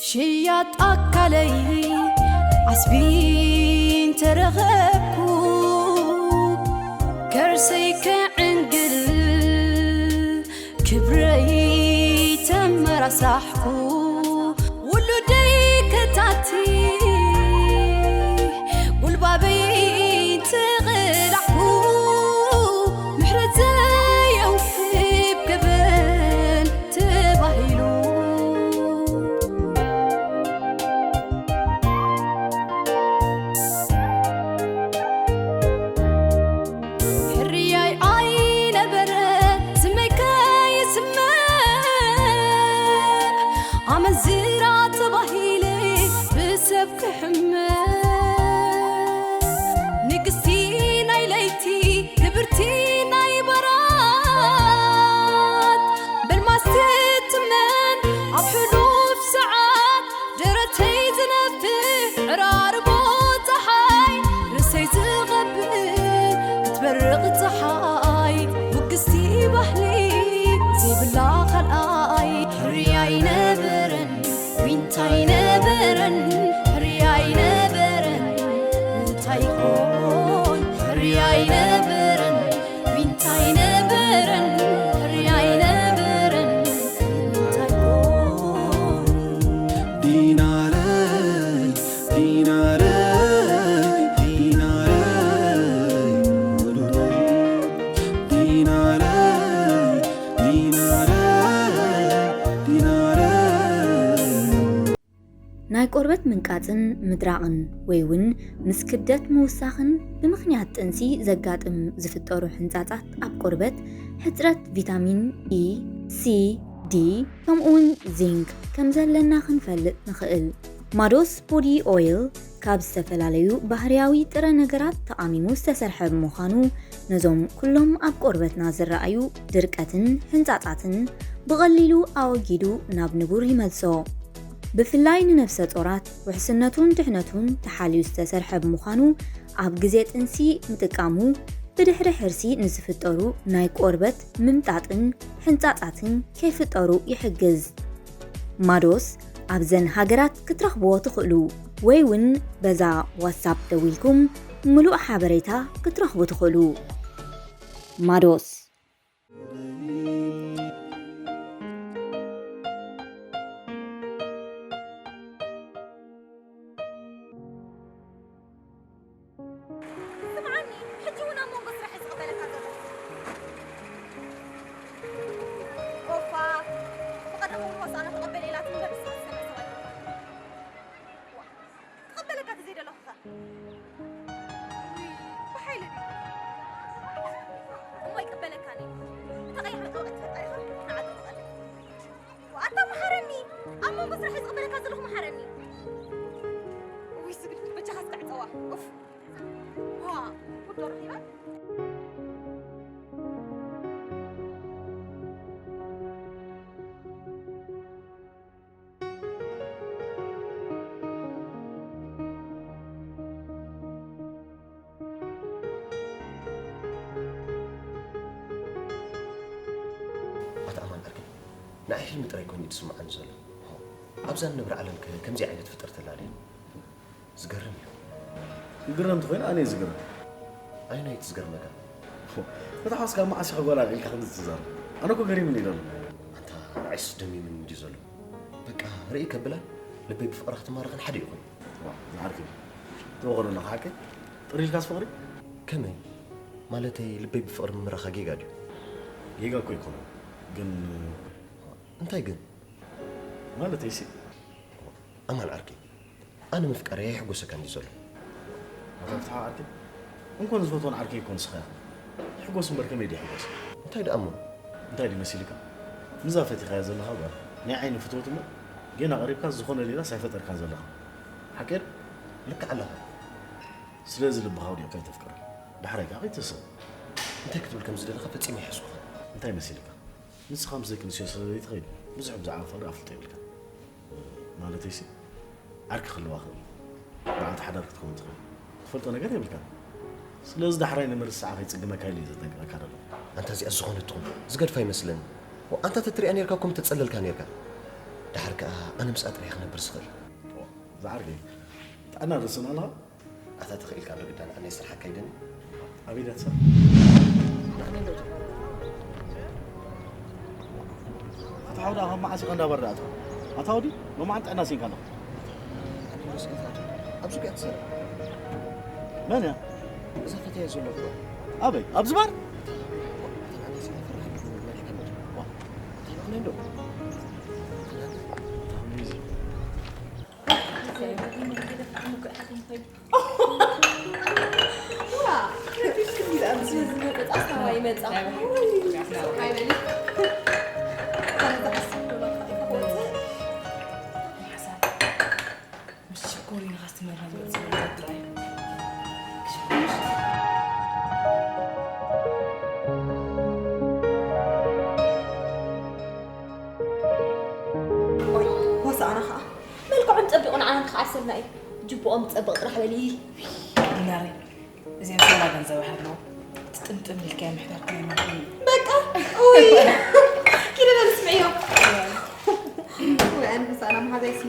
ሽያጥ ኣካለይ ዓስቢ እንተረኸብኩ፣ ከርሰይ ከዕንግል ክብረይ ተመራሳሕኩ፣ ውሉደይ ከታቲ ጉልባበይ ተቐላዕኩ፣ ምሕረት ዘየውህብ ገበን ተባሂሉ። ሕርያይ ኣይነበረ ስመይ ከይስመዕ፣ ኣመንዝራ ተባሂለ ብሰብ ክሕመ። ንግስቲ ናይ ለይቲ ክብርቲ ናይ በራት፣ በልማስ ትትመን ኣብ ሕሉፍ ሰዓት፣ ደረተይ ዝነፍሕ ዕራርቦ ጸሓይ፣ ርእሰይ ዝቐብል ክትበርቕ ጸሓይ፣ ውግስቲ ባህሊ ዘይብላ ካልኣይ። ሕርያ ኣይነበረን ዊንታ ኣይነበረን፣ ሕርያ ኣይነበረን እንታይ ኮን። ሕርያ ኣይነበረን ዊንታ ኣይነበረን፣ ሕርያ ኣይነበረን እንታይ ኮን። ዲናለይ፣ ዲናለይ፣ ዲናለይ፣ ዲናለይ፣ ዲናለይ፣ ዲናለይ። ናይ ቆርበት ምንቃጽን ምድራቕን ወይ እውን ምስ ክብደት ምውሳኽን ብምኽንያት ጥንሲ ዘጋጥም ዝፍጠሩ ሕንጻጻት ኣብ ቆርበት ሕጽረት ቪታሚን ኢ፣ ሲ፣ ዲ፣ ከምኡውን ዚንክ ከም ዘለና ክንፈልጥ ንኽእል። ማዶስ ቦዲ ኦይል ካብ ዝተፈላለዩ ባህርያዊ ጥረ ነገራት ተቓሚሙ ዝተሰርሐ ብምዃኑ፣ ነዞም ኩሎም ኣብ ቆርበትና ዝረኣዩ ድርቀትን ሕንጻጻትን ብቐሊሉ ኣወጊዱ ናብ ንቡር ይመልሶ። ብፍላይ ንነፍሰ ጾራት ውሕስነቱን ድሕነቱን ተሓልዩ ዝተሰርሐ ብምዃኑ፣ ኣብ ግዜ ጥንሲ ምጥቃሙ ብድሕሪ ሕርሲ ንዝፍጠሩ ናይ ቆርበት ምምጣጥን ሕንጻጻትን ከይፍጠሩ ይሕግዝ። ማዶስ ኣብዘን ሃገራት ክትረኽብዎ ትኽእሉ፣ ወይ እውን በዛ ዋትሳፕ ደዊልኩም ምሉእ ሓበሬታ ክትረኽቡ ትኽእሉ። ማዶስ። ስምዓኒ፣ ሕጂ እውን ኣብ መንጎ ስራሕ እየ ዝቕበለካ ዘለኹ። ኦፋ፣ ብቐደሙ እውን ወስኣና ተቐበለ ኢላትኒ እምበር ንስኻ ዝሰምዕ ሰብ ኣይኮንካን። ዋ፣ ክቕበለካ ተዘይደለኹ ኸ? ውይ፣ ብሓይሊ ድዩ? እሞ ኣይቅበለካን እየ። እታ ቀያሕ መጥበቒ ትፈልጣ ኢኻ? ንዓ ጥቕቐለ። ኣታ መሓረኒ፣ ኣብ መንጎ ስራሕ ዝቕበለካ ዘለኹ መሓረኒ። ውይ ስግድ፣ በጃኻ እስከ ዕጸዋ። ኡፍ። ዋ፣ ጉድ ዶ ረኺባ? ኣታ ኣማን ዓርከይ፣ ንዓይ ሕልሚ ጥራይ ኮይኑ እዩ ዝስምዓኒ ዘሎ። ኣብዛ ንነብራ ዓለም ከ ከምዚ ዓይነት ፍጥረት ኣላ ድያ? ዝገርም እዩ። ክግረም እንተኾይኑ ኣነ እየ ዝግረም። ኣየናይ እቲ ዝገርመካ? እታ ሓውስካ መዓስ ኢኻ ጓል ኣልዒልካ ከምዚ ትዛረብ? ኣነ እኮ ገሪሙኒ እዩ ዘሎ። ኣንታ ንዓይስ ደሚሙኒ እንድዩ ዘሎ። በቃ ርእይ ከብላ ልበይ ብፍቕራ ክትማረኽን ሓደ ይኹን። ዋ፣ ዝዓርከይ። ትበኸሉ ኣለኻ ሓቀይ? ጥሪልካስ ፍቕሪ? ከመይ? ማለተይ ልበይ ብፍቕሪ ምምራኻ ጌጋ ድዩ? ጌጋ እኮ ኣይኮነን። ግን እንታይ ግን? ማለተይሲ? ኣማን ዓርከይ፣ ኣነ ምፍቃረይ ኣየሕጎሰካን ድዩ ዘሎ? ኣታ ፍትሓ ዓርከይ፣ እንኮን ዝፈትዎን ዓርከይ እኮ ንስኻ ኢኻ። ይሕጎስ እምበር ከመይ ድዩ ይሕጎስ? እንታይ ደኣ እሞ? እንታይ ድዩ መሲልካ? ምዛ ፈቲኻያ ዘለኻ ጓል ናይ ዓይኒ ፍትወት እሞ ጌና ቀሪብካ ዝኾነ ሌላስ ኣይፈጠርካን ዘለኻ። ሓቂ ዶ? ልክዕ ኣለኻ። ስለዚ ልብኻ ኣውዲቕካ ኣይተፍቅራ። ዳሕራይ ከኣ ከይትስእ። እንታይ ክትብል ከም ዝደለኻ ፈጺመ ኣይሓስኩኻን። እንታይ መሲልካ? ንስኻ ምስ ደቂ ኣንስትዮ ስለ ዘይትኸይድ፣ ብዙሕ ብዛዕባ ፍቕሪ ኣፍልጦ የብልካን። ማለተይሲ፣ ዓርኪ ክህልዋ ክእል፣ በዓልቲ ሓዳር ክትከውን ትኽእል፣ ትፈልጦ ነገር የብልካን። ስለዚ ዳሕራይ ንምርስዓ ከይጽግመካ ኢለ እየ ዘጠንቅቐካ ዘለኹ። ኣንታ እዚኣ ዝኾነት ትኹን፣ ዝገድፋ ይመስለኒ። ዋ፣ ኣንታ ተትሪኣ ኔርካ እኮ ምተጸለልካ ኔርካ። ድሓር ከኣ ኣነ ምስኣ ጥራይ ክነብር ዝኽእል። ዝዓርከይ፣ ጥዕና ዶ ስእና ኣለኻ? ኣታ ተኽኢልካ ዶ ግዳ ንኣነ ስራሕ ኣካይደኒ? ኣበይ ዳትሳ? ንኣነ ዶ? ኣታ ሓው ደኣ ካብ መዓስ ኢኻ እንዳ ባር ደኣ ኣታ? ኣታ ወዲ፣ ሎማዓንቲ ጥዕና ሲንካ ኣለኻ። ኣነ ዶ ስኢልካ ዶ? ኣብዚ ከ ትሰርሕ? መን እያ? እዛ ፈትያ ዘለኹ። ኣበይ? ኣብዚ ባር? ኣታ ንኣነ ስኢልካ ፈራሕ ዶ? መን ኢኻ ዶ? ዋ፣ ኣታ ንኣነ ዶ? ኣታ ንኣነ ዶ? ሆሳእና ኸዓ። መልክዖም ጸቢቑ ንዓና ንኽዓሰልና እዩ። ጅብኦም ጸብቕ ጥራሕ በሊ። ዲናረይ፣ እዚኦም ሰላ ገንዘብ ይሃልዎ። ትጥምጥም ኢልካ ምሕዳር ከይማርኩም። በቃ፣ ኡይ። ኪዲ በል ስምዕዮ። ወይ ኣንበሳና መሓዛይሲ።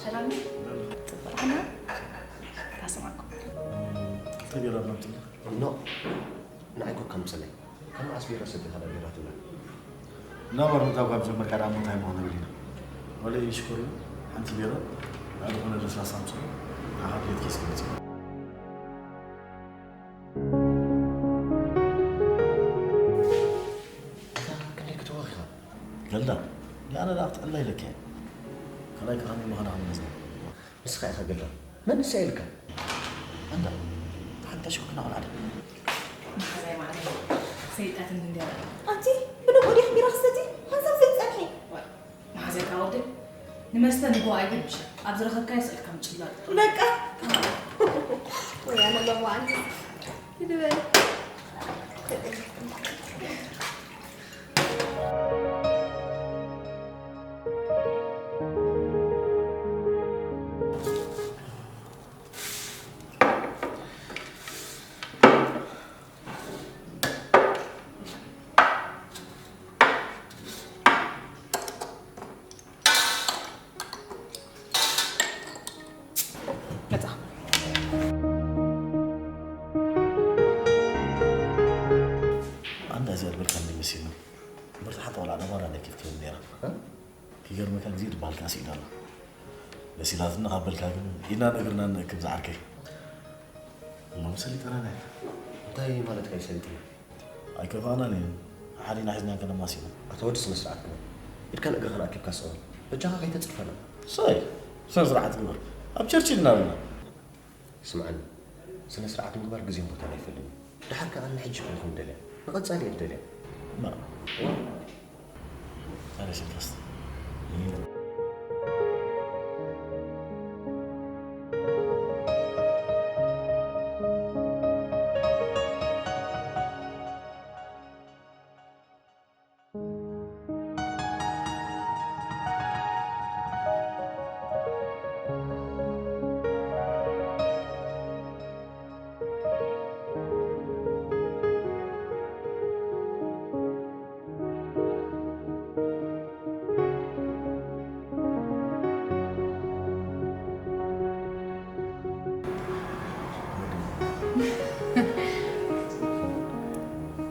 ሰላም። ጽቡቕ። ኣና ታስማዕኩም። ተገራብ ናብቲ። ኖ፣ ንዓይ ኮካ ምጽለይ። ካብ መዓስ ቢራ ሰቲኻ ዳ ቢራ ትብላ? እንዳባር ምእታው ካብ ጀመርካ ደኣ እሞ እንታይ ምኾነ ብሊና። ወለ ይሽኮር ሓንቲ ቢራ፣ ኣብ ዝኾነ ለስላሳ ምጽኡ፣ ንዓኻ ድሌት ኬስ ክመጽእ። እታ ክንደይ ክትወኽ ኢኻ? ገልዳ፣ ንኣነ ደኣ ክትዕላ ኢለካ እየ። ካልኣይ ከኣ መኸና ክንመዝና። ንስኻ ኢኻ ገልዳ። መን ንሳ ኢልካ? ኣንታ፣ ሓንታ ሽኩና ቆልዓ ዳ። መሓዛይ ማዕረ ሰይጣት እንድንድያ። ኣንቲ፣ ብንቑ ዲኻ ቢራ ክሰቲ? ሓንሳብ ዘይትጸንሒ። ዋይ፣ መሓዛይ ካብ ወደይ ንመስተ ንጎ ኣይብል ምሽ። ኣብ ዝረኸብካዮ ስእልካ ምጭላጥ። በቃ። ወይ ኣነ ሎማ ኣንቲ። ሂድ በል። መጻ። ኣንዳ እዚ ኣልበልካ እንዲ መሲሉ። ምርት ሓታ ወላ ነባራ ናይ ኬፍ ትብል ነይራ። እ? ክገርመካ ግዜ ድበሃል ከኣ ስኢና ኣሎ። መሲላትና ካብ በልካ ግን ኢድና እግርና ንእክብ ዝዓርከይ። እሞ ሰሊጠና ናይ። እንታይ ማለትካ እዩ ሰሊጥና? ኣይከፋእናን እዩ። ሓዲና ሒዝና ከነማሲና። ኣታ ወዲ ስነ ስርዓት ግበር። ኢድካን እግርኻን ኣኪብካ ስቐል። በጃኻ ከይተጽርፈና። ሰይ፣ ስነ ስርዓት ግበር። ኣብ ቸርች ኢድና ኣለና። ስምዓኒ፣ ስነ ስርዓት ምግባር ግዜን ቦታን ኣይፈልይን እዩ። ደሓር ከኣ ንሕጂ ኣይኮንኩን ደልያ፣ ንቐጻሊ እየ ደልያ። ማ? ዋ። ኣነ ስልክስ።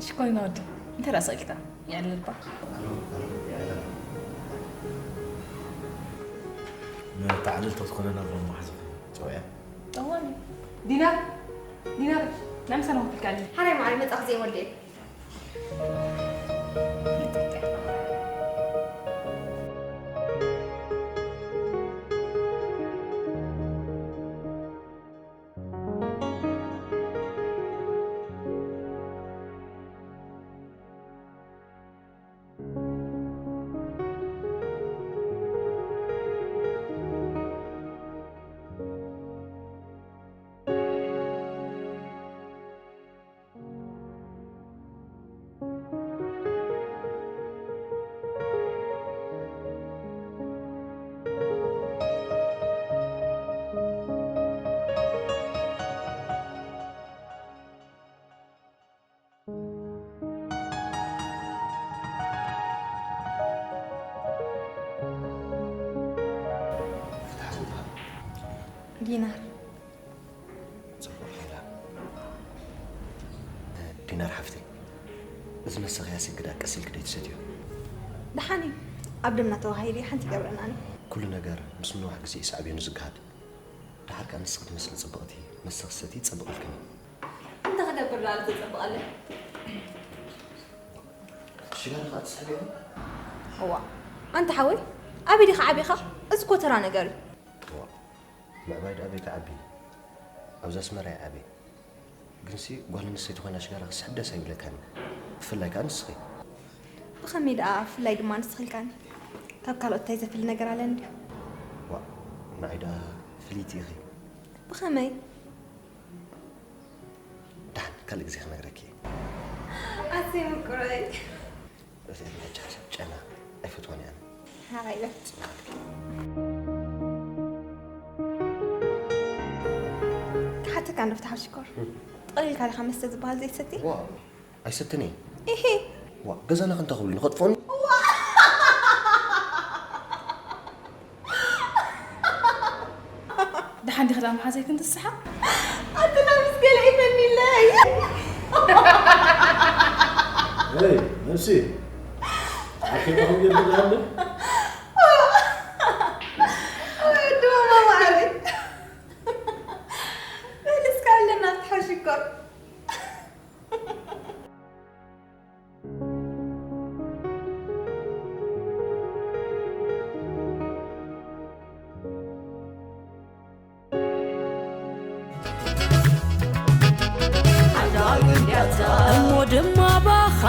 ሽኮሪና ወዲ፣ እንታይ ደኣ ስቕ ኢልካ? የዕልል እባ። ነታ ዕልልቲ ክትኮነና እባ መሓዛኺ ጸውዕያ። ጠዋኒ። ዲናር፣ ዲናር፣ ናይ ምሳና ሆቴል ካልእ። ሓራይ ማዕረይ መጻ ክዜ ወልደ። ዲናር። ጽቡቕ ሓላ። ዲናር ሓፍተይ፣ እዚ መሰኽያ ስግዳ ቀስ ኢልክ ደይ ትሰትዮ? ደሓን እዩ። ኣብ ደምና ተዋሂሉ ሓንቲ ይገብረናኒ። ኩሉ ነገር ምስ ምንዋሕ ግዜ እዩ ሳዕቤኑ ዝገሃድ። ደሓር ከኣ ንስኺ ትመስሊ ጽብቕቲ መሰኽሰቲ ጸብቐልክኒ። እንታይ ክገብር ደኣ ዘጸብቐለይ? ሽጋራ ከኣ ትስሕቢ ኢኺ? እዋ ኣንታ ሓወይ ኣበይ ዲኻ ዓቢኻ? እዚ እኮ ተራ ነገር እዩ። እዋ ምዕባይ ደኣ ኣበይ ክዓቢ? ኣብዚ ኣስመራ ይዓቢ። ግንሲ ጓል ኣንስተይቲ ኮይና ሽጋራ ክስሕብ ደስ ኣይብለካን እዩ። ብፍላይ ከኣ ንስኺ። ብኸመይ ደኣ ብፍላይ ድማ ንስኺ ኢልካኒ? ካብ ካልኦት እንታይ ዘፍሊ ነገር ኣለኒ ድዩ? ዋእ ንዓይ ደኣ ፍልይቲ ኢኺ። ብኸመይ? ደሓን ካልእ ግዜ ክነግረኪ እየ። ኣሰይ ምቁረይ። እዚ ናይ ጨና ጨና ኣይፈትዎን እየ ኣነ። ሃይለ። ክሓተካ እንዶ ፍትሓዊ ሽኮር። ጠቕሊልካ ዲኻ መስተ ዝበሃል ዘይትሰቲ? ዋእ ኣይሰትን እየ። ኢሂ። ዋእ ገዛና ክንታ ክብሉ ንኸጥፍኡኒ? ደሓን ዲኺ ደኣ መሓዘይ ክንትስሓቕ? ኣትና ምስ ገለ ይፈኒለይ። Hey, MC. Akita ko yun na. ወዲ ማማ ማዕረይ። በል እስከ ኣለና ፍትሓዊ ሽኮር። እሞ ድማ ባኻ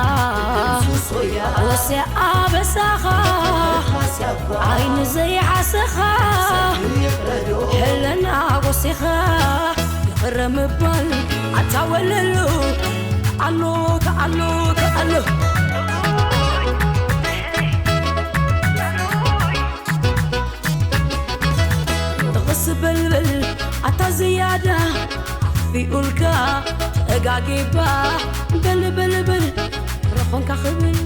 ወስያ ኣበሳኻ ዓይኒ ዘይሓሰኻ ሕልና ጎሲኻ ይቕረ ምባል ኣታ ወለሉ ከኣሎ ከኣሎ ከኣሎ ርቕስ በልበል ኣታ ዝያዳ ኣኽፊኡልካ ተጋጊባ በል በል በል ረኾንካ ክብል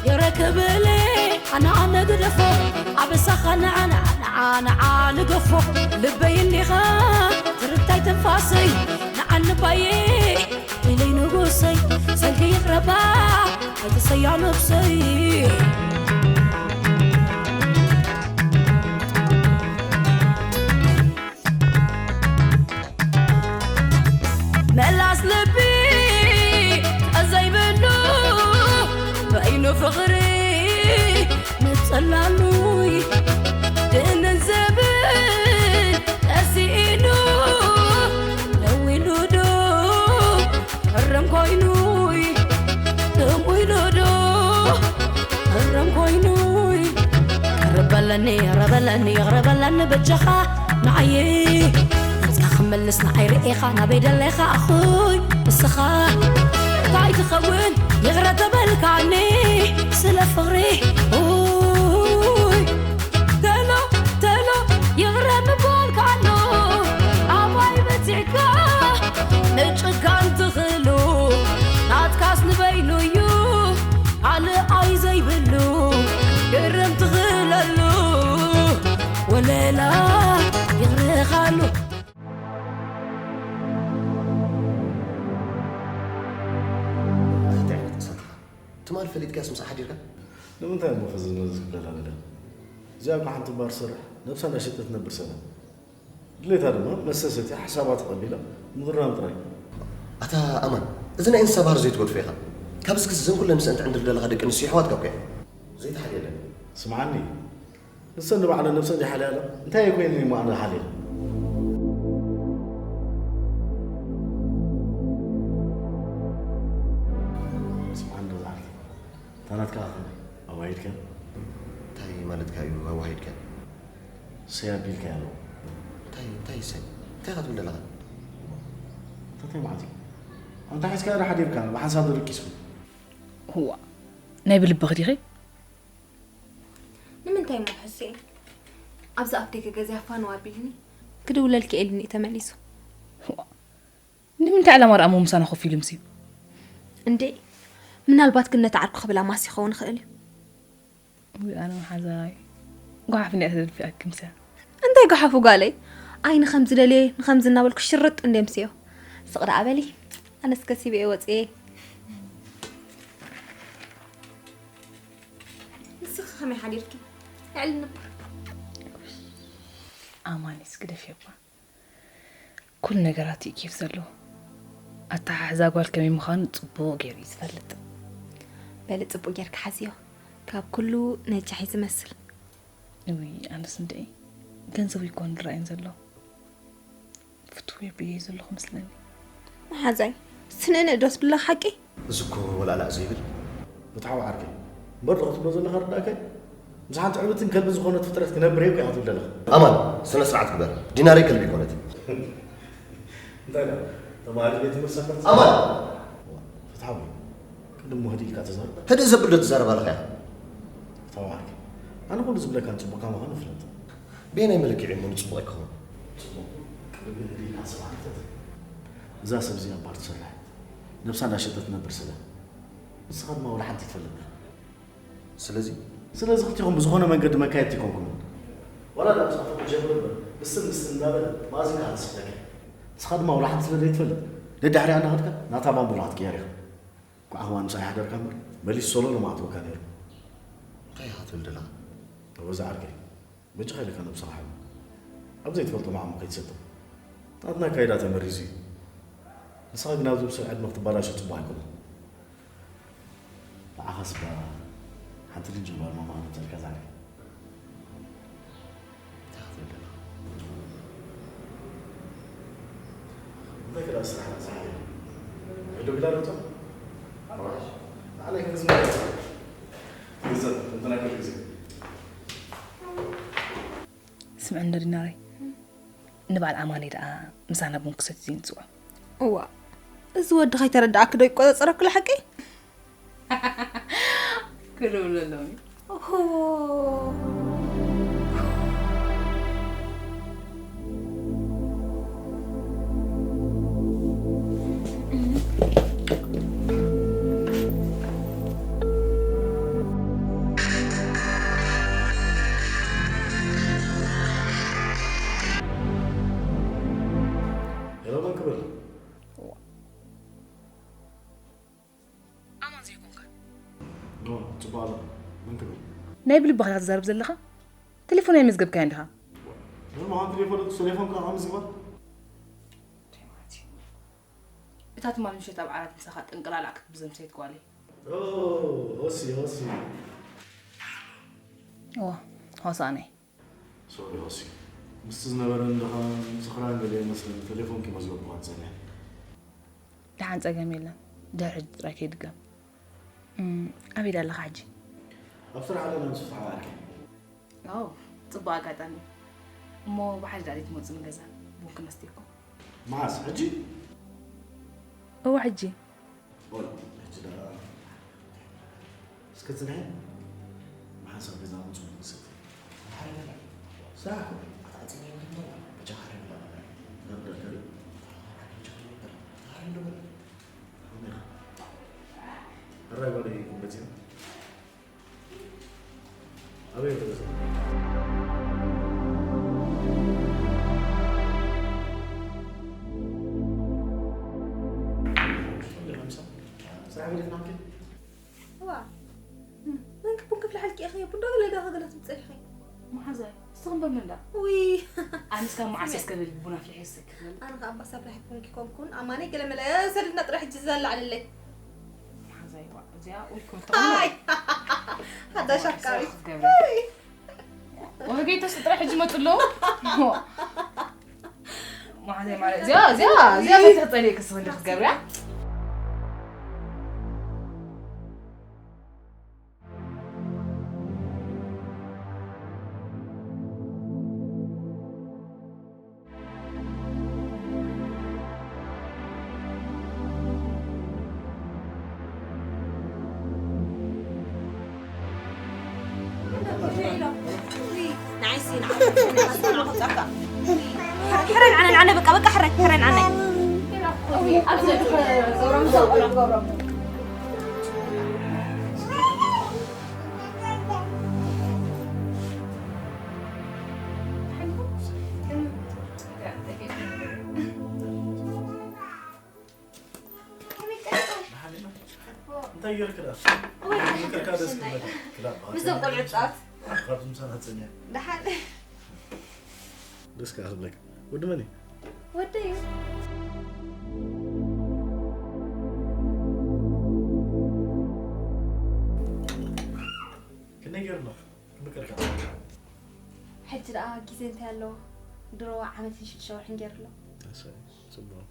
ይረክብለ ኣነ ኣነ ግደፎ ኣበሳኻ ንዓ ንዓ ንዓ ንዓ ንገፎ ልበይ እንዲኻ ትርታይ ትንፋሰይ ንዓንባየ ኢለይ ንጉሰይ ሰንኪ ይቕረባ ኣይትሰያ ነብሰይ መላስ ልቢ ዘይብሉ በይኑ ፍቕሪ ንጸላሉይ ድንን ዘብል ቀሲኢኑ ደዊሉ ዶ እርም ኮይኑይ እሙ ኢሉ ዶ እርም ኮይኑይ ቅርብ በለኒ ይቕረ በለኒ ይቕረ በለኒ በጃኻ ንዓይ ናጽካ ክመልስ ንዓይ ርኢኻ ናበይ ደለኻ ኣኹይ ንስኻ እንታይ ትኸውን ይቕረ ተበልካኒ ስለ ፍቕሪ ኡይ ተሎ ተሎ ይቕረ ምባልካ ኣሎ ኣባይ በጺሕካ ምጭካን ትኽእሉ ናትካስ ንበይኑ እዩ ካልኣይ ዘይብሉ ግርም ትኽእለሉ ወለላ ይቕርኻሉ ኣቲ እንታይ ዓይነት እሳት ኢኻ? ትማል ፈሊጥካያስ ምስኣ ሓዲርካ? ንምንታይ እሞ ፈዘዝ መዘዝ ክብለላ በለ? እዚኣ እኮ ሓንቲ እምበር ትሰርሕ፣ ነብሳ እንዳሸጠት ትነብር ሰብ እያ። ድሌታ ድማ መስተ ሰትያ ሓሳባ ተቐቢላ ምቕራም ጥራይ። ኣታ ኣማን፣ እዚ ናይ እንስሳ ባህሪ ዘይትገድፎ ኢኻ። ካብዚ ክስ እዘን ኩለን ምስአን ትዕንድር ዘለኻ ደቂ ኣንስትዮ ኣሕዋትካ እኮ እየን። ዘይተሓልየለን። ስምዓኒ፣ ንሰን ንባዕለን ነብሰን ዘይሓልያላ እንታይ ኮይነን እሞ ኣነ ክሓልየን? ስምዓኒ ዶ ዝዓርከይ፣ እታ ናትካ ከ ኣዋሂድካያ? እንታይ ማለትካ እዩ ኣዋሂድካያ? ሰይ ኣቢልካያ ኣለኹ። እንታይ እንታይ ሰይ? እንታይ ኢኻ ትብል ዘለኻ? እንታይ ማለት እዩ? ኣንታ ሒዝካያ ዶ ሓዲርካ ብሓንሳብ ዶ ደቂስኩም? እዋእ ናይ ብልብኺ ዲኺ? ንምንታይ እሞ ሕስየ ኣብዚ ኣፍ ደገ ገዚኣ ፋነው ኣቢልኒ ክድውለልኪ ኢልኒ እዩ ተመሊሱ። እዋእ ንምንታይ ዕላማ ደኣ እሞ ምሳና ኮፍ ኢሉ ምስዩ? እንዴ ምናልባት ግን ነቲ ዓርኩ ክብል ኣማስ ይኸውን ይኽእል እዩ። ውይ ኣነ መሓዛይ ጓሓፍ እንዲያ ተደፊኣኪ ምስያ። እንታይ ጓሓፉ ጓለይ? ኣይ ንኸምዚ ደልየ ንኸምዚ እናበልኩ ሽርጥ እንዴ ምስዮ። ስቕ ደኣ በሊ። ኣነስ ከሲበ እየ ወፅየ። ንስኺ ከመይ ሓዲርኪ? ልዕሊ ንቡር። ኣማን እስኪ ደፊባ። ኩሉ ነገራት እዩ ኬፍ ዘለዎ። ኣተሓሕዛ ጓል ከመይ ምዃኑ ጽቡቕ ገይሩ እዩ ዝፈልጥ። በሊ ጽቡቕ ጌርካ ሓዝዮ። ካብ ኩሉ ነጃሒ ዝመስል። እውይ ኣነስ እንድዒ ገንዘቡ ይኮን ዝረኣየን ዘሎ። ፍትው የብለይ ዘለኹ መስለኒ። መሓዛይ ስንእንእ ዶስ ብለኻ ሓቂ? እዚ እኮ ወላላ ዘይብል። ፍትሓዊ ዓርከይ እምበር ዶ ክትብሎ ዘለኻ ርዳእከ? ምስ ሓንቲ ዕብትን ከልቢ ዝኾነት ፍጥረት ክነብር እየ እኮ ኢኻ ትብል ዘለኻ። ኣማን ስነ ስርዓት ግበር። ዲናረይ ከልቢ ይኮነት። እንታይ ደኣ ተማሃሪ ቤት ትምህርቲ ሰፈር ኣማን ፍትሓዊ ቅድም ወህዲ ኢልካ ተዛረብ። ህድእ ዘብል ዶ ትዛረብ ኣለኻ ኢኻ? ፍትሓዊ ዓርከይ ኣነ ኩሉ ዝብለካን ጽቡቕካ ምዃኑ እፍለጥ። በየናይ መለክዒ እሞ ንጽቡቕ ኣይክኸውን? ጽቡቕ ቅድሚ ህድእ ኢልካ ሰብ ኣክተት። እዛ ሰብ እዚኣ ባር ትሰርሕ ነብሳ እንዳሸጠት ትነብር ስለ ንስኻ ድማ ወላ ሓንቲ ትፈልጥ። ስለዚ ስለዚ ክልቲኹም ብዝኾነ መንገዲ መካየድቲ ኣይኮንኩምን። ዋላ ዳ ብዛዕባ ጀምር እምበር ብስም ብስም እንዳበለ ማእዝንካ ኣንስሕተካ። ንስኻ ድማ ዋላ ሓንቲ ስለ ዘይትፈልጥ ደድሕሪኣ እንዳኸድካ ናታ ባምቡላ ክትቅየር ኢኻ። ኳዕ ኸማን ምሳይ ሓደርካ እምበር መሊሱ ሶሎ ነው ማዕትወካ ነይሩ። እንታይ ኢኻ ትብል ዘለኻ? ኣቦ ዝዓርከይ በጃኻ ኢልካ ናብ ስራሕ እሞ ኣብ ዘይትፈልጦ መዓሞ ከይትሰጥም። ናትና ኣካይዳ ተመሪዙ እዩ። ንስኻ ግን ኣብዚ ብስል ዕድመ ክትበላሾ ጽቡቕ ኣይኮነን። ንዓኻስ እባ ሓንቲ ልጅን ጓል ማማ ኣመጸልካ ዛሬ። እንታይ ክትብል ደለኻ? እንታይ ክዳ ስራሕ ዝሓየ? ዶ ግዳ ዶ? ኣርባዕሽ። ንዓለይ ክንዝማ። ግዘ፣ እንትና ክል ግዜ። ስምዕኒ ዲናረይ፣ ንበዓል ኣማኒ ደኣ ምሳና ቡን ክሰቲ ዘይንጽውዖ? እዋ፣ እዚ ወዲ ከይተረዳእኪ ዶ ይቆጻጸረኪ ኣሎ ሓቂ? ክልብሉ ኣለዉ። ኦሆ። ሄሎ፣ መን ክብል? ኣማን ዘይኮንካ? ኖ፣ ጽቡቕ ኣሎ። መን ክብል? ናይ ብልብኻ ትዛረብ ዘለኻ? ቴሌፎን ኣይመዝገብካዮን ዲኻ? ኖርማል፣ ቴሌፎን፣ ቴሌፎን ከኣ ምዝግባ? እታ ትማል ምሸት ኣብ ዓራት ምሳኻ ጥንቅላላዕ ክትብዘም ሰይት ጓለይ። ኦ፣ ሆሲ፣ ሆሲ። እዋ፣ ሆሳእነይ። ሶሪ ሆሲ፣ ምስቲ ዝነበረን ድኻም፣ ስኽራን ገለ ይመስለኒ፣ ቴሌፎንኪ መዝገብኩ ኣንጸልያ። ደሓን ጸገም የለን፣ ድሕሪ ሕጂ ጥራይ ከይድገም። እም፣ ኣበይ ኣለኻ ሕጂ? ኣብ ስራሕ ኣለና ምስ ፍትሓዊ ዓርከይ። ኦ፣ ጽቡቕ ኣጋጣሚ። እሞ ብሓደ ዳኣ ዘይትመጹ ንገዛ፣ ቡን ክነስትየኩም። መዓስ? ሕጂ? እወ፣ ሕጂ። ኦይ፣ ሕጂ ደኣ እስከ ጽንሐ። መሓንሳብ ገዛ ምጹ ንሰቲ። ስራሕ እኮ ኣታ ኣጽንሐ ምንድነው? ብቻ ኸረ ብላ ነበር። ነበር ከሪ? ኧረ ጀምር ነበር። ኧረ እንደው በል። አሁን ያ። ኧረ ጓደኛዬ እኮ በዚህ ነው። ኣበይ ተገዛ? ስራሕ ገዲፍና እንከ? እዋ። መን ክቡን ክፍሊ ሓልቂ ኢኺ? ቡን ዶ ገለ ዶ ከገለ ትምጸልኺ? መሓዛይ፣ እስኺ እምበር መን ደኣ? ውይ። ኣነስ ካብ መዓስ እስከ በሊ ቡን ኣፍሊሐ ይሰክር በሊ። ኣነ ከኣ ኣባ ሳብሪ ኣይኮንኩ ይኮንኩን። ኣማነይ ገለ መለ ሰልና ጥራሕ ሕጂ ዘላዕለለይ። መሓዛይ፣ ዋ፣ እዚኣ ውልኩ ኣይ። ሓዳሽ ኣፍቃሪት። ክትገብሪ። ኣይ። ወገይተስ ጥራሕ ሕጂ መጡ ኣለዉ። መሓዛይ ማለት እዚኣ፣ እዚኣ፣ እዚኣ እይ። ፈትሒ ጸሊእኪ እስኺ እንዲ ክትገብርያ። ሕረን ዓነን ዓነ በቃ በቃ ሕረን ሕረን ዓነ እንታይ ገይርክ ደኣ? ወይ፣ ምክርካ ደስ ክብለካ። ክላ፣ ምስዞም ቆልዑ ጻት። ካብዚ ምሳና ትጸንያ። ደሓን። ደስ ከኣ ክብለካ። ወዲ መን እዩ? ወደይ እዩ። ክንደይ ገይሩ ኣሎ? ክምክርካ። ሕጂ ደኣ ግዜ እንታይ ኣለዎ? ድሮ ዓመትን ሽዱሽተ ወርሕን ገይሩ ኣሎ። ኣሰይ፣ ጽቡቕ።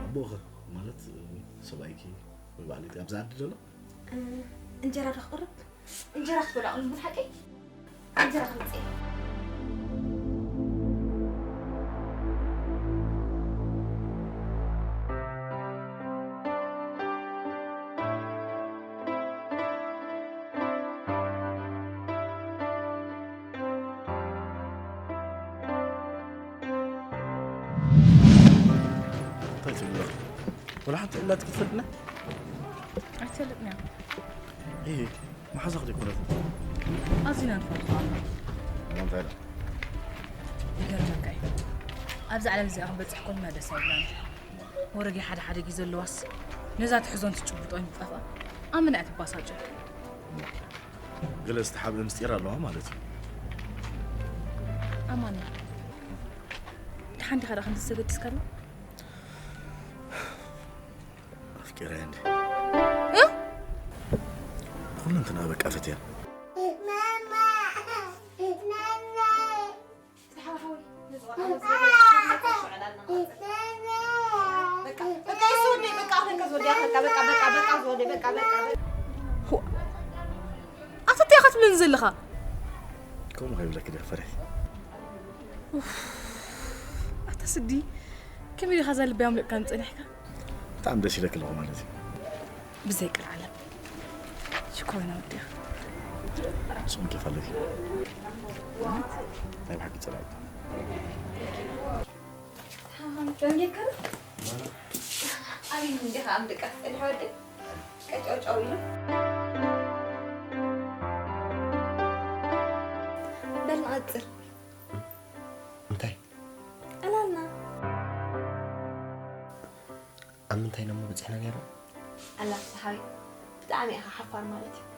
ኣቦኸ ማለት ሰብኣይኪ ወይ ባዕለይቲ ኣብዚ ዓዲ ዘሎ? እ፣ እንጀራ ዶ ክቕርብ? እንጀራ ክትበልዑ ኣለኩም፣ ሓቀይ? እንጀራ ክምጽእ እየ። እንታይ ትብሎ? ወላ ሓንቲ ዕላቲ ክትፈልጥና? ኣይትፈልጥን እያ። እይ፣ መሓዛኹ ዘይኮነት። ኣዚና ንፈርኻ። እሞ እንታይ ደኣ? ይገርመካ እዩ። ኣብዛ ዓለም እዚኣ ክንበጽሕ ከለና ደስ ኣይብላን። ወረዲ ሓደ ሓደ ግዜ ዘለዋስ ነዛ ትሕዞን ትጭብጦን ይጠፍኣ። ኣብ ምንኣ ትባሳጭ። ገለ ዝተሓብአ ምስጢር ኣለዋ ማለት እዩ። ኣማኒ፣ ደሓን ዲኻ ደኣ ከምዚ ተገዲስካላ? ኣፍቂረያ እንዲ። እ? ብኹሉ እንትና በቃ ፈትያ። ኣታ እንታይ ኢኻ ትብለኒ ዘለኻ? ከምኡ ከይብለኪ ዲኻ ፈሪሐ? ኡፍ፣ ኣታ ስዲ፣ ከመይ ዲኻ እዛ ልበይ ኣምሊቕካኒ ጸኒሕካ? ብጣዕሚ ደስ ኢለኪ ኣለኹ ማለት እዩ። ብዘይ ቅልዓለም። ሽኮሪና ወዲኻ። ንስኹም ኬፍ ኣለኪ። ናይ ብሓቂ ጸላኢ። ተሓኻሚካ እንጌካ? ኣበይ እንዲኻ ኣብ ደቃ ጸኒሐ ወደይ? ቀጨውጨው ኢሉ። በል ንቐጽል። እንታይ? ዕላልና። ኣብ ምንታይ ኢና እሞ በጺሕና ነይርና? ኣላ ፍትሓዊ፣ ብጣዕሚ ኢኻ ሓፋር ማለት እዩ።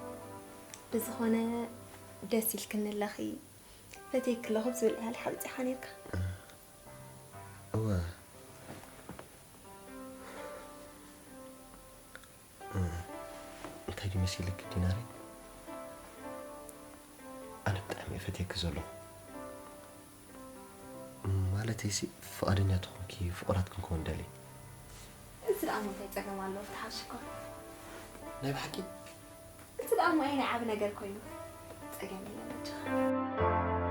ብዝኾነ ደስ ኢልክኒ ኣለኺ፣ ፈትየኪ ኣለኹ ብዝብል ዕላል ሓቢፅኻ ነይርካ። እወ። እንታይ ድዩ መሲልኪ ዲናረይ? ኣነ ብጣዕሚ እየ ፈትየኪ ዘለኹ። ማለተይሲ ፍቓደኛ ተኾንኪ ፍቑራት ክንከውን ደልየ። እዚ ደኣ እሞ እንታይ ጸገም ኣለዎ? ፍትሓዊ ሽኮር። ናይ ብሓቂ? እቲ ደኣ እሞ ኣየናይ ዓቢ ነገር ኮይኑ? ጸገም የለን በጃኻ።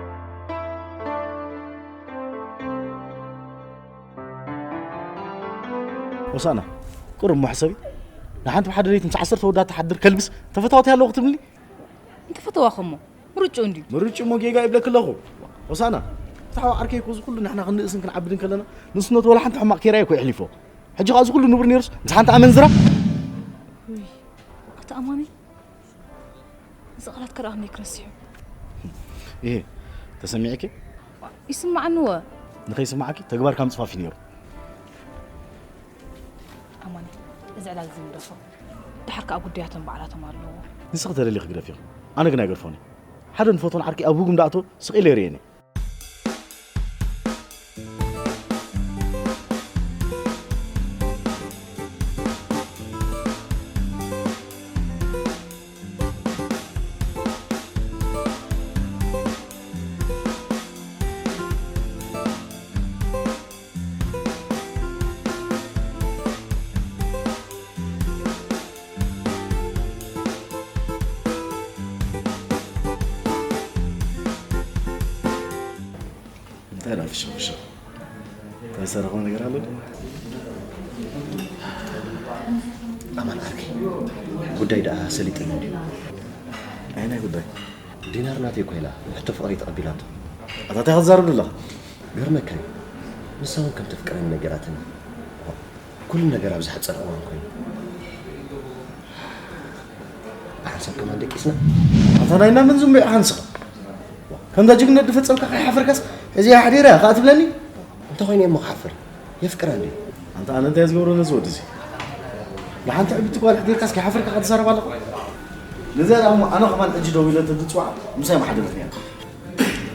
ሆሳና፣ ቁሩብ እሞ ሕሰቢ። ንሓንቲ ብሓደ ለይቲ ምስ ዓሰርተ ወዳት ትሓድር ከልብስ ተፈታዊት ኣለኹ ትብልኒ? እንተፈተዋኸ እሞ ምርጭኡ እንድዩ። ምርጭኡ እሞ ጌጋ ይብለኪ ኣለኹ። ሆሳና፣ ፍትሓዊ ዓርከይ እኮ እዚ ኩሉ ንሕና ክንንእስን ክንዓብድን ከለና ንእስነቱ ወላ ሓንቲ ሕማቕ ኬራይ እኮ የሕሊፎ። ሕጂ ኸኣ እዚ ኩሉ ንቡር ነይሩስ ምስ ሓንቲ ኣመንዝራ? ውይ፣ ኣታ ኣማኒ፣ እዚ ቃላትካ ደኣ ከመይ ክረስዖ? እሄ፣ ተሰሚዕኪ? ይስማዓኒ እወ። ንኸይስማዓኪ ተግባርካ ምጽፋፍ እዩ ነይሩ። ኣማኒ፣ እዚ ዕላል እዚ ንግደፎ። ደሓር ከኣ ጉዳያቶም ባዕላቶም ኣለዎ። ንስኺ ተደሊኺ ግደፍዮ። ኣነ ግን ኣይገድፎን እየ። ሓደ ንፈትዎን ዓርከይ ኣብ ህጉም ደኣቶ ስቕ ኢለ ይርእየን እየ። እንታይ ደኣ ፍሽኽ ፍሽኽ? እንታይ ዝተረኽበ ነገር ኣሎ ድዩ? ኣማን ዓርከይ፣ ጉዳይ ደኣ ሰሊጥኒ እንድዩ። ኣየናይ ጉዳይ? ዲናር ናተይ እኮ ኢላ ሕቶ ፍቕረይ ተቐቢላቶ። ኣታ እንታይ ክትዛረብ ዘለኻ? ገርመካ እዩ። ንሳ እውን ከም ተፍቅረኒ ነጊራትኒ። ኩሉ ነገር ኣብ ዝሓጸረ እዋን ኮይኑ። ብሓንሳብ ከማን ደቂስና። ኣታ ናይ ናመን ዝንበ ሓንስኻ? ከምዛ ጅግነት ዝፈጸምካ ከይሓፈርካስ፣ ሕዚኣ ሓዲረ ከኣ ትብለኒ? እንተ ኾይነ እሞ ክሓፍር? የፍቅራ እንድዩ። ኣንታ ኣነ እንታይ ዝገብሮ ነዚ ወዲ እዚ? ንሓንቲ ዕብቲ ጓል ሕዲርካስ ከይሓፈርካ ክትዛረብ ኣለኻ? ነዚኣ ደኣ እሞ ኣነ ከማን ሕጂ ደዊለ ተዝፅዋዓ ምሳይ ምሓደረትኒ እያ።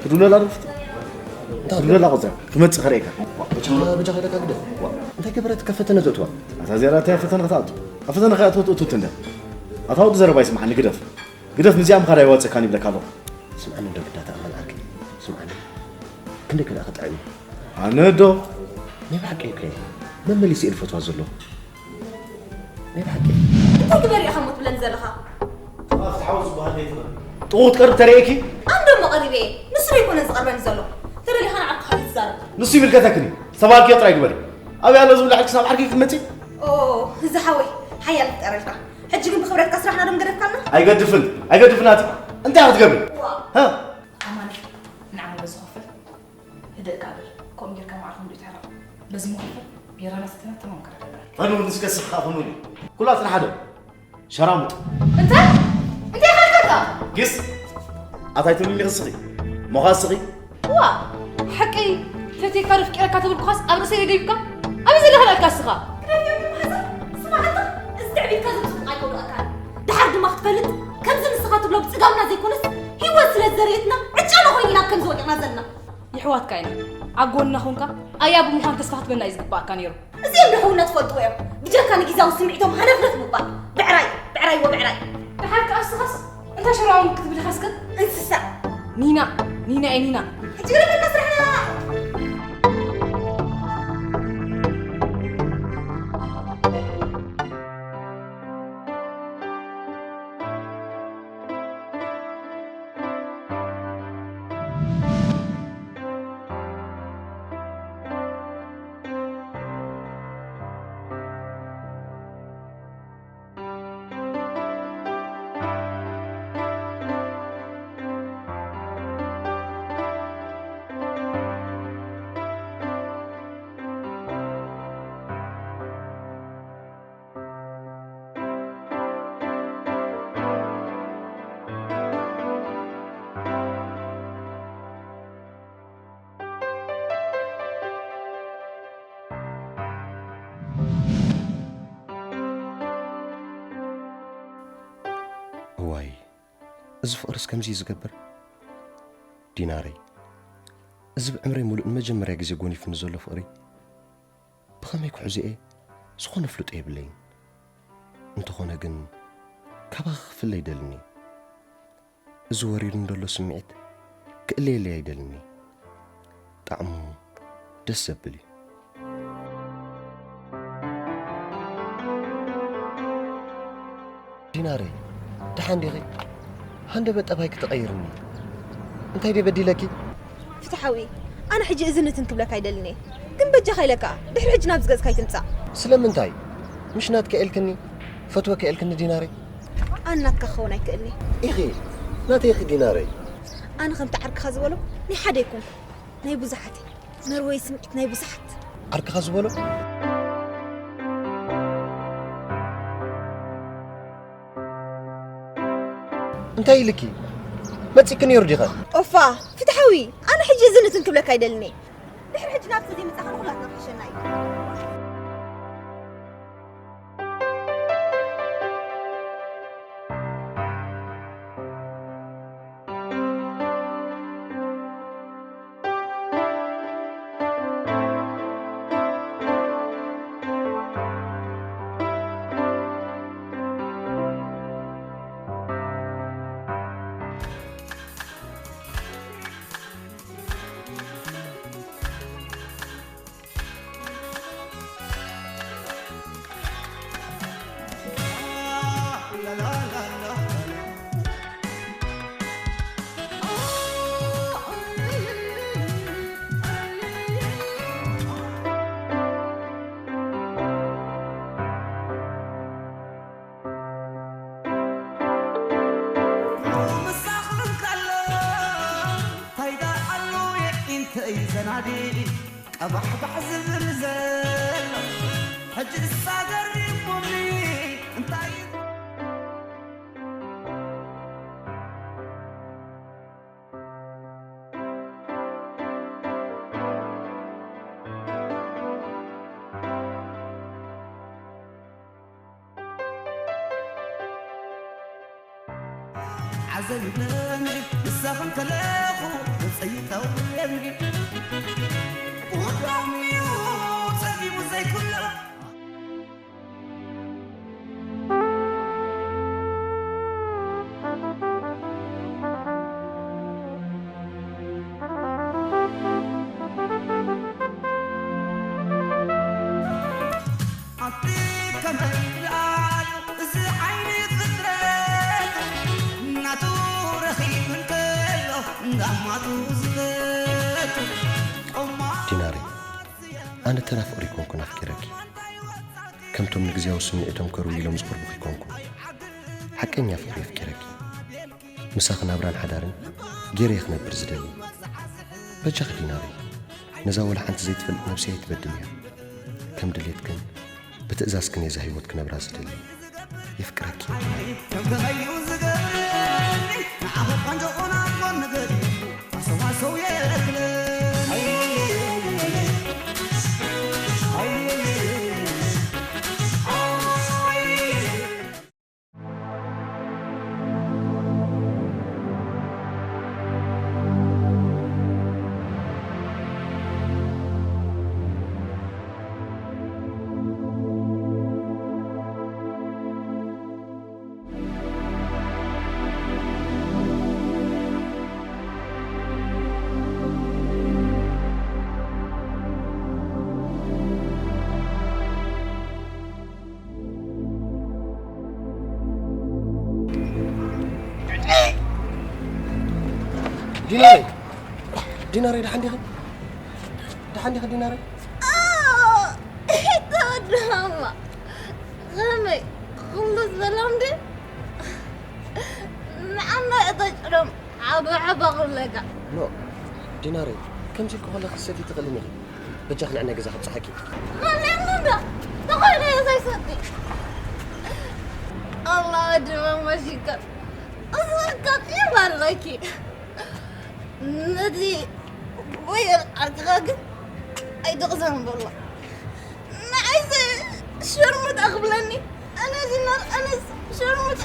ክድውለላ ዶ? እንታይ ክድውለላ ቆፅራ ክመፅእ ከርእየካ። ብቻ በጃ ከይደካ ግደፍ። ዋ፣ እንታይ ገበረትካ ፈተነ ዘእትዋ? ኣታ እዚኣ ደኣ እንታይ ፈተነ ክትኣቱ? ኣብ ፈተነ ከይኣትወት እቱት እንደ። ኣታ ወዲ ዘረባ ይስምዓኒ ግደፍ። ግደፍ፣ ምስዚኣ ምኻድ ኣይዋፀካን ይብለካ ኣለኹ። ስምዓኒ እንዶ ግዳታ ኣማን ዓርከይ፣ ስምዓኒ። ክንደይ ከ ደኣ ክጥዕም እዩ? ኣነ ዶ? ናይ ብሓቂ እኮ እየ። መመሊሱ እየ ዝፈትዋ ዘለኹ። ናይ ብሓቂ። እንታይ ግበር ኢኻ እሞ ትብለኒ ዘለኻ? ጥቓ ፍትሓዊ ዝበሃል ዘይትኽእል። ጥቕኡ ትቀርብ ተርእየኪ? ኣንዶ እሞ ቀሪበ እየ። ንሱ ዶ ኣይኮነን ዝቐርበኒ ዘሎ? ተደሊኻ ንዓካ ካልእ ትዛረብ። ንሱ ይምልከተክን እዩ። ዝተባሃልክዮ ጥራይ ግበሪ። ኣበይ ኣሎ ዝብል ዓርኪ ክሳብ ዓርኪ ክትመጺ? ኦ፣ እዚ ሓወይ፣ ሓያል ይፍጠረልካ። ሕጂ ግን ብኽብረትካ ስራሕና ዶ ምገደፍካልና? ኣይገድፍን፣ ኣይገድፍን ኣቲ። እንታይ ክትገብሪ? ዋ። ሃ? ኣማን፣ ንዓና በዚ ኮፈል። ህድእ ከኣ በል። ከምኡ ጌርካ መዓርፎም ዶ ይትሕረቕ? በዚ መኸፈል ቢራና ሰቲና ተማም ክንዕደል። ኣኑ ንስከ ስኻ ኹኑኒ። ኩላትና ሓደ። ሸራሙጥ። እንታይ? እንታይ ኻልካታ? ግስ። ኣታይ ትብልኒ ክስኺ? ሞኻ ስኺ? ዋ፣ ሓቀይ ፈትየካ ዶ ፍቂረካ ተብልኩኻስ ኣብ ርእሰይ ደይብካ? ኣበይ ዘለኻ ደኣ እስኻ? ግደፍዮ መሓዛ፣ ስማዕ ኣታ፣ እዚ ትዕቢትካ ዘምጽእ ኣይከውድኣካን። ደሓር ድማ ክትፈልጥ፣ ከምዚ ንስኻ ትብሎ ብጽጋብና ዘይኮነስ፣ ህይወት ስለ ዝዘርየትና፣ ዕጫና ኮይኑ ኢና ከምዚ ወዲቕና ዘለና። የሕዋትካ ኢና። ኣብ ጎንና ኾንካ ኣያ ብምዃን ተስፋ ክትበና እዩ ዝግባኣካ ነይሩ። እዚኦም ንሕውና ትፈልጥዎ እዮም። ብጀካ ንግዝያዊ ስምዒቶም ሃነፍነፍ ምባል። ብዕራይ፣ ብዕራይ ወብዕራይ። ደሓር ከኣ እስኻስ እንታይ ሸራውን ክትብል ኢኻ እስከ? እንስሳ። ኒና፣ ኒና እየ ኒና። ሕጂ ግደፈልና ስራሕና። እዋይ፣ እዚ ፍቕርስ ከምዚ እዩ ዝገብር? ዲናረይ፣ እዚ ብዕምረይ ሙሉእ ንመጀመርያ ግዜ ጎኒፉኒ ዘሎ ፍቕሪ ብኸመይ ክሕዞ እየ? ዝኾነ ፍልጦ የብለይን። እንተኾነ ግን ካባኺ ክፍለ ኣይደልን እየ። እዚ ወሪዱኒ ዘሎ ስምዒት ክእለየለይ ኣይደልን እየ። ጣዕሙ ደስ ዘብል እዩ። ዲናረይ፣ ደሓን ዲኺ? ሃንደበት ጠባይኪ ተቐይርኒ። እንታይ ድየ በዲለኪ? ፍትሓዊ፣ ኣነ ሕጂ እዝን እትን ክብለካ ኣይደልን እየ። ግን በጃኻ ኢለካ፣ ድሕሪ ሕጂ ናብዚ ገጽካ ኣይትምጻእ። ስለምንታይ? ምሽ ናትኪ ኢልክኒ፣ ፈትወኪ ኢልክኒ ዲናረይ? ኣነ ናትካ ክኸውን ኣይክእልኒ። ኢኺ፣ ናተይ ኢኺ ዲናረይ። ኣነ ከምቲ ዓርክኻ ዝበሎ ናይ ሓደ ኣይኮንኩ፣ ናይ ብዙሓት እየ። መርወይ ስምዒት ናይ ብዙሓት። ዓርክኻ ዝበሎ? እንታይ ኢልኪ? መጺእኪ ነይሩ ዲኸ? ኦፋ፣ ፍትሓዊ፣ ኣነ ሕጂ እዝን እትን ክብለካ ኣይደልን እየ። ድሕሪ ሕጂ ናብዚ ዘይምጻኻ ንኹላትና ክሕሸና እዩ። ምሳኽን ከሎ እንታይ ደኣ ኣሎ የዒንተይ ዘናዲ ቀባሕባሕ ዝብል ዘሎ ሕጂ እሳ ገሪሙኒ እንታይ ሓዘን ይብለኒ ንሳኽን ከለኹ ክጸይተውየኒ ጉዳምዩ ጸቢቡ ዘይኩሎ ኣቲ ከመይ ደኣ እዚ ዓይኒ ፍጥረት ናቱ ረኺቡ እንከሎ እንዳማቱ ዝፈቱ ዲናረይ፣ ኣነ ተራ ፍቕሪ ኣይኮንኩን ኣፍቂረኪ። ከምቶም ንግዝያዊ ስምዒቶም ከርውዩ ኢሎም ዝቕርቡኺ ኣይኮንኩን። ሓቀኛ ፍቕሪ ኣፍቂረኪ። ምሳኺ ናብራን ሓዳርን ገይረ እየ ክነብር ዝደሊ። በጃኺ ዲናረይ፣ ነዛ ወላ ሓንቲ ዘይትፈልጥ ነብሰይ ኣይትበድልያ። ከም ድሌትክን ብትእዛዝክን እየ እዛ ህይወት ክነብራ ዝደሊ። የፍቅረኪ። ዲናረይ፣ ዲናረይ፣ ደሓን ዲኺ? ደሓን ዲኺ ዲናረይ? ተወድሃማ ከመይ ኩሉ ሰላም ድ ንዓና እታ ጭሎም ዓባዓባ ክብለካ። ኖ፣ ዲናረይ፣ ከምዚ ኢልኩ ከለኺ ክትሰትዪ ትኽእልን ኢኺ። በጃኺ ንዕናይ ገዛ ከብጽሓኪ። መሊእኒ እንዶ፣ ተኾይነ እየ ዘይሰቲ። ኣላ ወዲ መመሽከር፣ እዚ ኣጋጢም ኣለኪ። ነቲ ወየል ዓርክኻ ግን ኣይትቕሰን በሎ። ንዓይስ ሸርሙጣ ክብለኒ? ኣነ ዲናር፣ ኣነስ ሸርሙጣ።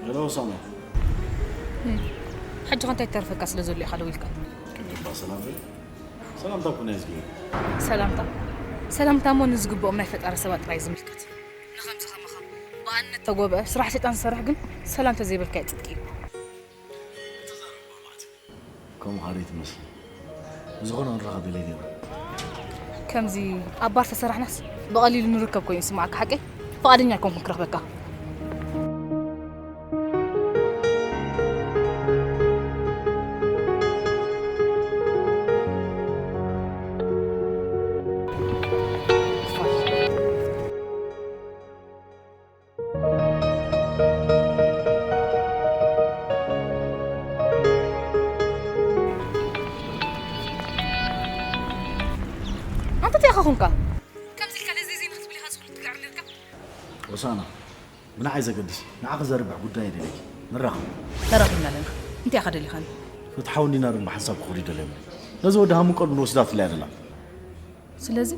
ሄሎ ሳሚ። ሕጂ ኸ እንታይ ተርፈካ ስለ ዘሎ ኢኻ ደዊልካ? ቅድም እባ ሰላም በል። ሰላምታ እኮ ናይ እዝጊ እዩ። ሰላምታ? ሰላምታ እሞ ንዝግብኦም ናይ ፈጣሪ ሰባት ጥራይ ዝምልከት። ንኸምዚ ኸማኻ ብኣንነት ተጎብአ ስራሕ ሰይጣን ዝሰርሕ ግን ሰላም ተዘይበልካዮ ጽድቂ እዩ። ከምኡ ኻሪ ትመስል። ብዝኾነ ክንራኸብ ደለየ ነይረ። ከምዚ ኣብ ባር ተሰራሕናስ ብቐሊሉ ንርከብ ኮይኑ ይስምዓካ ሓቀይ? ፍቓደኛ ኣይኮንኩን ክረኽበካ። ኣንተ እንታይ ኢኻ ኾንካ? ከምዚ ኢልካ ለዘይ ዜና ክትብል ኢኻ ዝኽእል ትጋዕር ነርካ? ሮሳና፣ ብንዓይ ዘገድስ ንዓኺ ዘርብሕ ጉዳይ ኣይደልየኪ። ንራኸብ። ተራኺብና ኣለና። እንታይ ኢኻ ደሊኻኒ? ፍትሓውን ዲናርን ብሓንሳብ ክኸዱ ይደልዮም። ነዚ ወዲ ሃሙን ቀልቡን ወሲዳትለይ ኣላ። ስለዚ?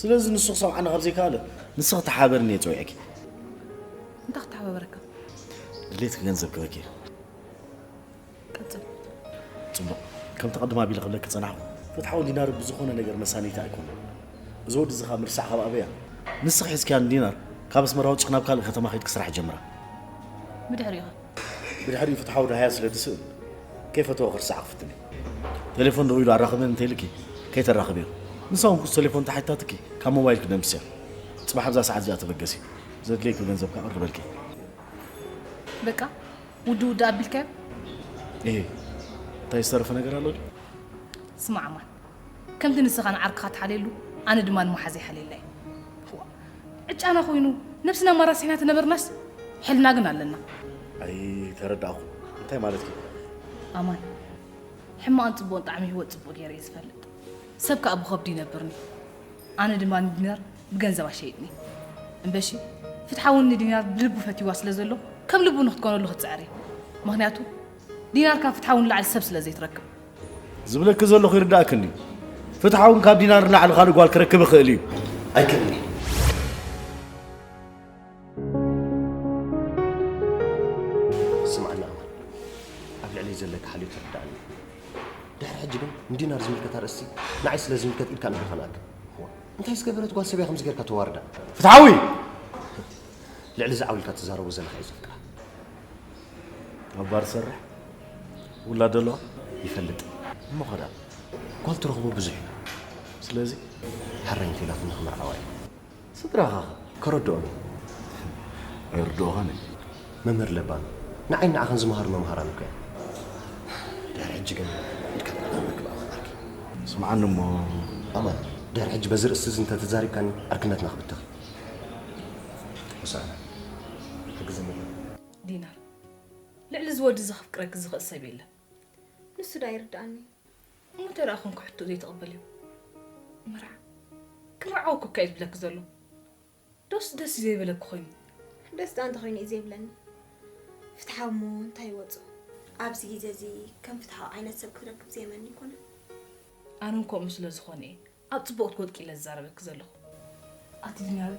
ስለዚ ንሱ ክሰምዓኒ ካብ ዘይከኣለ፣ ንስኺ ተሓባበርኒ እየ ጸዊዐኪ። እንታይ ክተሓባበረካ? ድሌትኪ ገንዘብ ክበኪ እየ። ቀጽል። ጽቡቕ። ከምቲ ቀድም ኣቢለ ክብለኪ ዝጸናሕኩ፣ ፍትሓውን ዲናርን ብዝኾነ ነገር መሳነይቲ ኣይኮኑን። እዚ ወዲ እዚ ካብ ምርሳዕ ካብ ኣበያ፣ ንስኺ ሒዝክያ ንዲናር ካብ ኣስመራ ኣውጺኺ ናብ ካልእ ከተማ ከይድኪ ስራሕ ጀምራ። ብድሕሪኡ ኸ? ብድሕሪኡ ፍትሓዊ ደሃያ ስለ ዝስእን፣ ከይፈተወ ክርሳዕ ክፍትን እዩ። ቴሌፎን ደዊሉ ኣራኽበን እንተይልኪ ከይተራኽብዮ። ንሳ እውን ኩስ ቴሌፎን ተሓቲታትኪ ካብ ሞባይልኪ ደምስያ። ጽባሕ ኣብዛ ሰዓት እዚኣ ተበገሲ። ዘድልየኪ ገንዘብ ከኣ ቅርበልኪ። በቃ ውድ ውድ ኣቢልካዮ። እሄ፣ እንታይ ዝተረፈ ነገር ኣሎ ድዩ? ስማዕ ኣማን፣ ከምቲ ንስኻ ንዓርክኻ ትሓልየሉ ኣነ ድማ ንመሓዘይ ሓልየላ እየ። ዋእ፣ ዕጫና ኮይኑ ነብስና ማራሲሕና ተነበርናስ ሕልና ግን ኣለና። ኣይተረዳእኹ። እንታይ ማለትኪ? ኣማን፣ ሕማቕን ጽቡቕን ጣዕሚ ህይወት ጽቡቕ ገይረ እየ ዝፈልጥ። ሰብ ከኣ ብኸብዱ ይነብርኒ። ኣነ ድማ ንዲናር ብገንዘብ ኣሸይጥኒ። እምበሺ ፍትሓውን ንዲናር ብልቡ ፈትይዋ ስለ ዘሎ ከም ልቡ ንክትኮነሉ ክጽዕር እየ። ምኽንያቱ ዲናር ካብ ፍትሓውን ንላዕሊ ሰብ ስለ ዘይትረክብ። ዝብለኪ ዘለኹ ይርዳእክኒ። ፍትሓውን ካብ ዲናር ንላዕሊ ካልእ ጓል ክረክብ ይኽእል እዩ። ኣይክእልን እዩ። ስምዓና ኣማን፣ ኣብ ልዕለይ ዘለካ ሓልዮት ተረዳእኒ። ድሕሪ ሕጂ ግን ንዲናር ዝምልከት ኣርእስቲ ንዓይ ስለ ዝምልከት ኢድካ ንእግርኻ ንኣክል። እዋ፣ እንታይ ዝገበረት ጓል ሰብ እያ ከምዚ ጌርካ ተዋርዳ? ፍትሓዊ! ልዕሊ እዚ ዓው ኢልካ ትዛረቦ ዘለኻ እዩ ዘፍቅራ። ኣብ ባር ትሰርሕ? ውላድ ኣለዋ? ይፈልጥ። እሞ ኸዳ? ጓል ትረኽቦ ብዙሕ እዩ። ስለዚ ሕራይ እንተኢላትኒ ክምርዓዋ እዩ። ስድራኻ ከ? ከረድኦም እዩ። ኣይርድኦኻን እዩ። መምህር ለባም፣ ንዓይን ንዓኻን ዝመሃሩ መምሃራን እኮ እዮም። ድሕሪ ሕጂ ግን ኢድካ ንዕኦም ክበኣኻ ዓርኪ። ስምዓኒ እሞ። ኣማን፣ ድሕሪ ሕጂ በዚ ርእስቲ እዚ እንተተዛሪብካኒ ዕርክነትና ክብተኽ እዩ። ሆሳዕና፣ ሕግዘኒ። ዲናር፣ ልዕሊ እዚ ወዲ እዚ ከፍቅረኪ ዝኽእል ሰብ የለን። ንሱ ዶ ኣይርድኣኒ? እሞ እንታይ ደኣ ኮንኩ ሕቶ ዘይትቕበልዮ? ምርዓ፣ ክምርዓወኪ እኮ እዩ ዝብለኪ ዘሎ። ዶስ ደስ እዩ ዘይበለኪ ኮይኑ? ደስ ደኣ እንተኾይኑ እዩ ዘይብለኒ። ፍትሓዊ እሞ እንታይ ይወጾ? ኣብዚ ግዜ እዚ ከም ፍትሓዊ ዓይነት ሰብ ክትረክብ ዘየመኒ ኣይኮነን። ኣነ እውን ከምኡ ስለ ዝኾነ እየ ኣብ ጽቡቕ ክትወድቂ ኢለ ዝዛረበኪ ዘለኹ። ኣቲ ዲናር፣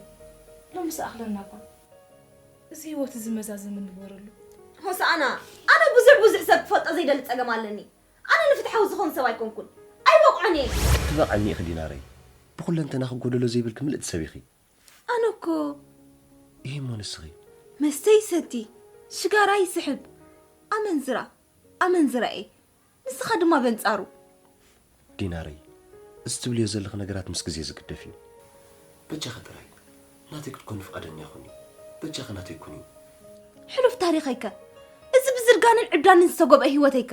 ሎሚ ዝኣኽለና እኳ እዚ ህይወት እዚ መዛዘሚ ንግበረሉ። ሆሳዕና፣ ኣነ ብዙሕ ብዙሕ ሰብ ክፈልጦ ዘይደሊ ጸገም ኣለኒ። ኣነ ንፍትሓዊ ዝኾን ሰብ ኣይኮንኩን። ኣይበቕዖን እየ። ትበቕዕኒ ኢኺ ዲናረይ። ብኹለንተናኺ ጎደሎ ዘይብልኪ ምልእቲ ሰብ ኢኺ። ኣነ እኮ ይሄ እሞ ንስኺ መስተ ይሰቲ፣ ሽጋራ ይስሕብ፣ ኣመንዝራ ኣመንዝራ እየ። ንስኻ ድማ በንጻሩ። ዲናረይ፣ እዚ ትብልዮ ዘለኺ ነገራት ምስ ግዜ ዝግደፍ እዩ። በጃኺ ጥራይ ናተይ ክትኮኒ ፍቓደኛ ኩኒ። በጃኺ ናተይ ኩኒ። ሕሉፍ ታሪኸይከ? እዚ ብዝርጋንን ዕብዳንን ዝተጎብአ ህይወተይከ?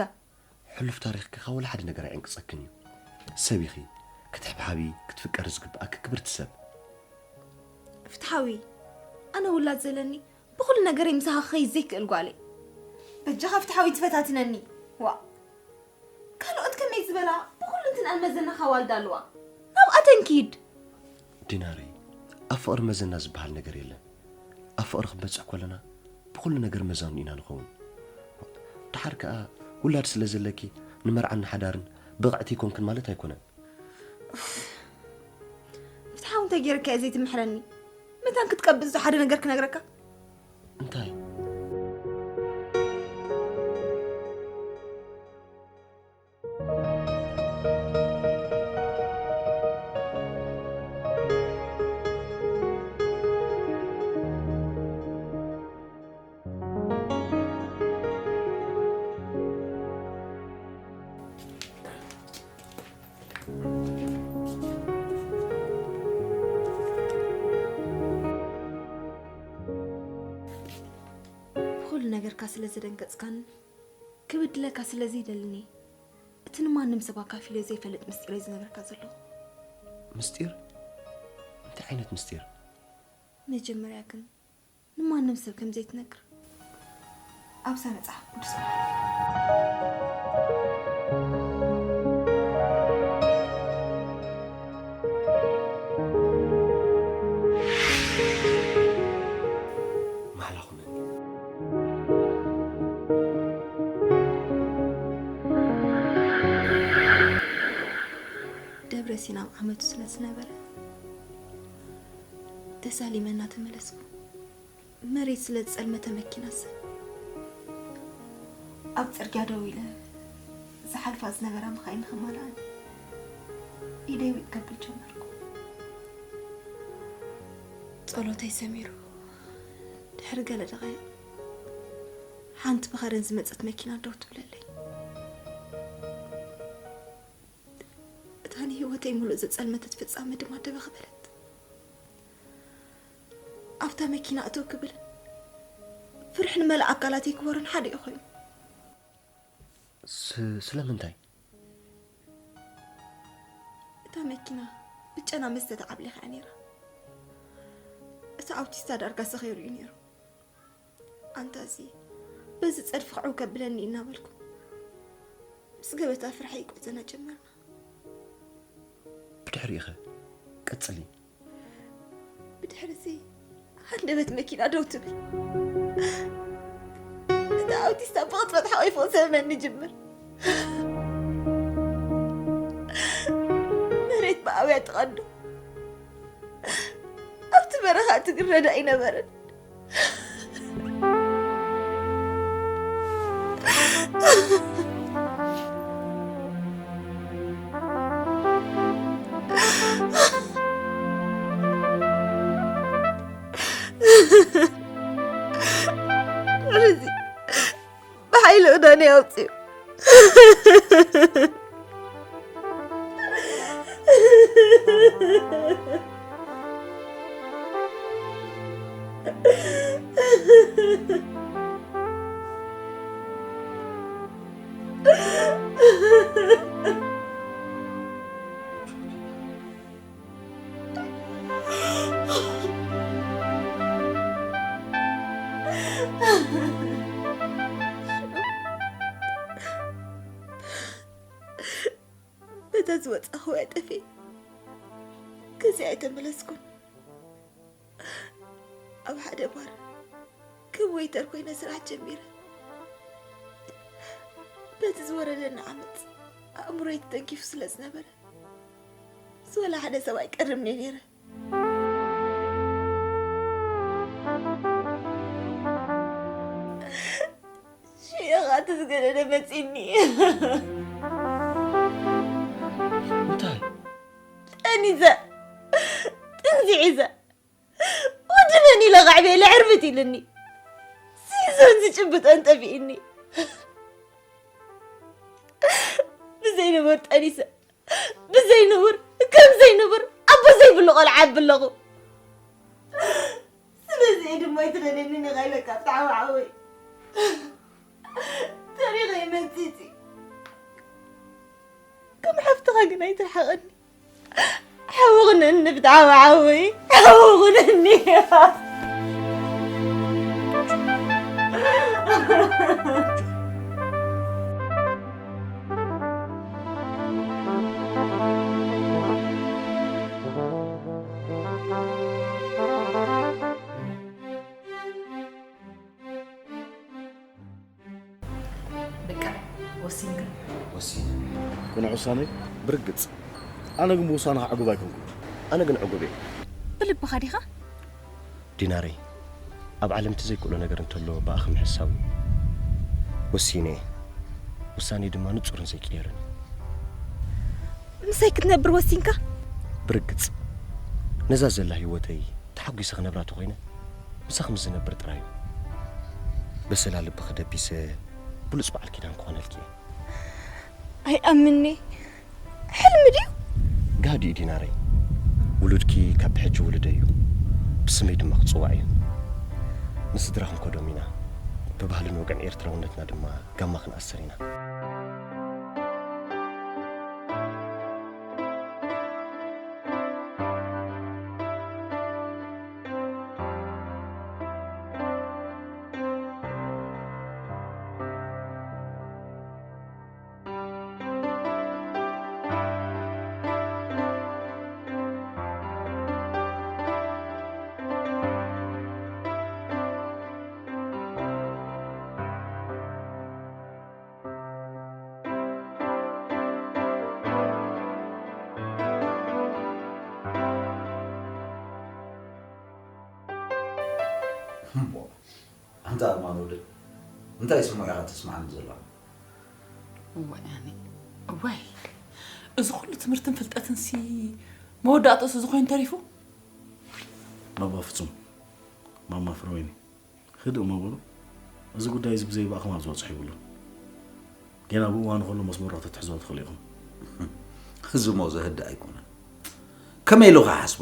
ሕሉፍ ታሪኽኪ ካብ ወላ ሓደ ነገር ኣይዕንቅጸክን እዩ። ሰብ ኢኺ፣ ክትሕብሓቢ፣ ክትፍቀሪ ዝግብኣኪ ክብርቲ ሰብ። ፍትሓዊ፣ ኣነ ውላድ ዘለኒ ብኹሉ ነገረይ ምሳኻ ክኸይድ ዘይክእል ጓል እየ። በጃኻ ፍትሓዊ ትፈታትነኒ። ዋእ፣ ካልኦት ከመይ ዝበላ ብኹሉ እንትንኣን መዘናኻ ዋልዳ ኣለዋ። ናብኣተን ኪድ። ዲናረይ፣ ኣብ ፍቕሪ መዘና ዝበሃል ነገር የለን። ኣብ ፍቕሪ ክንበጽሕ ከለና ብኹሉ ነገር መዛኑ ኢና ንኸውን። ደሓር ከኣ ውላድ ስለ ዘለኪ ንመርዓን ንሓዳርን ብቕዕቲ ኣይኮንክን ማለት ኣይኮነን። ፍትሓዊ እንታይ ገይረካ እየ ዘይትምሕረኒ? መታን ክትቀብጽ ዶ ሓደ ነገር ክነግረካ? እንታይ? ብኹሉ ነገርካ ስለ ዘደንገጽካን ክብድለካ ስለ ዘይደልን እየ እቲ ንማንም ሰብ ኣካፊለ ዘይፈልጥ ምስጢረይ ዝነግረካ ዘለኹ። ምስጢር? እንታይ ዓይነት ምስጢር? መጀመርያ ግን ንማንም ሰብ ከም ዘይትነግር ኣብዛ መጽሓፍ ቅዱስ ማሕላ ኩነኒ። ደብረ ሲና ኣብ ዓመቱ ስለ ዝነበረ ተሳሊመ እናተመለስኩ መሬት ስለ ዝጸልመተ መኪና ሰብ ኣብ ጽርግያ ደው ኢለ ዝሓልፋ ዝነበራ መኻይን ንኽማልኣን ኢደይ ዊጥ ከብል ጀመርኩ። ጸሎተይ ሰሚሩ ድሕሪ ገለ ደቓይቕ ሓንቲ ብኸረን ዝመጸት መኪና ደው ትብለለይ። ከይምሉእ ዘጸልመተት ፍጻመ ድማ ደበኽ በለት። ኣብታ መኪና እተው ክብል ፍርሒ ንመላእ ኣካላተይ ክወርን ሓደ እዩ ኮይኑ። ስ- ስለምንታይ? እታ መኪና ብጨና መስተ ተዓብሊኻ እያ ነይራ። እቲ ኣውቲስታ ዳርጋ ሰኺሩ እዩ ነይሩ። ኣንታ እዚ በዚ ጸድፊ ክዕው ከብለኒ እናበልኩ ምስ ገበታ ፍርሓይ ጉዕዞና ጀመርና። ብድሕሪኡ ኸ? ቀጽሊ። ብድሕርዚ ሃንደበት መኪና ደው ትብል። እቲ ኣውቲስታ ብቕጽበት ሓቒፉ ክስሕመኒ ይጅምር። መሬት ብኣውያ ትቐዶ። ኣብቲ በረኻ እትግረዳ ኣይነበረን። እዚ ብሓይሊ እዳኒ ኣውፅኡ። በታ ዝወፃኹ ኣጠፊ ገዚኣ ኣይተመለስኩን። ኣብ ሓደ ባር ከም ወይተር ኮይነ ስራሕ ጀሚረ። በቲ ዝወረደኒ ዓመፅ ኣእምሮይ ተተንኪፉ ስለ ዝነበረ ምስ ወላ ሓደ ሰብ ኣይቀርብን እየ ነይረ። ሽየኻ እቲ ዝገደደ መፂኒ። እንታይ? ጠኒዘ ጥንዚ ሒዘ ወዲ መን ኢለ ቃዕበየ ልዕርብት ኢልኒ። ሲዞን ዝጭብጠን ጠፊእኒ። ብዘይ ንቡር ጠኒሰ ብዘይ ንቡር ከም ዘይ ንቡር ኣቦ ዘይብሉ ቆልዓ ኣብለኹ። ስለዚ እየ ድማ ኣይትደልየኒ ኒቓ ኢለካ ብጣዕሚ ዓወይ። ተሪኸ ይመጽእ እቲ ከም ሓፍትኻ ግን ኣይትርሓቐኒ። ሓዊ ኹነኒ ብጣዕሚ ሓዊ ሓዊ ኹነኒ። በቃ ወሲንካ? ወሲነ። ቅኑዕ ውሳነ? ብርግጽ። ኣነ ግን ብውሳነኻ ዕጉብ ኣይኮንኩን። ኣነ ግን ዕጉብ እየ። ብልብኻ ዲኻ? ዲናረይ፣ ኣብ ዓለም እቲ ዘይክእሎ ነገር እንተሎ ብኣኺ ምሕሳው እዩ። ወሲነ እየ። ውሳኔ ድማ ንጹርን ዘይቅየርን እዩ። ምሳይ ክትነብር ወሲንካ? ብርግጽ። ነዛ ዘላ ህይወተይ ተሓጒሰ ክነብራ ተኾይነ ምሳኺ ምስ ዝነብር ጥራይ እዩ። በሰላ ልብኺ ደቢሰ ብሉጽ በዓል ኪዳን ክኾነልኪ እየ። ኣይኣምንኒ። ሕልሚ ድዩ? ጋህዲ እዩ ዲናረይ። ውሉድኪ ካብ ብሕጂ ውሉደይ እዩ። ብስመይ ድማ ክጽዋዕ እዩ። ንስድራ ክንከዶም ኢና። ብባህልን ወግዕን ኤርትራውነትና ድማ ጋማ ክንኣስር ኢና። እሞ ኣንታ ኣርማን ወደይ፣ እንታይ ስምዒት ኢኻ ተስምዓኒ ዘለኻ? እዋይ ኣነ እዋይ፣ እዚ ኩሉ ትምህርትን ፍልጠትን ሲ መወዳእትኡስ እዚ ኮይኑ ተሪፉ። ባባ ፍጹም፣ ማማ ፍረወይኒ፣ ህድእ እሞ በሉ። እዚ ጉዳይ እዚ ብዘይ ባእኹም ኣብ ዝበጽሖ የብሉን። ጌና ብእዋኑ ከሎ መስመሩ ክትሕዝዎ ትኽእሉ ኢኹም። እዚ እሞ ዘህድእ ኣይኮነን። ከመይ ኢሉ ክሓስቦ?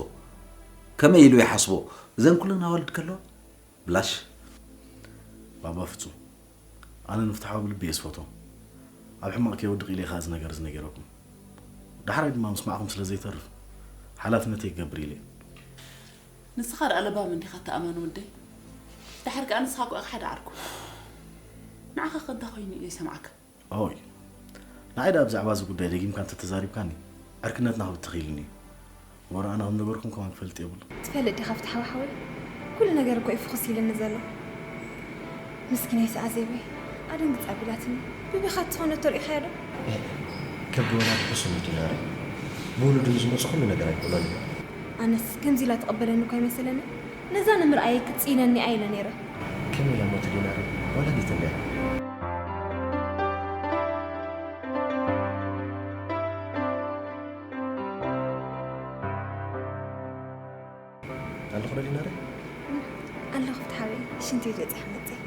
ከመይ ኢሉ ይሓስቦ? እዘን ኩለን ኣዋልድ ከለዋ? ብላሽ። ባባ ፍጹም፣ ኣነ ንፍትሓዊ ብልቢ እየ ዝፈትዎ። ኣብ ሕማቕ ከይወድቕ ኢለ እየ ከኣ እዚ ነገር እዚ ነጊረኩም። ዳሕራይ ድማ ምስማዕኹም ስለ ዘይተርፍ፣ ሓላፍነተይ ክገብር ኢለ እየ። ንስኻ ደኣ ለባም እንዲኻ፣ ተኣመን ወደይ። ድሓር ከኣ ንስኻ እኮ ኢኻ ሓደ ዓርኩ። ንዓኻ ከ እንታይ ኮይኑ እዩ ዘይሰምዓካ? ኦይ፣ ንዓይ ደኣ ብዛዕባ እዚ ጉዳይ ደጊምካ እንተተዛሪብካኒ፣ ዕርክነትና ክብትኽ ኢሉኒ እዩ። እሞ ደኣ ኣነ ከም ነበርኩም ከማን ክፈልጥ የብሉ። ትፈልጥ ዲኻ ፍትሓዊ ሓወይ? ኩሉ ነገር እኮ እዩ ፍኹስ ኢሉኒ ዘሎ። ምስኪናይ ሰዓዜበይ ኣደንግጽ ኣቢላትኒ። ብቢኻ እትኾነ እቶ ርኢኻዮ ዶ? ከብዲ ወላዲ ሕሱም እዩ ዲናረ። ብውሉዱ ንዝመጽእ ኩሉ ነገር ኣይክእሎን እዩ። ኣነስ ከምዚ ኢላ ትቐበለኒ እኮ ኣይመሰለንን። ነዛ ንምርኣየይ ክትጽኢነኒ እያ ኢለ ነይረ። ከመይ ኢላ እሞ እቲ ዲናረ? ወላዲት እንድያ። ኣለኹ ዶ ዲናረ? ኣለኹ ፍትሓዊ፣ ሽንቲ ቤት በጺሐ መጽእ።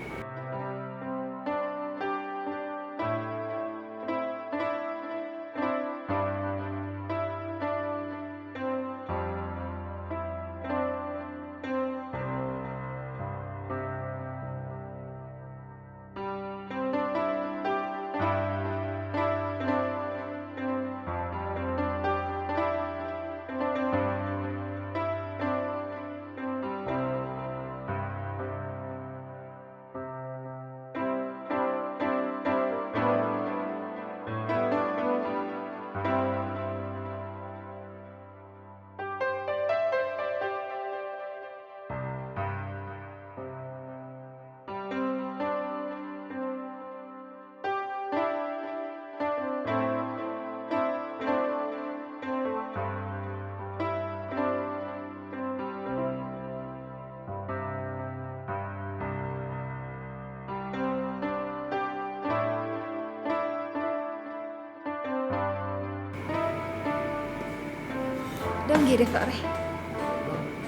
ደንጌ ደ ፍቕረይ።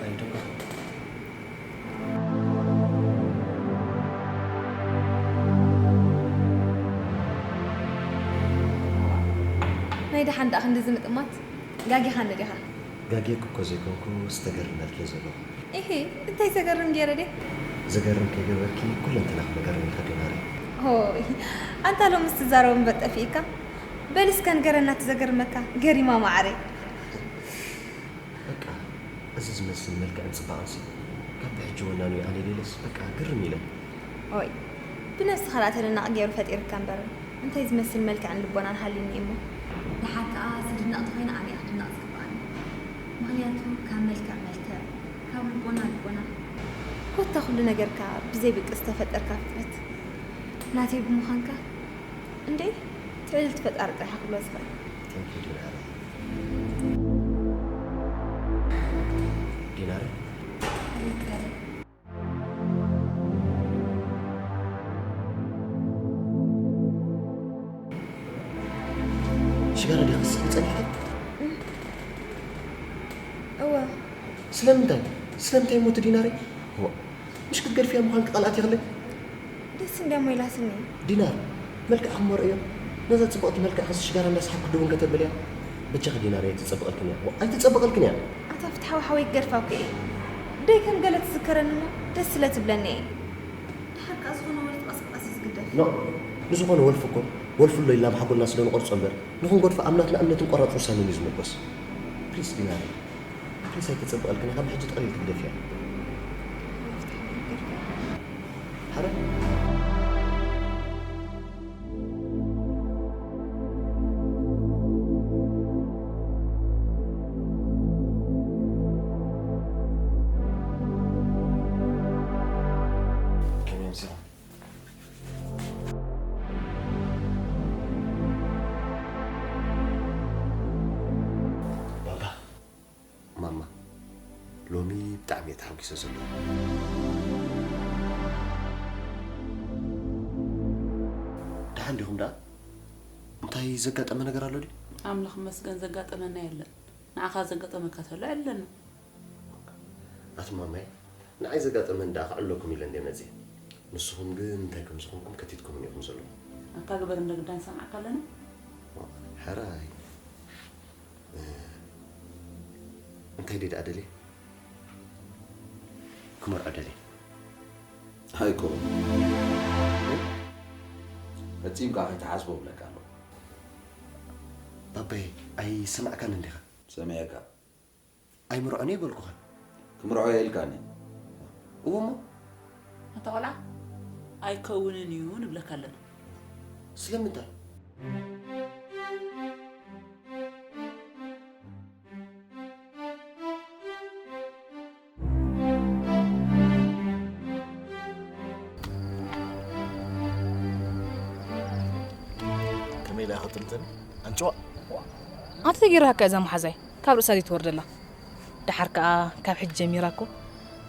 ኣይደንጎ። ናይ ደሓን ደኣ ክንድዚ ምጥማት ጋጊኻኒ ዲኻ? ጋጌኩ እኮ ዘይኮንኩ ዝተገርመልኪ እየ ዘለኹ። ኢሂ፣ እንታይ ዘገርም ገይረ ድየ? ዘገርም ከይገበርኪ ኩለንተናኺ መገረሚ ኢኻ ዲናሪ። ሆይ፣ ኣንታ ሎምስ ትዛረብ እምበር ጠፊእካ። በል እስከ ንገረና እቲ ዘገርመካ ገሪማ መዓረይ። በቃ፣ እዚ ዝመስል መልክዕን ጽባቐንሲ ካብ ብሕጂ ወናኑ ኣነ ሌለስ በቃ ግርም ኢለ። ኦይ፣ ብነብስኻ ደኣ ተደናቒ ገይሩ ፈጢርካ እምበር፣ እንታይ ዝመስል መልክዕን ልቦናን ሃልዩኒ እሞ። ደሓር ከኣ ዝድነቕ ተኾይነ ኣነ እየ ክድነቕ ዝግብኣኒ። ምኽንያቱ ካብ መልክዕ መልክዕ፣ ካብ ልቦና ልቦና። ኮታ ኩሉ ነገርካ ብዘይ ብቂ ዝተፈጠርካ ፍጥረት ናተይ ብምዃንካ፣ እንዴ፣ ትዕድልቲ ፈጣሪ ጥራሕ ክብሎ ዝኽእል። Thank you ዲናረ። ዲናረ? ሽጋራ ዲኻ ክትስሕቢ ጸኒሕኪ? እወ። ስለምንታይ? ስለምንታይ እሞ እቲ ዲናረይ? እዋ፣ ምሽ ክትገድፍያ ምዃንኪ ቃል ኣቲኽለይ? ደስ እንድያ እሞ ኢላትኒ። ዲናር፣ መልክዕኺ እሞ ርእዮ። ነዛ ጽብቕቲ መልክዕኺ ሽጋራ እንዳሰሓብኪ ድው እንከተብልያ? በጃኺ ዲናረይ ኣይትጸብቐልክን እያ። እዋ፣ ኣይትጸብቐልክን እያ። ኣታ ፍትሓዊ ሓወይ ክገድፋ እኮ እየ። ደይ ከም ገለ ትዝከረኒ እሞ ደስ ስለ ትብለኒ እየ። ድሓር ከኣ ዝኾነ ወልፊ ቀስቃስ እዩ ዝግደፍ። ኖ፣ ንዝኾነ ወልፊ እኮ ወልፊ ኣሎ ኢልና ብሓጎልና ስለ ንቆርጾ እምበር፣ ንኽንገድፎ ኣብ ናትና እምነትን ቆራጽ ውሳኔን እዩ ዝምርኮስ። ፕሊስ ዲናሪ፣ ፕሊስ ኣይተጸብቐልክን ኢኻ፣ ብሕጂ ተቐሊልኪ ግደፍያ። ሓረ? ከመይ ኣምሲኻ? ባባ፣ ማማ፣ ሎሚ ብጣዕሚ እየ ተሓጒሰ ዘለኹ። ደሓን ዲኹም ደኣ? እንታይ ዘጋጠመ ነገር ኣሎ ድዩ? ኣምላኽ ይመስገን ዘጋጠመና የለን። ንዓኻ ዘጋጠመካ ተሎ የለን። ኣቲ ማማይ፣ ንዓይ ዘጋጠመኒ ደኣ ከዕልለኩም ኢለ እንድየ መጺአ። ንስኹም ግን እንታይ ከም ዝኾንኩም ከቲትኩምኒ ኢኹም ዘለኹም። ኣታ ግበር እንደ ግዳይ ንሰምዓካ ኣለና። ሕራይ። እንታይ ደኣ ደልየ? ክመርዖ ደልየ። ኣይኮን። ፈጺምካ ከይትሓስቦ እብለካ ኣለኹ። ባባይ፣ ኣይሰማዕካን እንዲኻ? ሰሚዐካ። ኣይምርዖን እየ በልኩኻ። ክምርዖ እየ ኢልካኒ። እወ እሞ? ኣታ ቆልዓ፣ ኣይከውንን እዩ ንብለካ ኣለና። ስለምንታይ? ከመይ ኢላ ክትምተኒ? ኣንጭዋ። ኣንተ ተገይራካ እዛ መሓዛይ ካብ ርእሳ ዘይትወርደላ። ደሓር ከኣ ካብ ሕጂ ጀሚራ እኮ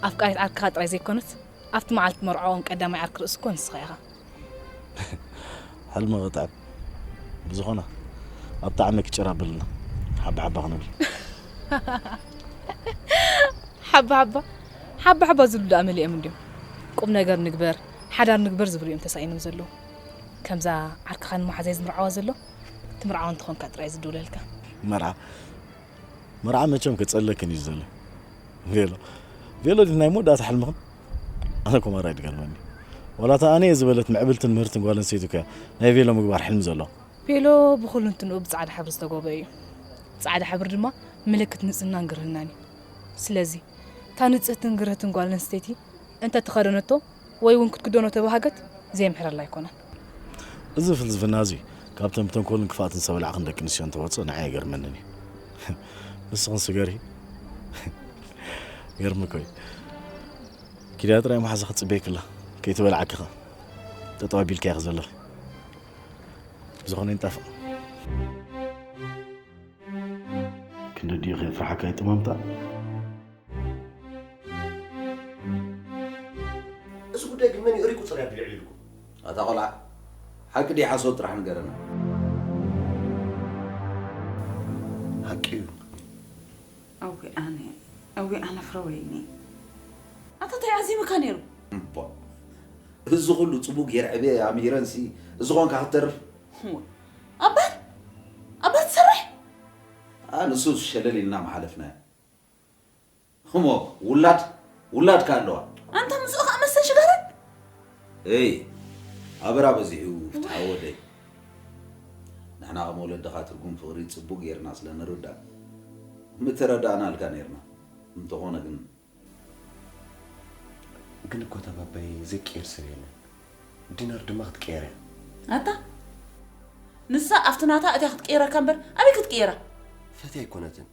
ኣፍቃሪት ዓርክኻ ጥራይ ዘይኮነት፣ ኣብቲ መዓልቲ መርዓኦም ቀዳማይ ዓርኪ ርእሲ እኮ ንስኻ ኢኻ። ሕልሚ ክጥዕም። ብዝኾነ፣ ኣብ ጣዕሚ ክጭር ኣብልና። ሓባ ሓባ ክንብል። ሓባ ሓባ? ሓባ ሓባ ዝብሉ ደኣ መሊኦም እንድዮም። ቁም ነገር ንግበር፣ ሓዳር ንግበር ዝብሉ እዮም ተሳኢኖም ዘለዉ። ከምዛ ዓርክኻ ንመሓዛይ ዝምርዓዋ ዘሎ፣ ትምርዓዋ እንተኾንካ ጥራይ ዝድውለልካ። መርዓ፣ መርዓ መቸም ከጸለክን እዩ ዘሎ። ቬሎ፣ ቬሎ ድዩ ናይ መወዳእታ ሕልምኽን? ኣነ እኮ ማራ ይድገርመኒ። ዋላ እታ ኣነ እየ ዝበለት ምዕብልትን ምህርትን ጓል ኣንስተይቲ እኮ እያ ናይ ቬሎ ምግባር ሕልሚ ዘለዋ። ቬሎ ብኹሉ እንትንኡ ብጻዕዳ ሕብሪ ዝተጎበ እዩ። ጻዕዳ ሕብሪ ድማ ምልክት ንጽህናን ግርህናን እዩ። ስለዚ፣ እታ ንጽህትን ግርህትን ጓል ኣንስተይቲ እንተ ተኸደነቶ ወይ እውን ክትክደኖ ተባሃገት፣ ዘይምሕረላ ኣይኮነን። እዚ ፍልስፍና እዚ ካብተን ብተንኮልን ክፍኣትን ዝተበላዕኽን ደቂ ኣንስትዮ እንተወጽእ ንዓይ ኣይገርመንን እዩ። ንስኽን ስገሪ። ገርሚ እኮ እዩ። ኪድያ ጥራይ መሓዛ ክትጽበየኪ ኣላ። ከይትበልዓኪ ኸኣ። ጠጠው ኣቢልኪ ኢኺ ዘለኺ። ብዝኾነ ይንጣፍቕ። ክንዲ ድዩ ከየፍርሓካ ይጥመምታ? እዚ ጉዳይ ግን መን እዩ እሪቁ ጽርያ ብልዕሊ ኢልኩም? ኣታ ቆልዓ፣ ሓቂ ድዩ ሓሶት ጥራሕ ንገረና። ሓቂ እዩ። ኣዊ ኣነ፣ ኣዊ ኣነ ፍረ ወይኒ። ኣታ እንታይ ኣዚምካ ነይሩ? እምቧ። እዚ ኩሉ ጽቡቅ ጌር ዕብየ ኣምሂረንሲ፣ እዚ ኾንካ ክትተርፍ? እወ። ኣባት? ኣባት ትሰርሕ? ኣ፣ ንሱ ሸለል ኢልና ምሓለፍናዮ። እሞ፣ ውላድ፣ ውላድ ከ ኣለዋ? ኣንታ ምስኡ ከኣ መስተን ሽጋራን? እይ፣ ኣበራ በዚሑ ፍትሓዊ ወደይ። ንሕና ከም ወለድኻ ትርጉም ፍቕሪ ጽቡቕ ጌርና ስለ ንርዳእ፣ ምተረዳእናልካ ኔርና። እንተኾነ ግን፣ ግን እኮ እታ ባባይ ዘይቅየር ሰብ የለን። ዲናር ድማ ክትቅየር እያ። ኣታ፣ ንሳ ኣብቲ ናታ እታ ክትቅየረካ እምበር፣ ኣበይ ክትቅየራ? ፈትያ ኣይኮነትን።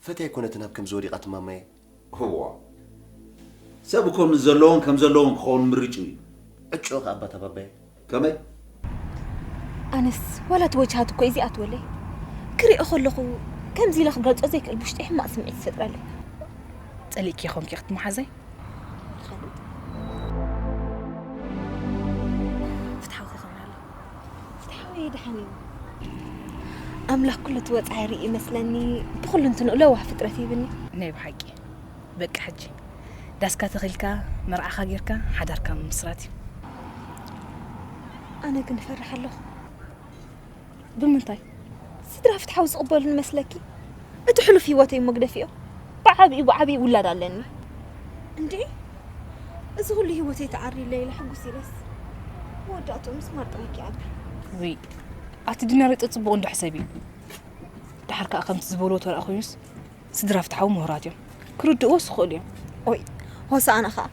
ፈትያ ኣይኮነትን ኣብ ከምዚ ወዲቓ ትማማየ። እዋ። ሰብ እኮ ምስ ዘለዎን ከም ዘለዎን ክኸውን ምርጭኡ እዩ። ዕጭኡ ከኣ ኣባ ተባባየ። ከመይ? ኣነስ ዋላ እቲ ወጅሃት እኮ እዩ ዝኣትወለይ። ክሪኦ ከለኹ ከምዚ ኢለ ክገልጾ ዘይክእል ብውሽጠይ ሕማቕ ስምዒት ይፈጥረለይ። ጸሊእኪ ይኾንኪ ክትመሓዘይ? ይኸልጥ። ፍትሓዊ ክኸውን ኣሎ። ፍትሓዊ ደሓን እዩ። ኣምላኽ ኩሉ እቲ ወጻኢ ይርኢ ይመስለኒ፣ ብኹሉ እንትንኡ ለዋህ ፍጥረት ይብኒ። ናይ ብሓቂ። በቃ ሕጂ ዳስካ ተኺልካ፣ መርዓኻ ጌርካ፣ ሓዳርካ ምምስራት እዩ። ኣነ ግን እፈርሕ ኣለኹ። ብምንታይ? ስድራ ፍትሓዊ ዝቕበሉኒ መስለኪ? እቲ ሕሉፍ ህይወተይ መግደፊኦ። ብዓቢኡ፣ ብዓቢኡ ውላድ ኣለኒ። እንዴ? እዚ ኩሉ ህይወተይ ተዓሪለ ኢለ ሕጉስ ኢለስ፣ መወዳእትኡ ምስማር ጥራይ ይኣቢ። ውይ፣ ኣቲ ዲናር ጽቡቕ እንዶ ሕሰቢ። ደሓር ከኣ ከምቲ ዝበልዎ ተረኣ ኮይኑስ፣ ስድራ ፍትሓዊ ምሁራት እዮም። ክርድእዎ ዝኽእሉ እዮም። ኦይ፣ ሆሳኣና ኸኣ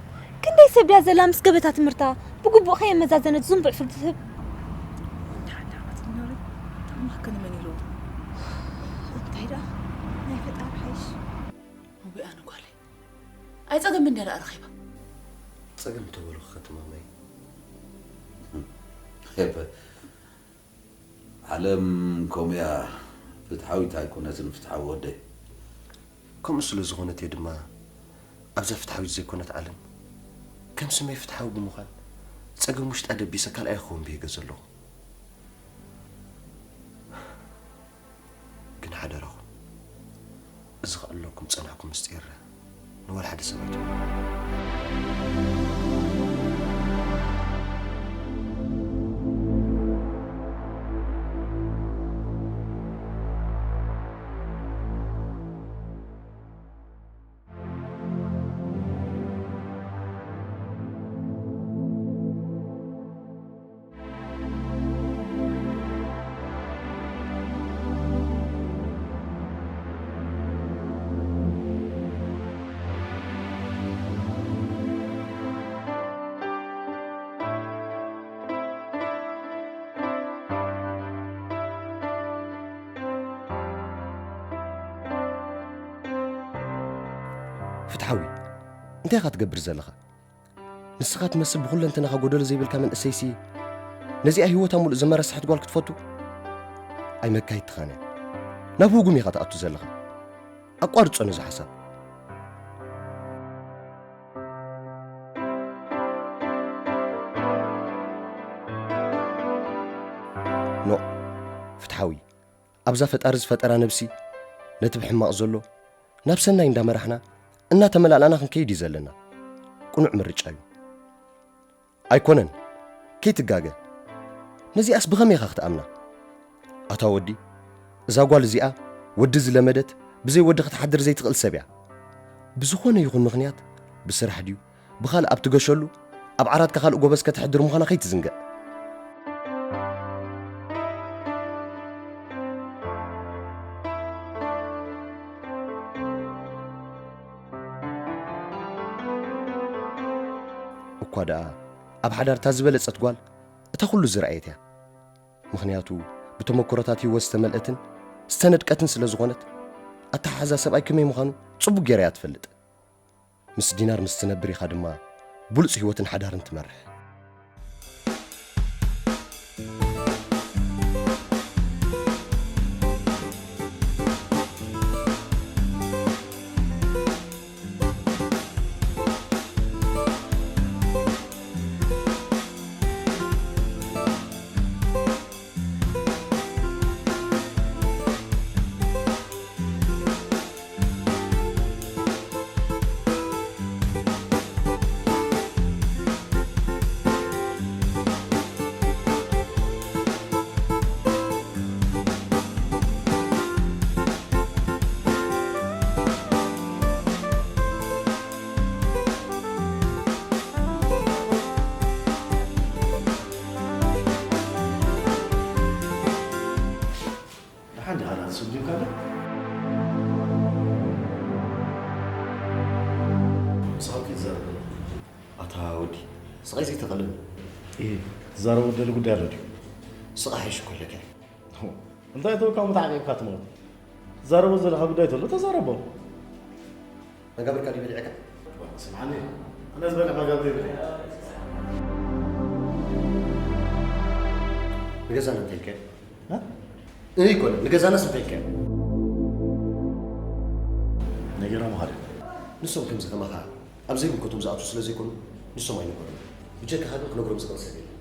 ክንደይ ሰብ ድያ ዘላ ምስ ገበታ ትምህርታ ብግቡእ ከየመዛዘነት ዝንቡዕ ፍርዲ ትህብ። ደሓን ደሓን ኣቲ ዲናር፣ ታማከኒ መን ኢልዎ? እንታይ ደኣ? ናይ ፈጣሪ ሓይሽ። እወ ኣነ ጓለይ። ኣይ ጸገም እንድያ ደኣ ረኺባ። ጸገም ተበልኹ ከተማማይ። ኤበ፣ ዓለም ከምኡ እያ፣ ፍትሓዊት ኣይኮነትን ፍትሓዊ ወደይ። ከምኡ ስለ ዝኾነት እየ ድማ ኣብዛ ፍትሓዊት ዘይኮነት ዓለም ከም ስመይ ፍትሓዊ ብምዃን ጸገም ውሽጣ ደቢሰ ካልኣይ ክኸውን ብሄገ ዘለኹ። ግን ሓደራኹም፣ እዚ ክዕለኩም ዝጸናሕኩም ምስጢር ንወላ ሓደ ሰብ ኣይትበሉ። ፍትሓዊ፣ እንታይ ኢኻ ትገብር ዘለኻ? ንስኻ ትመስል ብኹለንተናኻ ጎደሎ ዘይብልካ መንእሰይሲ፣ ነዚኣ ህይወታ ሙሉእ ዘመረስሐት ጓል ክትፈቱ? ኣይመካይድትኻን እያ። ናብ ህጉም ኢኻ ትኣቱ ዘለኻ። ኣቋርጾ ነዚ ሓሳብ። ኖእ፣ ፍትሓዊ፣ ኣብዛ ፈጣሪ ዝፈጠራ ነብሲ፣ ነቲ ብሕማቕ ዘሎ ናብ ሰናይ እንዳመራሕና፣ እናተመላላእና ክንከይድ እዩ ዘለና። ቅኑዕ ምርጫ እዩ። ኣይኮነን፣ ከይትጋገ። ነዚኣስ ብኸመይ ኢኻ ክትኣምና? ኣታ ወዲ፣ እዛ ጓል እዚኣ ወዲ ዝለመደት፣ ብዘይ ወዲ ክትሓድር ዘይትኽእል ሰብ እያ። ብዝኾነ ይኹን ምኽንያት፣ ብስራሕ ድዩ፣ ብኻልእ ኣብ ትገሸሉ፣ ኣብ ዓራትካ ካልእ ጎበዝ ከተሕድር ምዃና ከይትዝንግዕ። እኳ ደኣ ኣብ ሓዳር እታ ዝበለጸት ጓል እታ ኩሉ ዝረኣየት እያ። ምኽንያቱ ብተመክሮታት ህይወት ዝተመልአትን ዝተነድቀትን ስለ ዝኾነት፣ ኣተሓሕዛ ሰብኣይ ከመይ ምዃኑ ጽቡቕ ጌራ እያ ትፈልጥ። ምስ ዲናር ምስ ትነብር ኢኻ ድማ ብሉጽ ህይወትን ሓዳርን ትመርሕ። ደሓን ዲኻ ናቲ ስም ዲምካ ዶ? ምሳኻ ከይትዛረብ ኣለኹ። ኣታ ወዲ፣ ስቓይ ዘይተቐለኒ። እየ፣ ትዛረቦ ደሊ ጉዳይ ኣሎ ድዩ? ስቓይ ሓይሽ እኮ ኣለካ። እንታይ ተወካ፣ ተዓቂብካ ትመውት? ትዛረቦ ዘለኻ ጉዳይ ተሎ ተዛረቦ። መጋብርካ ድዩ በሊዕካ? ስምዓኒ፣ ኣነ ዝበልዕ መጋብር የብለይ። ንገዛና እንታይ ኢልካዮ? እ? እይ ኮነ፣ ንገዛናስ እንታይ ኢልካዮ? ነገሮም ሓደ። ንሶም ከምዚ ከማኻ ኣብ ዘይምልከቶም ዝኣትዉ ስለ ዘይኮኑ፣ ንሶም ኣይነገሩን። ብጀካኻ ግን ክነግሮም ዝኽእል ሰብ የለን።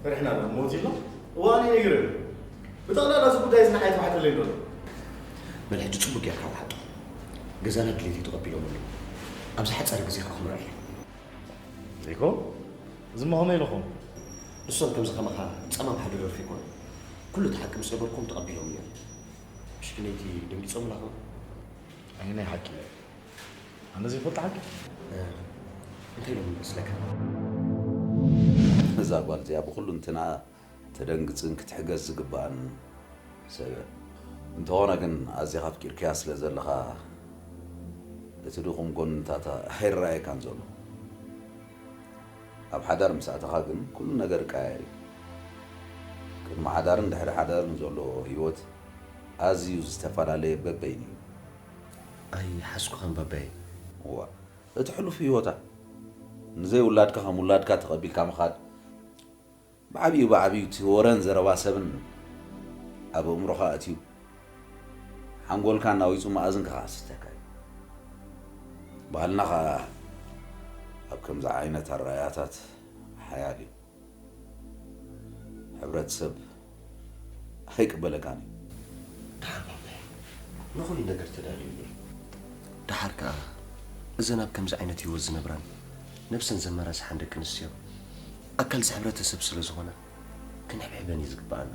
ፈሪሕና ዶ ሞት ኢልና? እዋን እዩ ነጊሩ። ብጠቕላላ እዚ ጉዳይ እዚ ንዓይ ተዋሕጠለይ ዶ? በል ሕጂ ጽቡቕ ጌርካ ወሓጦ። ገዛና ድሌተይ ተቐቢሎምሉ። ኣብ ዝሓጸረ ግዜ ከኣ ክምርዖ እየ። ዘይኮ? እዚ እሞ ከመይ ኢልኹም? ንሶም ከምዚ ከማኻ ጸማም ሓደ ደርፊ ይኮኑ። ኩሉ እቲ ሓቂ ምስ ነገርኩም ተቐቢሎም እዮም። ምሽኪነይቲ ደንጊጾም ላኹም። ኣየናይ ሓቂ? ኣነ ዘይፈልጥ ሓቂ? እ፣ እንታይ ኢሎም ይመስለካ? እዛ ጓል እዚኣ ብኹሉ እንትና ተደንግጽን ክትሕገዝ ዝግባኣን ሰብ እያ። እንተኾነ ግን ኣዚኻ ኣፍቂርካያ ስለ ዘለኻ እቲ ድኹም ጎንታታ ኣይረኣየካን ዘሎ። ኣብ ሓዳር ምስ ኣተኻ ግን ኩሉ ነገር ይቀያየር እዩ። ቅድሚ ሓዳርን ድሕሪ ሓዳርን ዘሎ ህይወት ኣዝዩ ዝተፈላለየ በበይኑ እዩ። ኣይሓስኩኻን ባባየ። እዋ፣ እቲ ሕሉፍ ህይወታ ንዘይ ውላድካ ከም ውላድካ ተቐቢልካ ምኻድ ብዓብዩ ብዓብዩ እቲ ወረን ዘረባ ሰብን ኣብ ኣእምሮኻ ኣትዩ ሓንጎልካ እናዊጹ መኣዝንካ ክሓስሰካ እዩ። ባህልና ኸኣ ኣብ ከምዚ ዓይነት ኣረኣእያታት ሓያል እዩ። ሕብረተሰብ ኣይቅበለካን እዩ። ደሓር ባባይ፣ ንኹሉ ነገር ተዳልዩ እዩ። ደሓር ከኣ እዘን ኣብ ከምዚ ዓይነት ህይወት ዝነብራን ነብሰን ዘመራስሓን ደቂ ኣንስትዮ ኣካል እዚ ሕብረተሰብ ስለ ዝኾና ክንሕብሕበን እዩ ዝግብኣና።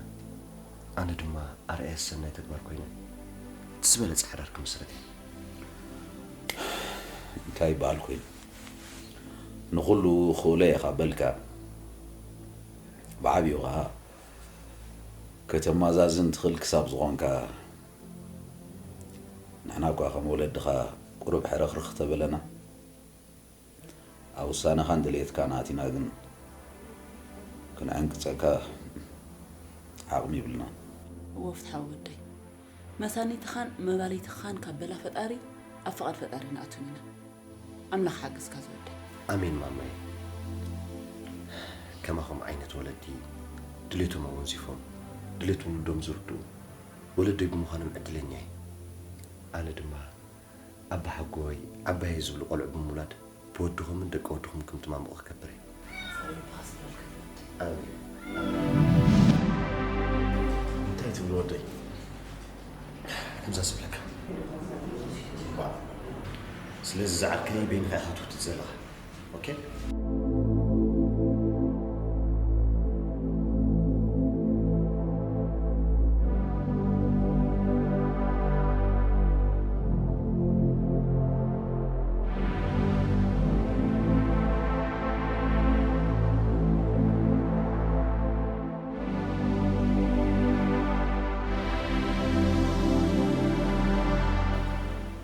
ኣነ ድማ ኣርኣያ ሰናይ ተግባር ኮይነ እቲ ዝበለጸ ሓዳር ክምስርት እየ። እንታይ ይበሃል ኮይኑ ንኹሉ ክእሎ እየ ካብ በልካ ብዓብዩ ኸኣ ከተማዛዝን ትኽእል ክሳብ ዝኾንካ ንሕና እኳ ከም ወለድኻ ቁሩብ ሕርኽርኽ ተበለና ኣብ ውሳነኻን ድሌትካን ኣቲና ግን ክንዕንቅጸካ ዓቕሚ ይብልናን። እወ ፍትሓዊ ወደይ፣ መሳኒትኻን መባልይትኻን ካብ በላ ፈጣሪ ኣብ ፍቓድ ፈጣሪ ንኣቱን ኢና። ኣምላኽ ሓግዝካ ዝወደይ። ኣሜን ማማየ። ከማኹም ዓይነት ወለዲ ድሌቶም ኣወንዚፎም ድሌት ውሉዶም ዝርድኡ ወለደይ ብምዃኖም ዕድለኛ እየ። ኣነ ድማ ኣባሓጎይ ዓባየይ ዝብሉ ቆልዑ ብምውላድ ብወድኹምን ደቂ ወድኹም ከምትማምቑ ክገብር እየ። ኣሜን። እንታይ ትብል ወደይ? ከምዛ ዝብለካ። ዋው። ስለዚ ዝዓርከይ በይንኻ ኢኻ ትውትት ዘለኻ። ኦኬ?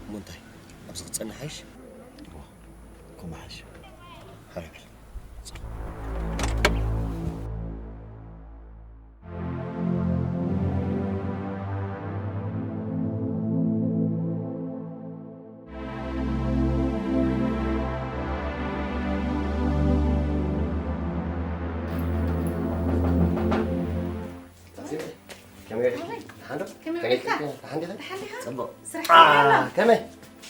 እሞ እንታይ? ኣብዚ ክትጸንሕ ኣይሽ? እዋ፣ ከምኡ ሓይሽ። ሓራይ በል። ከመይ ውዒልኪ? ደሓን ዶ? ከመይ ከመይ ውዒልካ? ውዒልኪ? ደሓን ዲኺ? ደሓን ዲኻ? ጽቡቕ። ስራሕ አ፣ ከመይ ውዒልካ? ከመይ?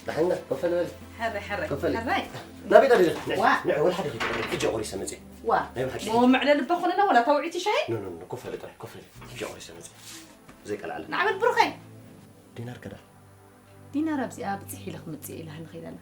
ደሓን ዶ? ኮፍ በሊ። ሕራይ፣ ሕራይ፣ ኮፍ በሊ። ሕራይ። ናበይ ጠዲኺ? ንዕ፣ ዋ። ንዕ፣ ወላ ሓደ ከይትቕሪ። ሕጂ ቆሪሰ መጽየ። ዋ። ናይ ብሓቂ። ሞ መዕለሊ እባ ኮነና ወላ እታ ውዕይቲ ሻሂ? ኖ፣ ኖ፣ ኖ፣ ኮፍ በሊ ጥራይ፣ ኮፍ በሊ። ሕጂ ቆሪሰ መጽየ። ብዘይ ቀልዓለ። ናዕበል ብሩኸይ። ዲናር ከዳ? ዲናር ኣብዚኣ ብጽሕ ኢለ ክመጽእ ኢላ ንኸይድ ኣላ።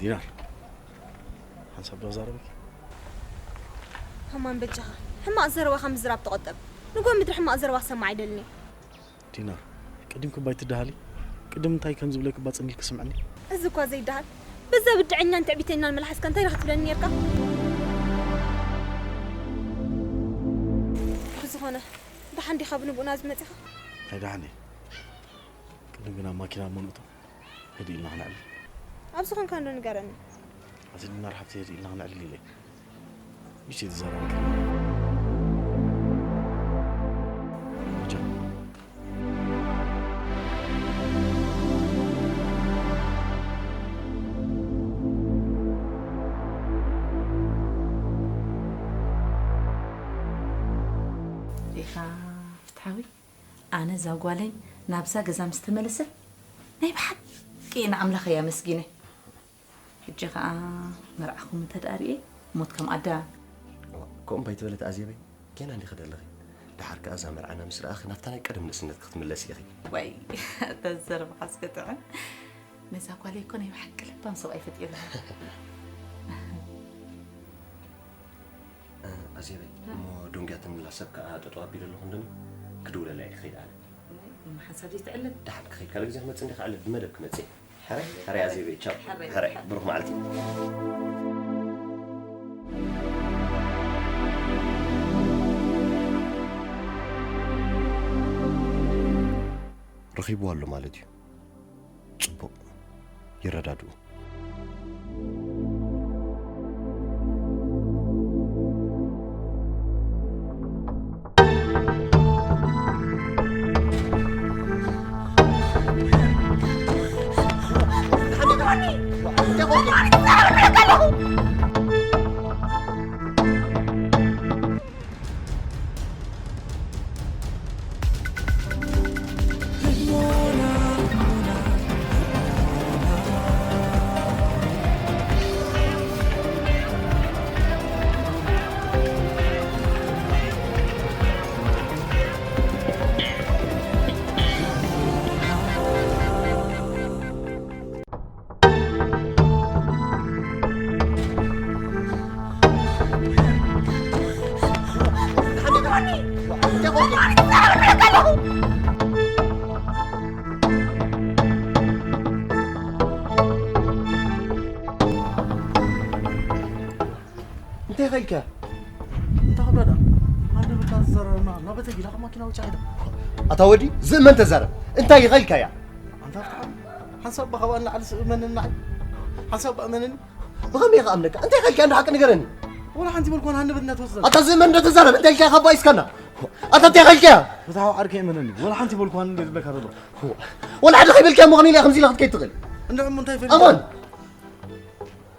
ዲናር፣ ሓንሳብ ዶ ዛረበኪ? ከማን በጃኻ፣ ሕማቕ ዘረባኻ ምዝራብ ተቖጠብ። ንጎ ምድሪ ሕማቕ ዘረባ ክሰምዕ ኣይደልን እየ። ዲናር፣ ቅድም ክባ ኣይትደሃሊ። ቅድም እንታይ ከም ዝብለኪ እባ ጽን ኢልኪ ስምዕኒ። እዚ እኳ ዘይደሃል። በዛ ብድዐኛን ትዕቢተኛን መልሓስካ እንታይ ኢኻ ክትብለኒ ነርካ? ብዝኾነ፣ ደሓን ዲኻ ብንቡእና ዝመጺኻ? ናይ ደሓን እየ። ቅድም ግን ኣብ ማኪና እሞ ንእቶ። ህድእ ኢልና ክነዕልል። ኣብ ዝኾንካ እንዶ ንገረኒ። ኣቲ ዲናር ሓብቲ ህድእ ኢልና ክነዕልል ኢለ። ምሽ ተዘራርብ። ኢኻ ፍትሓዊ? ኣነ እዛ ጓለይ ናብዛ ገዛ ምስ ተመለሰት ናይ ብሓቂ ንኣምላኸይ ኣመስጊነ። ሕጂ ኸኣ መርዓኹም እንተ ደኣ ርእየ ሞት ከም ኣዳ። እዋ፣ ከምኡ እምባ ኣይትበለት ኣዜበይ፣ ጌና እንዲኺ ደለኺ። ደሓር ከኣ እዛ መርዓና ምስ ረኣኺ ናብታ ናይ ቀደም ንእስነትኪ ክትምለሲ ኢኺ። ዋይ፣ እታ ዘረባኻስ ክጥዕም። ነዛ ጓለይ እኮ ናይ ብሓቂ ለባም ሰብኣይ ፈጢሩላ። እ፣ ኣዜበይ፣ እ። እሞ ዶንግያትንላ ሰብ ከኣ ጠጠው ኣቢለ ኣለኹ እንዶኒ፣ ክድውለላ እየ ክኸይድ ኣነ። እሞ ሓንሳብ ዘይትዕለል? ደሓን ክኸይድ፣ ካልእ ግዜ ክመጽእ እንዲኻ ኣለ፣ ብመደብ ክመጽእ እየ። ሕራይ፣ ሕራይ ኣዜበይ፣ ቻው። ሕራይ፣ ሕራይ፣ ሕራይ። ብሩኽ መዓልቲ። ረኺብዋ ኣሎ ማለት እዩ። ጽቡቕ። ይረዳድኡ። እንታይ ኸልካ? እንታይ ክብላ ደኣ? ኣንደ በቃ ዝዘረርና ናብ ቤተ ጊላ ካብ ማኪና ውጭ ኣይዳ። ኣታ ወዲ ዝእመን ተዛረብ። እንታይ ኸልካ እያ? ኣንታ ፍትሓ ሓንሳብ ብኻብኣ ንላዕሊ ዝእመንና ሓንሳብ ብኣመነኒ። ብኸመይ ክኣምነካ? እንታይ ኸልካ እንዶ ሓቂ ንገረኒ። ወላ ሓንቲ በልኳን ሃንደበት እናተወስደ። ኣታ ዝእመን እንዶ ተዛረብ። እንታይ ኢልካ ካብ ባይስካና? ኣታ እንታይ ኸልካ? ፍትሓዊ ዓርከይ እመነኒ። ወላ ሓንቲ በልኳን እንደ ዝብለካ ዘሎ። ወላ ሓደ ኸይበልካ ምዃን ኢለ ከምዚ ኢለ ክትከይድ ትኽእል። እንድዕሞ እንታይ ፈሊጥ? ኣማን።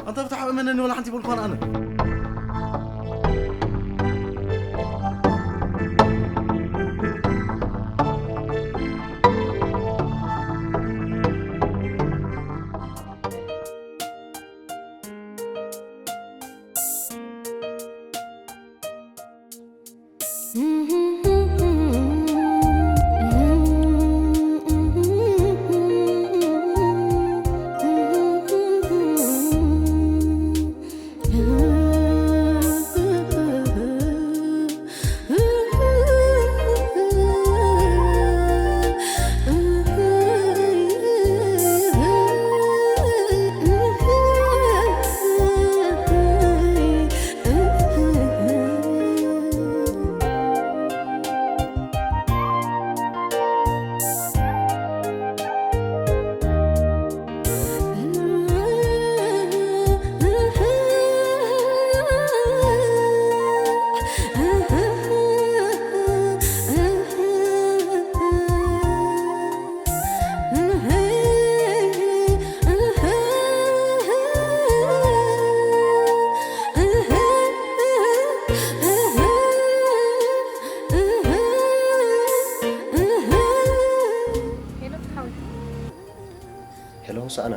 ኣንታ ፍትሓዊ እመነኒ፣ ወላ ሓንቲ በልኳን ኣነ። ሄሎ፣ ሳእና፣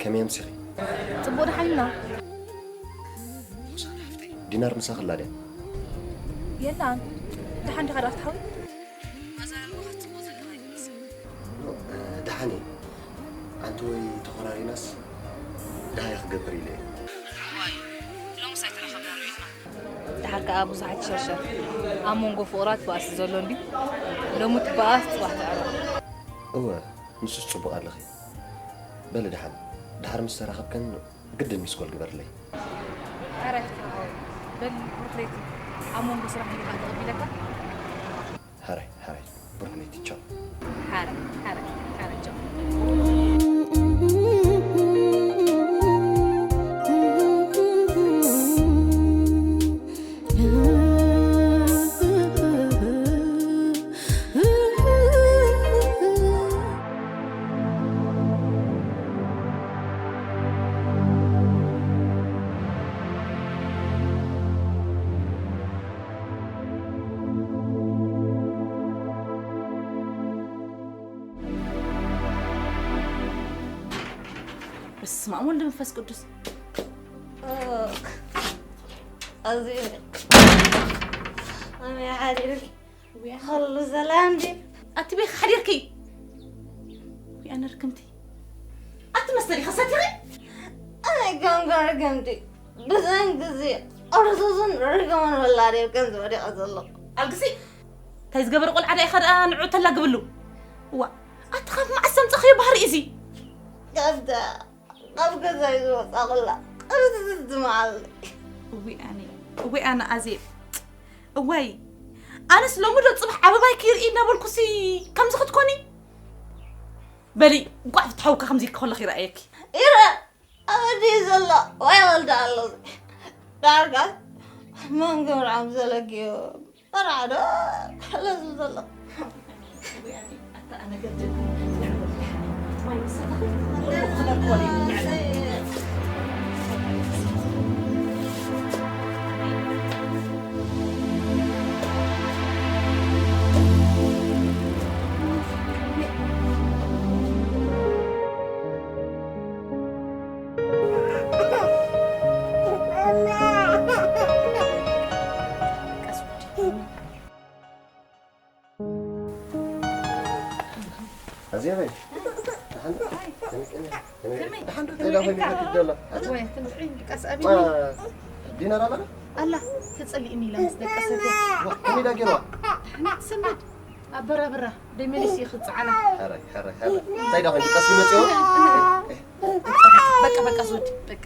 ከመይ ኣምሲኺ? ጽቡቕ ደሓን ኢልና። ዲናር ምሳኺ ኣላ ድያ? የላን። ደሓን ዲኻ ዶ ኣፍትሓዊ? ኣዛራርባኻ ጽቡቕ ዘለኻ ይመስል። ኖ፣ እ፣ ደሓን እየ። ኣንቲ ወይ ተኾራሪናስ ደሃይ ክገብር ኢለ እየ። ዋይ፣ ሎምስ ኣይተራኸብናን ርኢኽና። ደሓር ከኣ ብዙሓት ይሸርሸር። ኣብ መንጎ ፍቑራት ባእሲ ዘሎ እንድዩ። ሎሚ ትበኣስ፣ ጽባሕ ትዕረ። እወ፣ ንሱስ ጽቡቕ ኣለኺ። በሊ ደሓን፣ ደሓር ምስ ተራኸብክን ግድን ሚስኮል ግበርለይ። ሕራይ፣ በል፣ ብሩክ ለይቲ። ኣብ መንጎ ስራሕ እንዲኻ ተቐቢለካ? ሕራይ፣ ሕራይ፣ ብሩክ ለይቲ፣ ቻው። ሕራይ፣ ሕራይ፣ ሕራይ፣ ቻው። በስመ ኣብ ወልድ መንፈስ ቅዱስ። ኣዝዩ ኣመይ ሓዲርኪ? ውይ፣ ኣነ፣ ከሉ ሰላም ድዩ? ኣቲ ቤት ሓዲርኪ? ውይ፣ ኣነ ርክምቲ። ኣቲ መስተ ዲኻ ሰቲኺ? ኣነ ገምገም ርክምቲ። ብዘን ግዜ ቅርሱስን ርግምን ወላዲ ከም ዝወደቐ ዘሎ። ኣልግሲ? እንታይ ዝገበረ ቆልዓ ዳኢኻ ደኣ ንዑ ተላግብሉ? ዋ፣ ኣቲ ካብ መዓስ ዘምጻኽዮ ባህሪ እዚ? ካብታ፣ ካብ ገዛይ ዝወጻ ቆልዓ ቅርሱስ ዝመዓል። እዊ ኣነ፣ እዊ ኣነ ኣዜብ። እዋይ፣ ኣነስ ሎሚ ዶ ጽባሕ ኣበባይ ክርኢ እናበልኩሲ ከምዚ ክትኮኒ? በሊ፣ እንቋዕ ፍትሓውካ ከምዚ ከለኺ ይረኣየኪ። ይረ፣ ኣበዲ ዘሎ፣ ዋይ ወልደ ኣሎ። ዳርጋ፣ መን ግብራም ዘለግዮ፣ መርዓ ዶ፣ ለዝብ ዘሎ። ኣዜበይ፣ ደሓን ዶ? ደሓን ዶ? እንታይ ደኣ ኮይንካ ትደሎ? ወይ፣ ትንጥዒ፣ ድቃስ ኣቢኒ። ማ፣ ዲናር ኣላ? ኣላ፣ ተጸሊእኒ ኢላ ምስ ደቀሰት እያ። ዋ፣ ከመይ ደኣ ገይርዋ? ደሓን ትሰምድ፣ ኣበራብራ፣ ደይ መሊስ እዩ ክጽዓላ። ሕራይ፣ ሕራይ፣ ሕራይ። እንታይ ደኣ ኮይንካ? ድቃስ ይመጽኦ? በቃ፣ በቃ፣ ዞዲ፣ በቃ።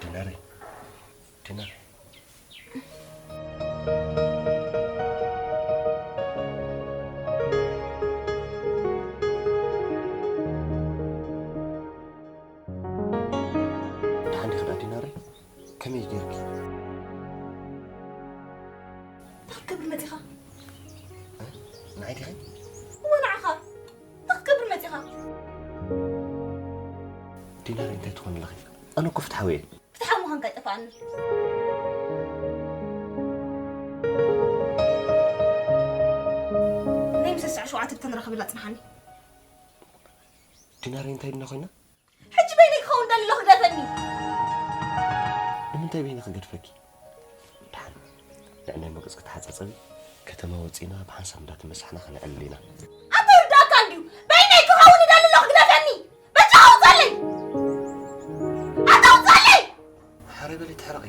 ዲናረይ፣ ዲናር። ደሓን ዲኺ ደኣ ዲናረይ? ከመይ ጌርኪ? እንታይ ክትገብር መጺኻ? እ? ንዓይ ዲኺ? እወ፣ ንዓኻ። እንታይ ክትገብር መጺኻ? ዲናረይ፣ እንታይ ትኾኒ ኣለኺ? ኣነ እኮ ፍትሓዊ እየ። ፍትሓዊ ምዃንካ ኣይጠፍኣኒ። ናይ ምሰ ሰዓት ሸውዓተ ብተንረኽበላ ጽንሓኒ። ዲናረይ፣ እንታይ ድና ኮይና? ሕጂ በይነይ ክኸውን ደሊ ኣለኹ፣ ግደፈኒ። ንምንታይ በይነ ክገድፈኪ? ደሓን፣ ንዕናይ መግለጽ ክትሓጻጸቢ፣ ከተማ ወጺና ብሓንሳብ እንዳተመሳሕና ከነዕልል ኢና። ኣታ ይርዳእካ እንድዩ፣ በይነይ ክኸውን ደሊ ኣለኹ፣ ግደፈኒ። በጃኻ ውጸለይ! ኣታ ውጸለይ! ሓረይ በሊ፣ ትሕረቒ።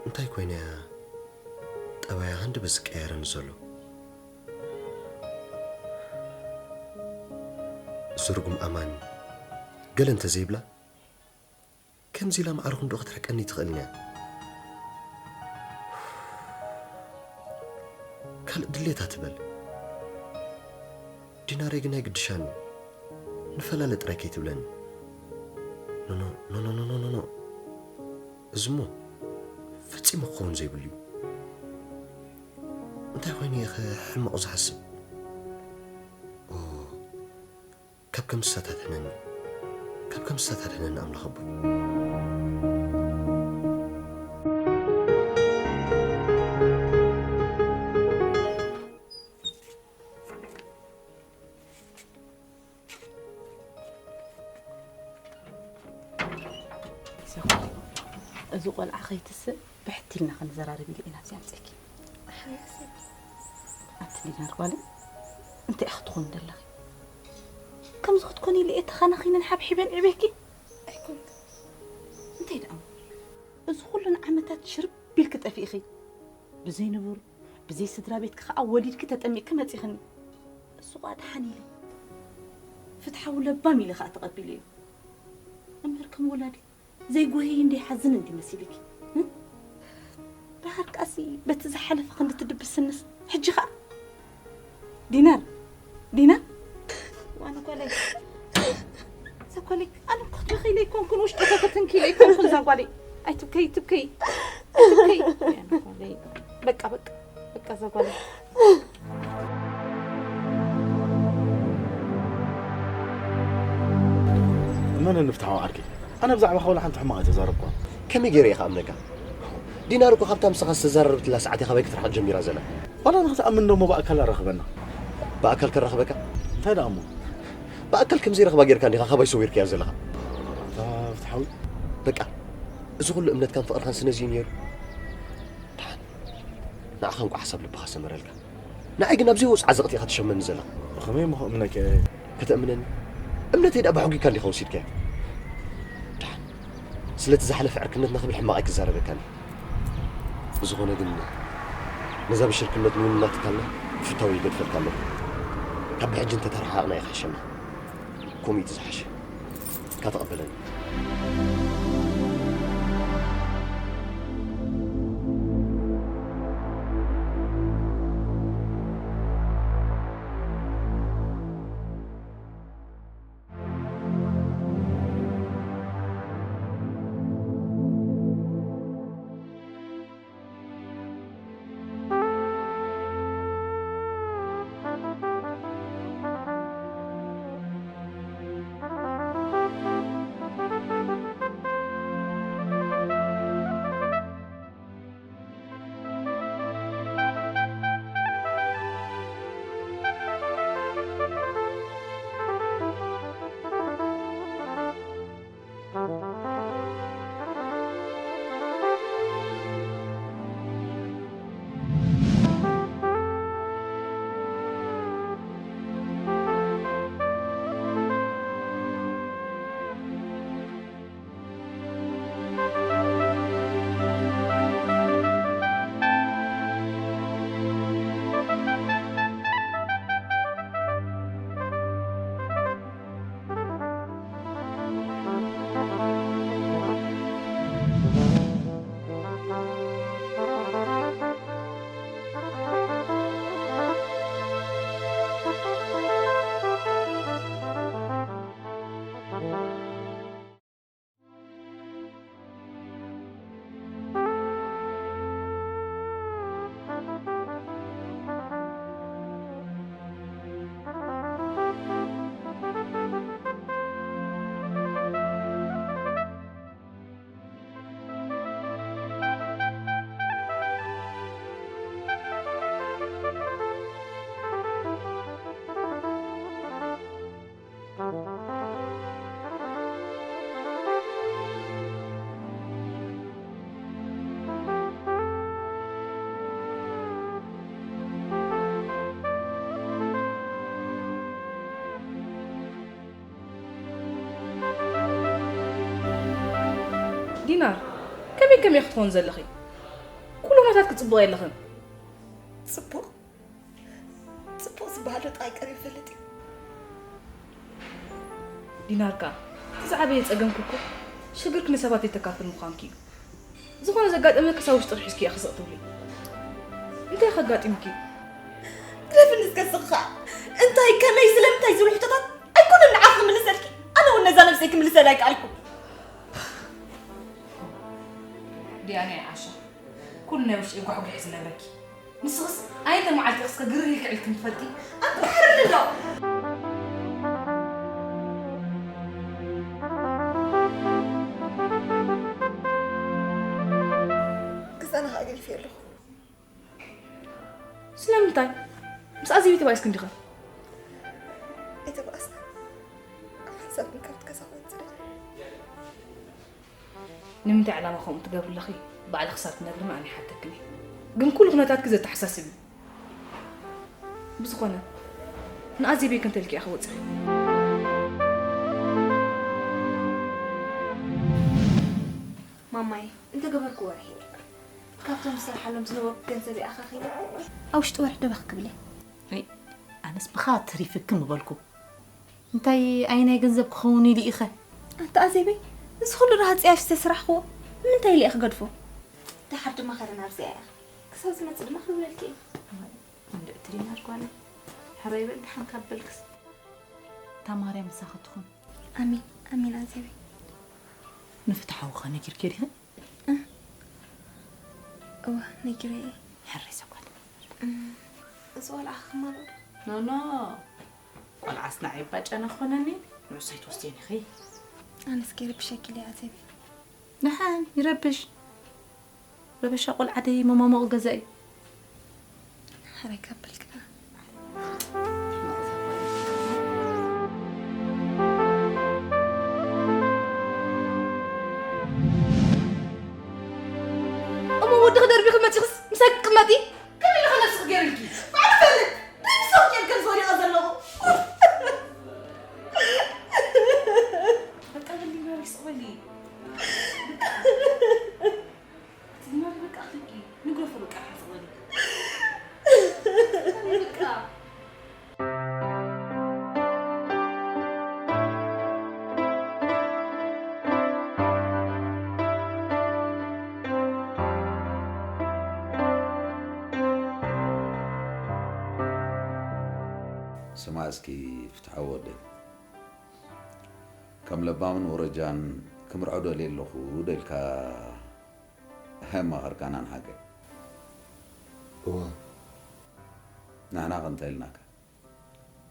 እንታይ ኮይና እያ ጠባያ ሃንደበት ዝቀያየረኒ ዘሎ? እዚ ርጉም ኣማን ገለ እንተዘይብላ፣ ከምዚ ኢላ ማዕረ ክንዶ ክትርሕቀኒ ትኽእልን እያ። ካልእ ድሌታ ትበል። ዲናረይ ግን ኣይግድሻን እዩ። ንፈላለ ጥራይ ከይትብለኒ። ኖኖ፣ ኖኖ፣ ኖኖ፣ ኖኖ፣ ኖኖ። እዚሞ ፈጺሙ ክኸውን ዘይብሉ እዩ። እንታይ ኮይኑ እየ ከ ሕማቑ ዝሓስብ? ኦ፣ ካብ ከም ስሳታት ሕነኒ፣ ካብ ከም ስሳታት ሕነኒ ኣምላኽ ኣቦይ። እዚ ቆልዓ ከይትስእ ብሕቲ ኢልና ክንዘራረብ ኢለ ኢና ኣብዚ ኣምፅእኪ። ኣንቲ ዲናር ጓለይ፣ እንታይ ኢኺ ክትኾኒ ዘለኺ? ከምዚ ክትኮኒ ኢለ እየ ተኻናኺነን ሓብሒበን ዕቤኪ። ኣይኮንኩን። እንታይ ደኣ? እዚ ኩሉን ዓመታት ሽርብ ኢልኪ ጠፊእኺ። ብዘይ ንቡር፣ ብዘይ ስድራ ቤትኪ ከኣ ወሊድኪ ተጠሚቕኪ መጺኽኒ። እሱ ኸኣ ደሓን ኢለ። ፍትሓዊ ለባም ኢለ ኸኣ ተቐቢለዮ። እምበር ከም ወላዲት ዘይጎህይ እንደ ይሓዝን እንዲ መሲልኪ። እም? ደሓር ከኣሲ በቲ ዝሓለፈ ክንዲ ትድብስንስ፣ ሕጂ ኸኣ ዲናር፣ ዲናር? ዋና ጓለይ፣ እዛ ጓለይ፣ ኣነ እኮ ክትበኺ ኢለ ኣይኮንኩን፣ ውሽጢ እኮ ክትንኪ ኢለ ኣይኮንኩን፣ እዛ ጓለይ። ኣይትብከይ፣ ትብከይ፣ ኣይትብከይ። ያና ጓለይ። በቃ፣ በቃ፣ በቃ፣ እዛ ጓለይ። መን ንፍትሓዊ ዓርኪ? ኣነ ብዛዕባኻ ወላ ሓንቲ ሕማቕ ኣይተዛረብኳን። ከመይ ገይረ እየ ክኣምነካ? ዲናር እኮ ካብታ ምሳኻ ዝተዘራረብትላ ሰዓት እያ ካባይ ክትርሕቕ ጀሚራ ዘላ። ዋላ ንኽትኣምን ዶ እሞ ብኣካል ኣራኽበና? ብኣካል ከራኽበካ? እንታይ ደኣ እሞ? ብኣካል ከም ዘይረኽባ ጌርካ እንዲኻ ካባይ ሰዊርካያ ዘለኻ። ኣታ ፍትሓዊ። በቃ፣ እዚ ኩሉ እምነትካን ፍቕርኻን ስነዚ እዩ ነይሩ። ደሓን፣ ንዓኻ እንቋ ሓሳብ ልብኻ ሰመረልካ። ንዓይ ግን ኣብ ዘይወጽእ ዓዘቕቲ ኢኻ ትሸመኒ ዘለኻ። ብኸመይ እሞ ክእምነካ እየ? ከተእምነኒ? እምነተይ ደኣ ብሕጉይካ እንዲኻ ወሲድካዮ። ደሓን፣ ስለቲ ዝሓለፈ ዕርክነትና ክብል ሕማቕ ኣይክዛረበካን እየ። ብዝኾነ ግን፣ ነዛ ብሽርክነት ምውንና ትካልና ብፍታው ይገድፈልካ ኣለኹ። ካብ ብሕጂ እንተተረሓሓቕና እዩ ክሕሸና። ከምኡ እዩ እቲ ዝሓሸ። ካተቐበለኒ። ናር፣ ከመይ ከመይ ክትኾን ዘለኺ? ኩሉ ኩነታት ክጽብቕ የለኽን። ጽቡቕ ጽቡቕ ዝበሃል ዶ ጥራይ ቀሪቡ ይፈልጥ እዩ? ዲናር ከኣ፣ እቲ ዝዓበየ ጸገምኪ እኮ ሽግርኪ ንሰባት ዘይተካፍል ምዃንኪ እዩ። ዝኾነ ዘጋጠመኪ ክሳብ ውሽጥኺ ሒዝኪ ኢኺ ስቕ ትብሊ። እንታይ ከጋጢምኪ? ግደፍኒ እስከ ስኻ። እንታይ፣ ከመይ፣ ስለምንታይ ዝብሉ ሕቶታት ኣይኮነን ንዓኺ ክምልሰልኪ። ኣነ እውን ነዛ ነብሰይ ክምልሰላ ኣይከኣልኩ። ዲኣና ይዓሻ። ኩሉ ናይ ውሽጢ ጓሕጉሕ ዝነግረኪ። ንስኽስ ኣየተ መዓልቲ እስከ ግርህ ኢልኪ ዕልክን ትፈልጢ? ኣንተ ባሕሪ ኣሎ። ክሳና ኣገሊፈ ኣለኹ። ስለምንታይ? ምስ ኣዜብ ተባኢስክን ዲኽን? ኣይተባእስና። ሓንሳብ ግን ካብቲ ገዛ ክወጽእ ደልየ። ንምንታይ ዕላማ ከምኡ ትገብሪ ኣለኺ? ባዕልኺ ክሳብ ትነግርኒ ኣነ ይሓተክን እየ። ግን ኩሉ ኩነታትኪ ዘተሓሳስብ እዩ። ብዝኾነ፣ ንኣዜበይ ክንተ ኢልኪ ኢኺ ወጺኺ? ማማይ፣ እንተገበርክዎ ርሒቑ። ካብቶም ዝሰርሓሎም ዝነበርኩ ገንዘብ ይኣኻኺበ። ኣብ ውሽጢ ወርሒ ደበኽ ክብል እየ። ኣይ፣ ኣነስ ብኻ ተሪፍኪ ምበልኩ። እንታይ ኣይናይ ገንዘብ ክኸውን ኢሉ ኢኸ? ኣታ ኣዜበይ፣ እዚ ኩሉ ረሃጽ ያሽ ዝተስራሕክዎ ንምንታይ ኢለ እየ ክገድፎ? ደሓር ድማ ኸረ ናብዚኣ እያ። ክሳብ ዝመጽእ ድማ ክብለልኪ እየ። እንድዒ ትሪና ጓለይ። ሕራይ በል ደሓን ካብ በልክስ። እታ ማርያም ምሳኺ ትኹን። ኣሜን፣ ኣሜን ኣዜበይ። ንፍትሓዊ ኸ ነጊርኪ ዲኺ? እ? እወ፣ ነጊረ እየ። ሕራይ ሰጓል። እም፣ እዚ ቆልዓ ክማልኦ ዶ? ኖ፣ ኖ። ቆልዓስ ንዓይ ባጨና ክኾነኒ? ንዑስ ኣይትወስድዮን ኢኺ። ኣነስ ከይረብሸኪ ኢለ እየ ኣዜበይ። ደሓን ይረብሽ። ረበሻ ቆልዓ ደይ መማሞቕ ገዛ እዩ። ሕራይ ካብ በልክና። እሞ ወድኺ ደርቢኺ መጺኽስ ምሳይ ክትቅመጢ? ከመይ ኢልኺ ነብስኺ ገይርልኪ? ባዕሉ ፈልጥ። ደይ ምሳው ጌር ከም ዝወደቐ ዘለኹ። በቃ በሊ፣ በሊ፣ ስቕ በሊ። ትዝማሪ በቃ ክትብቂ፣ ንግረፎ በቃ፣ ሓዚ በሊ። በቃ። ስማዕ እስኪ ፍትሓዊ ወደይ፣ ከም ለባምን ወረጃን ክምርዖ ደልየ ኣለኹ ዶ ኢልካ ኣየማኸርካናን ሓቀይ? እወ። ንሕና ከ እንታይ ኢልናካ?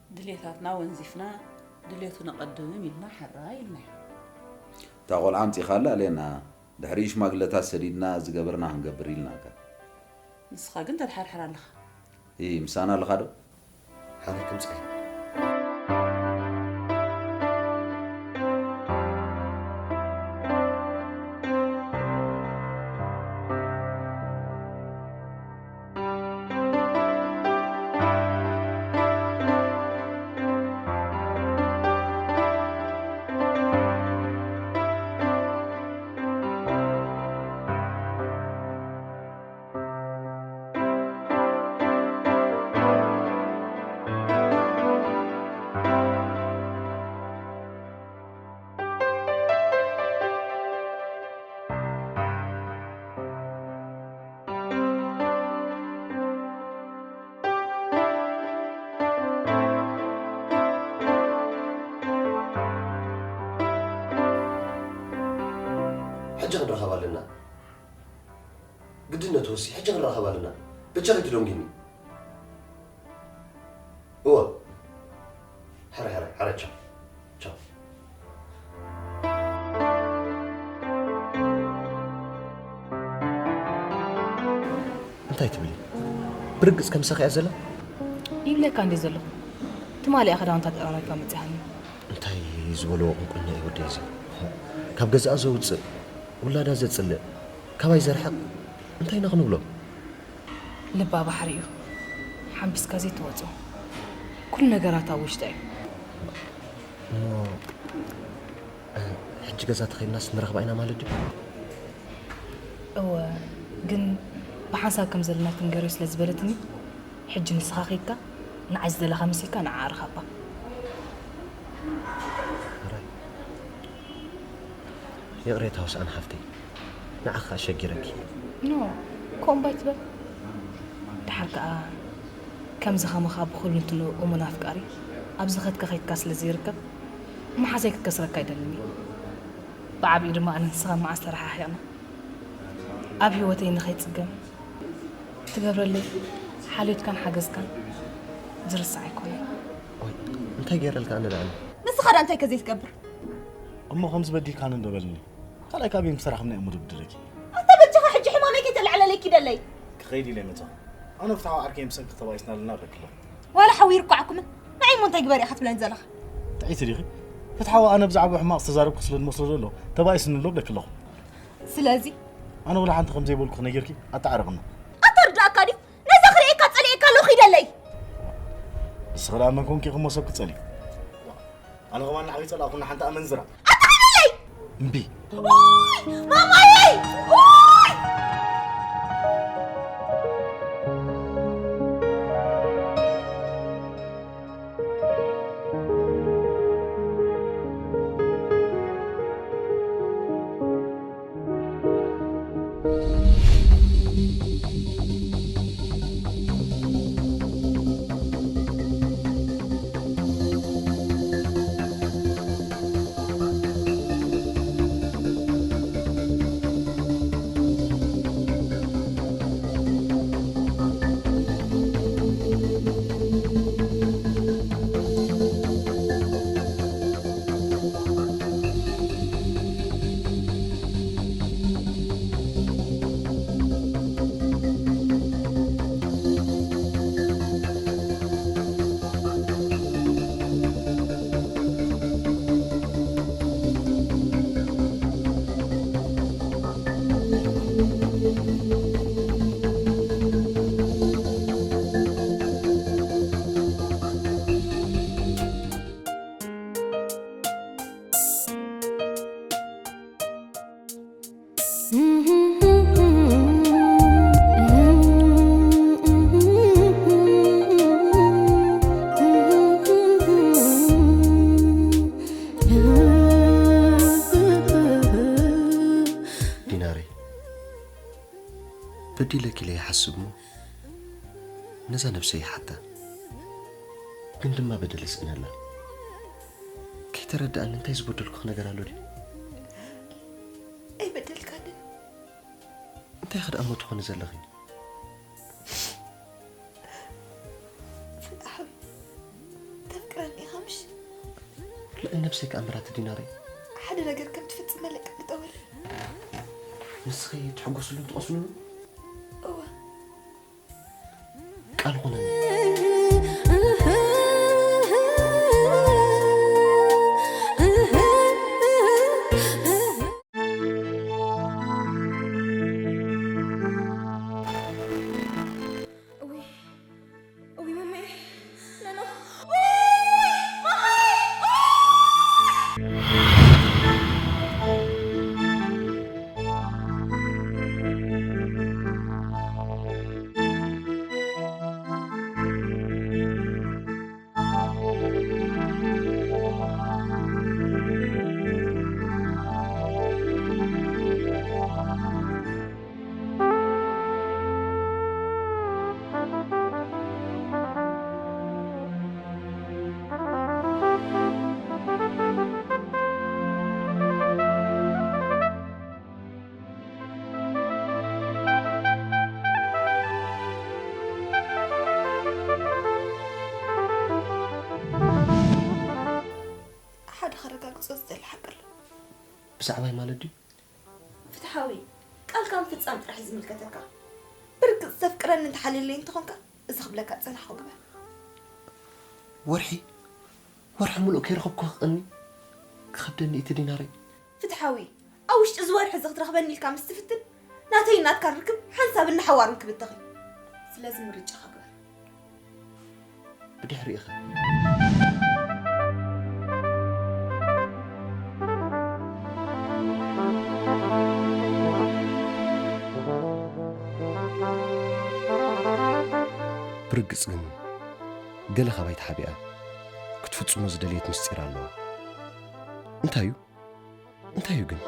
ድሌታትና ወንዚፍና፣ ድሌቱ ነቐድም ኢልና ሕራይ ኢልናዮ። እታ ቆልዓ ኣምጺኻላ ኣሌና፣ ድሕሪኡ ሽማግለታት ሰዲድና ዝገበርና ክንገብር ኢልናካ። ንስኻ ግን ተድሓርሕር ኣለኻ። ኢ፣ ምሳና ኣለኻ ዶ? ሓበይ ክምጻእ። ሕጂ ክንራኸብ ኣለና። ግድነቱ ወሲ፣ ሕጂ ክንራኸብ ኣለና። በጃኺ ትደንጊኒ። እወ። ሕረ፣ ሕረ፣ ሕረ፣ ቻው። ቻው። እንታይ ትብሊ? ብርግጽ ከምሳኺ እያ ዘላ? ይብለካ እንዴ ዘለኹ። ትማሊ እያ ክዳውንታ ተጠራሪፋ መጺኣኒ። እንታይ ዝበልዎ ቁንቁና እዩ ወደይ እዚ? ካብ ገዛኣ ዘውጽእ፣ ውላዳ ዘጽልእ፣ ካባይ ዘርሕቕ፣ እንታይ ኢና ክንብሎ? ልባ ባሕሪ እዩ። ሓምቢስካ ዘይትወጾ። ኩሉ ነገራት ኣብ ውሽጣ እዩ። እሞ፣ እ፣ ሕጂ ገዛ ተኸይድናስ ንረኽባ ኢና ማለት ድዩ? እወ፣ ግን ብሓንሳብ ከም ዘለና ትንገርዮ ስለ ዝበለትኒ፣ ሕጂ ንስኻ ኸይድካ ንዓይ ዝደለኻ መሲልካ ንዓ ርኸባ። ሕራይ። ይቕሬታ ውስኣን ሓፍተይ፣ ንዓኻ ኣሸጊረኪ። ኖ፣ ከምኡ እምባ ኣይትበል። ደሓር ከኣ ከምዚ ከማኻ ብኹሉ እንትንኡ እሙን ኣፍቃሪ ኣብ ዝኸድካ ከይድካ ስለ ዘይርከብ፣ መሓዛይ ክከስረካ ኣይደልን እየ። ብዓቢኡ ድማ ኣነ ንስኻ መዓስ ተረሓሒቕና? ኣብ ህይወተይ ንኸይጽገም ትገብረለይ ሓልዮትካን ሓገዝካን ዝርሳዕ ኣይኮነን። ኦይ፣ እንታይ ገይረልካ ኣነ ደኣ? ንስኻ ደኣ እንታይ ከ ዘይትገብር? እሞ ከምዚ በዲልካኒ እንዶ በልኒ። ካልኣይ ካብ እዮም ክሰራሕምና እዮም ምድብድለኪ። ኣንታ በጃኻ ሕጂ ሕማመይ ከይተልዕለለይ ኪደለይ። ክኸይድ ኢለ መጻኹ። ኣነ ፍትሓዊ ዓርከይ ብሰንኪ ተባኢስና ኣለና ብለኪ ኣለኹ። ዋላ ሓዊ ይርኳዓኩምን ንዓይ እሞ እንታይ ግበር ኢኻ ትብለኒ ዘለኻ? ጥዒቲ ዲኺ? ፍትሓዊ ኣነ ብዛዕባ ሕማቕ ዝተዛረብኩ ስለ ዝመስሎ ዘሎ ተባኢስኒ ኣሎ ብለኪ ኣለኹ። ስለዚ ኣነ ወላ ሓንቲ ከም ዘይበልኩ ነጊርኪ ኣተዓረቕና። ኣታ ርዳእካ ድዩ? ነዛ ክርእየካ ጸሊኤካ ኣለኹ ኪደለይ። ንስኺ ደኣ መን ኮንኪ ኢኺ እሞ ሰብ ክትጸልኢ? ኣነ ከማን ንዓኺ ጸላእኩ፣ ንሓንቲ ኣመንዝራ። ኣታ ኪደለይ! እምቢ። ኦይ! ማማየይ! ኦይ! ዲናረይ፣ በዲለኪ ኢለ ይሓስብ እሞ ነዛ ነብሰይ ይሓታ። ግን ድማ በደል ይስእነላ። ከይተረድኣኒ እንታይ ዝበደልኩኺ ነገር ኣሎ ድዩ? ኣይበደልካንን። እንታይ ኸ ደኣ እሞ ትኾኒ ዘለኺ? ፍትሓዊ፣ ተፍቅረኒ ኢኻ ምሽ? ልዕሊ ነብሰይ ከኣ ምራቲ ዲናረይ። ሓደ ነገር ከም ትፍጽመለይ ቃል እጠወለይ። ንስኺ ትሕጎስሉን ትቐስኑሉን? እወ። ቃል ኹነኒ። እውይ፣ እውይ፣ ማማየ፣ ኖ፣ ኖ። ሓደ ከረጋግጾ ዝደሊ ሓቂ ኣሎ። ብዛዕባይ ማለት ድዩ? ፍትሓዊ፣ ቃልካ ምፍጻም ጥራሕ እዩ ዝምልከተካ። ብርግጽ ዘፍቅረኒ እንተሓልየለይ እንተኾንካ፣ እዚ ክብለካ ዝጸናሕኩ ግበር። ወርሒ፣ ወርሒ ምሉእ ከይረኸብኩ ክቐኒ ክኸብደኒ እቲ ዲናረይ። ፍትሓዊ፣ ኣብ ውሽጢ እዚ ወርሒ እዚ ክትረኽበኒ ኢልካ ምስ ትፍትን፣ ናተይን ናትካን ርክብ ሓንሳብን ንሓዋሩን ክብተኽ እዩ። ስለዚ ምርጫኻ ግበር። ብድሕሪኡ ኸ? ብርግጽ ግን ገለ ካባይ ተሓቢኣ ክትፍጽሞ ዝደልየት ምስጢር ኣለዋ። እንታይ እዩ? እንታይ እዩ ግን?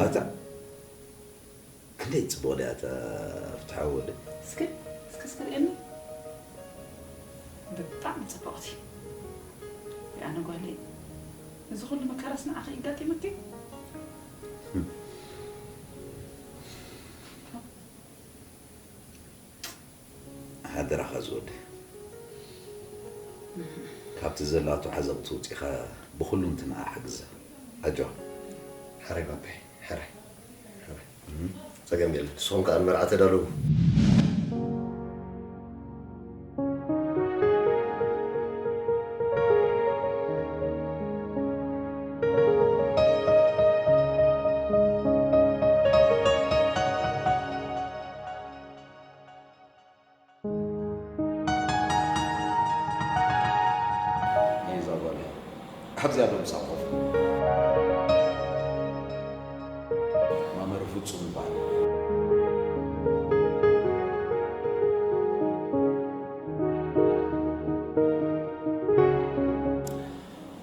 ኣታ ክንደይ ጽቡቕ ድያ እታ ፍትሓዊ ወደ። እስከ እስከ እስከ ርእየኒ። ብጣዕሚ ጽብቕቲ። ኣነ ጓለይ፣ እዚ ኩሉ መከራስ ንዓኺ ይጋጢመኪ? ሓደራኻ ዝወደ፣ ካብቲ ዘላቶ ዓዘቕቲ ውፂኻ ብኹሉ እንትንኣ ሓግዛ። ኣጆኻ። ሕራይ ባባይ፣ ሕራይ። ሕራይ። እም፣ ጸገም የለን። ንስኹም ከኣ ንመርዓ ተዳለዉ። እዛ ጓል እያ። ኣብዚ ኣሎ ምሳእ ኮፍ። ማመር ፍጹም ይበሃል።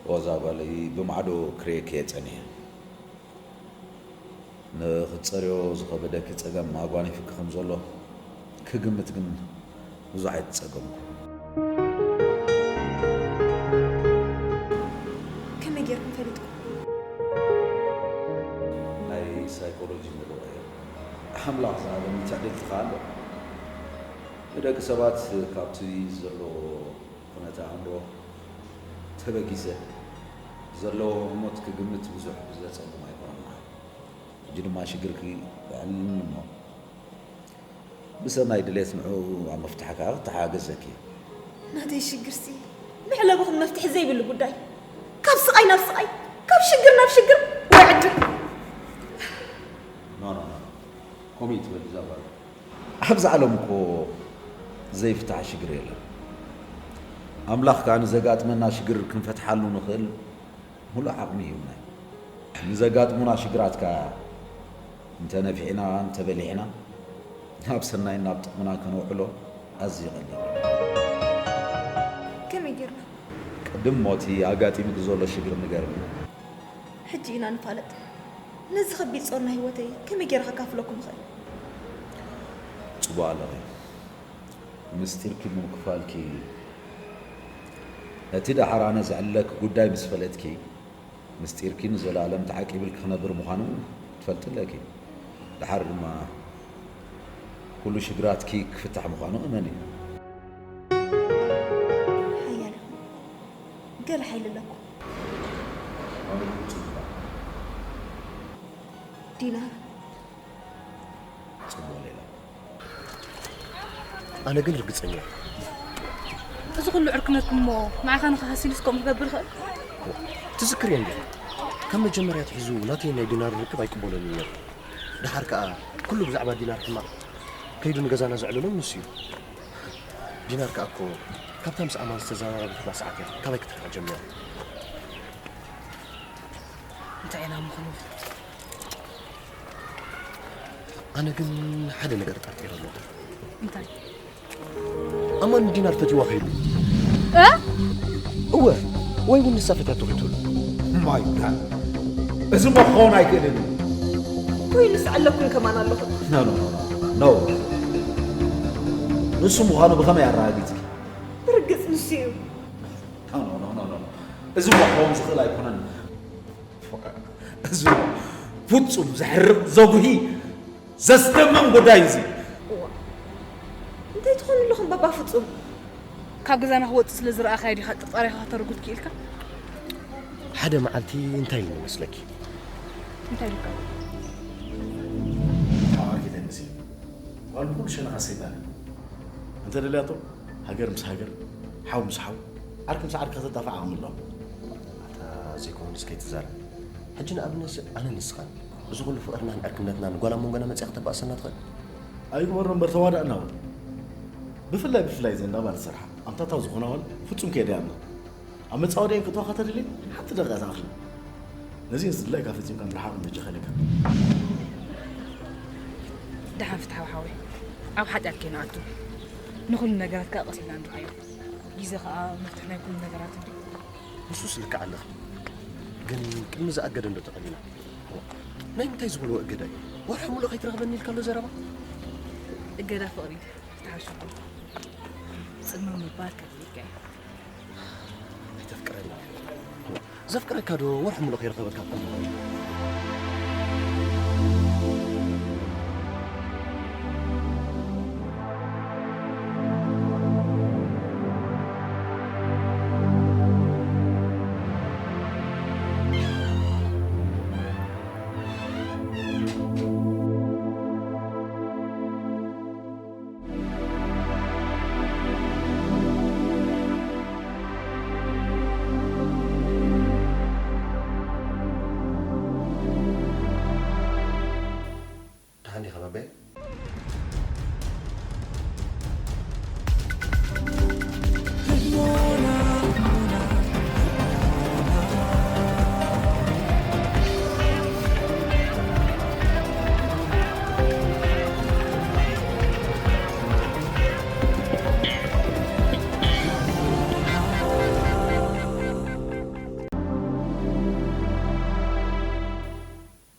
ወዛ ጓለይ ብማዕዶ ክርእየኪ እየ ጸኒሐ። ንኽትጸርዮ ዝኸበደኪ ጸገም ኣጓኒፍኪ ከም ዘሎ ክግምት ግን ብዙሕ ኣይተጸገምኩ። ከመይ ጌርኩም ፈሊጥኩም? ናይ ሳይኮሎጂ ምሩቕ እየ። ኣምላኽ ዝሃበኒ ትዕድልቲ ከኣ ኣሎ። ንደቂ ሰባት ካብቲ ዘለዎ ኩነተ ኣእምሮ ተበጊሰ ዘለዎ ህሞት ክግምት ብዙሕ ዘጸግም ኣይኮነን። ሕጂ ድማ ሽግርኪ የዕልልኒ እሞ ብሰናይ ድሌት ንዕኡ ኣብ ምፍታሕ ከኣ ክተሓገዘኪ። ናተይ ሽግርሲ መሕለቢ መፍትሒ ዘይብሉ ጉዳይ። ካብ ስቓይ ናብ ስቓይ፣ ካብ ሽግር ናብ ሽግር። ወይ ዕድል። ኖ፣ ኖ፣ ኖ፣ ኖ። ከምኡ ትበል እዛ ጓል። ኣብዚ ዓለም እኮ ዘይፍታሕ ሽግር የለን። ኣምላኽ ከኣ ንዘጋጥመና ሽግር ክንፈትሓሉ ንኽእል ሙሉእ ዓቕሚ ይህብና እዩ። ንዘጋጥሙና ሽግራት ከኣ እንተ ነፊዕና፣ እንተ በሊዕና፣ ናብ ሰናይን ናብ ጥቕምና ከነውዕሎ ኣዝዩ ቀሊል እዩ። ከመይ ጌርና? ቅድም ሞቲ ኣጋጢሙኪ ዘሎ ሽግር ንገርኒ። ሕጂ ኢና ንፋለጥ። ነዚ ከቢድ ጾር ናይ ህይወተይ ከመይ ጌረ ከካፍለኩም እኽእል? ጽቡቕ ኣለኺ። ምስጢርኪ ብምክፋልኪ፣ ነቲ ደሓር ኣነ ዘዕልለኪ ጉዳይ ምስ ፈለጥኪ፣ ምስጢርኪ ንዘለኣለም ተዓቂብልኪ ክነብር ምዃኑ ትፈልጢ ኣለኪ። ደሓር ድማ ኩሉ ሽግራትኪ ክፍታሕ ምዃኑ እመኒ። ሓያል ኢኹም። ገለ ሓይሊ ኣለኩም። ዲናር። ጽቡቕ ሌላ። ኣነ ግን ርግጸኛ እየ። እዚ ኩሉ ዕርክነትኩም እሞ ንዓኻ ንኸሃሲሉስ ከምኡ ክገብር ይኽእል? ትዝክርዮ እንዲኻ? ካብ መጀመርያ ኣትሒዙ ናተይ ናይ ዲናር ርክብ ኣይቅበሎን እዩ ነይሩ። ደሓር ከኣ ኩሉ ብዛዕባ ዲናር ሕማቕ ከይዱ ንገዛና ዘዕለሎን ንሱ እዩ። ዲናር ከኣ እኮ ካብታ ምስ ኣማን ዝተዘራረበትና ሰዓት እያ ካባይ ክትርሕቕ ጀሚራ። እንታይ ኢና እሞ ክንብል? ኣነ ግን ሓደ ነገር ጠርጢረ ኣለኹ። እንታይ? ኣማን ንዲናር ፈትይዋ ከይዱ። እ? እወ፣ ወይ እውን ንሳ ፈትያቶ ከይትህሉ። ማይ ጋድ! እዚ እሞ ክኸውን ኣይክእልን እዩ። ወይ ንስዕለኩም ከማን ኣለኹ። ኖ፣ ኖ፣ ኖ፣ ኖ። ኖ። ንሱ ምዃኑ ብኸመይ ኣረጋጊጽኪ? ብርግጽ ንሱ እዩ። እዚ ክኸውን ዝኽእል ኣይኮነን። እዚ ፍጹም ዘሕርቕ ዘጉሂ ዘስደምም ጉዳይ እዚ። እንታይ ትኾኑ ኣለኹም ባባ ፍጹም? ካብ ገዛና ክወፅእ ስለ ዝረኣኻዮ ዲኻ ጥርጣሬኻ ከተርጉድ ክኢልካ? ሓደ መዓልቲ እንታይ ኢሉ መስለኪ? እንታይ ኢልካ? ዓርኪ ተንሲ ጓል ኩሉ ሸነኻ ሰይጣን እዩ። እንተ ደልያቶ ሃገር ምስ ሃገር፣ ሓው ምስ ሓው፣ ዓርኪ ምስ ዓርኪ ከተጣፍእ ዓቕሚ ኣለዎም። ኣታ ዘይኮነ እስከ ይትዛረብ። ሕጂ ንኣብነት ኣነ ንስኻን እዚ ኩሉ ፍቕርናን ዕርክነትናን ጓል ኣብ መንጎና መፅያ ክተባእሰና ትኽእል? ኣይግበሮ እምበር ተዋዳእና እውን ብፍላይ ብፍላይ ዘን ዳባ ዝሰርሓ ኣምታታው ዝኾና እውን ፍጹም ከየድያና ኣብ መጻወዲኤን ክትዋኻ ተደልየ ሓንቲ ደቂቃ ትኣኽል ነዚን ዝድላይካ ፈጺምካ ምርሓቕ ምበጃኻ ኢለካ። ደሓን ፍትሓዊ ሓወይ ኣብ ሓጢኣት ከይንኣቱ ንኹሉ ነገራት ከዓ ቀስ ኢልና ንርኣዮ ግዜ ከዓ መፍትሒ ናይ ኩሉ ነገራት እንዲ ንሱስ ልክዕ ኣለኺ። ግን ቅድሚ ዝኣገደ እንዶ ተቐሊና ናይ ምንታይ ዝበልዎ እገዳ እዩ? ወርሒ ሙሉእ ከይትረኽበኒ ኢልካ ኣሎ ዘረባ። እገዳ ፍቕሪ ፍትሓዊ ሽኮር ጽምም ምባል ከድልየካ እዩ። ኣይተፍቅረኒ። ዘፍቅረካ ዶ ወርሒ ሙሉእ ከይረኸበካ እኮ። ደሓን ዲኻ ባባይ?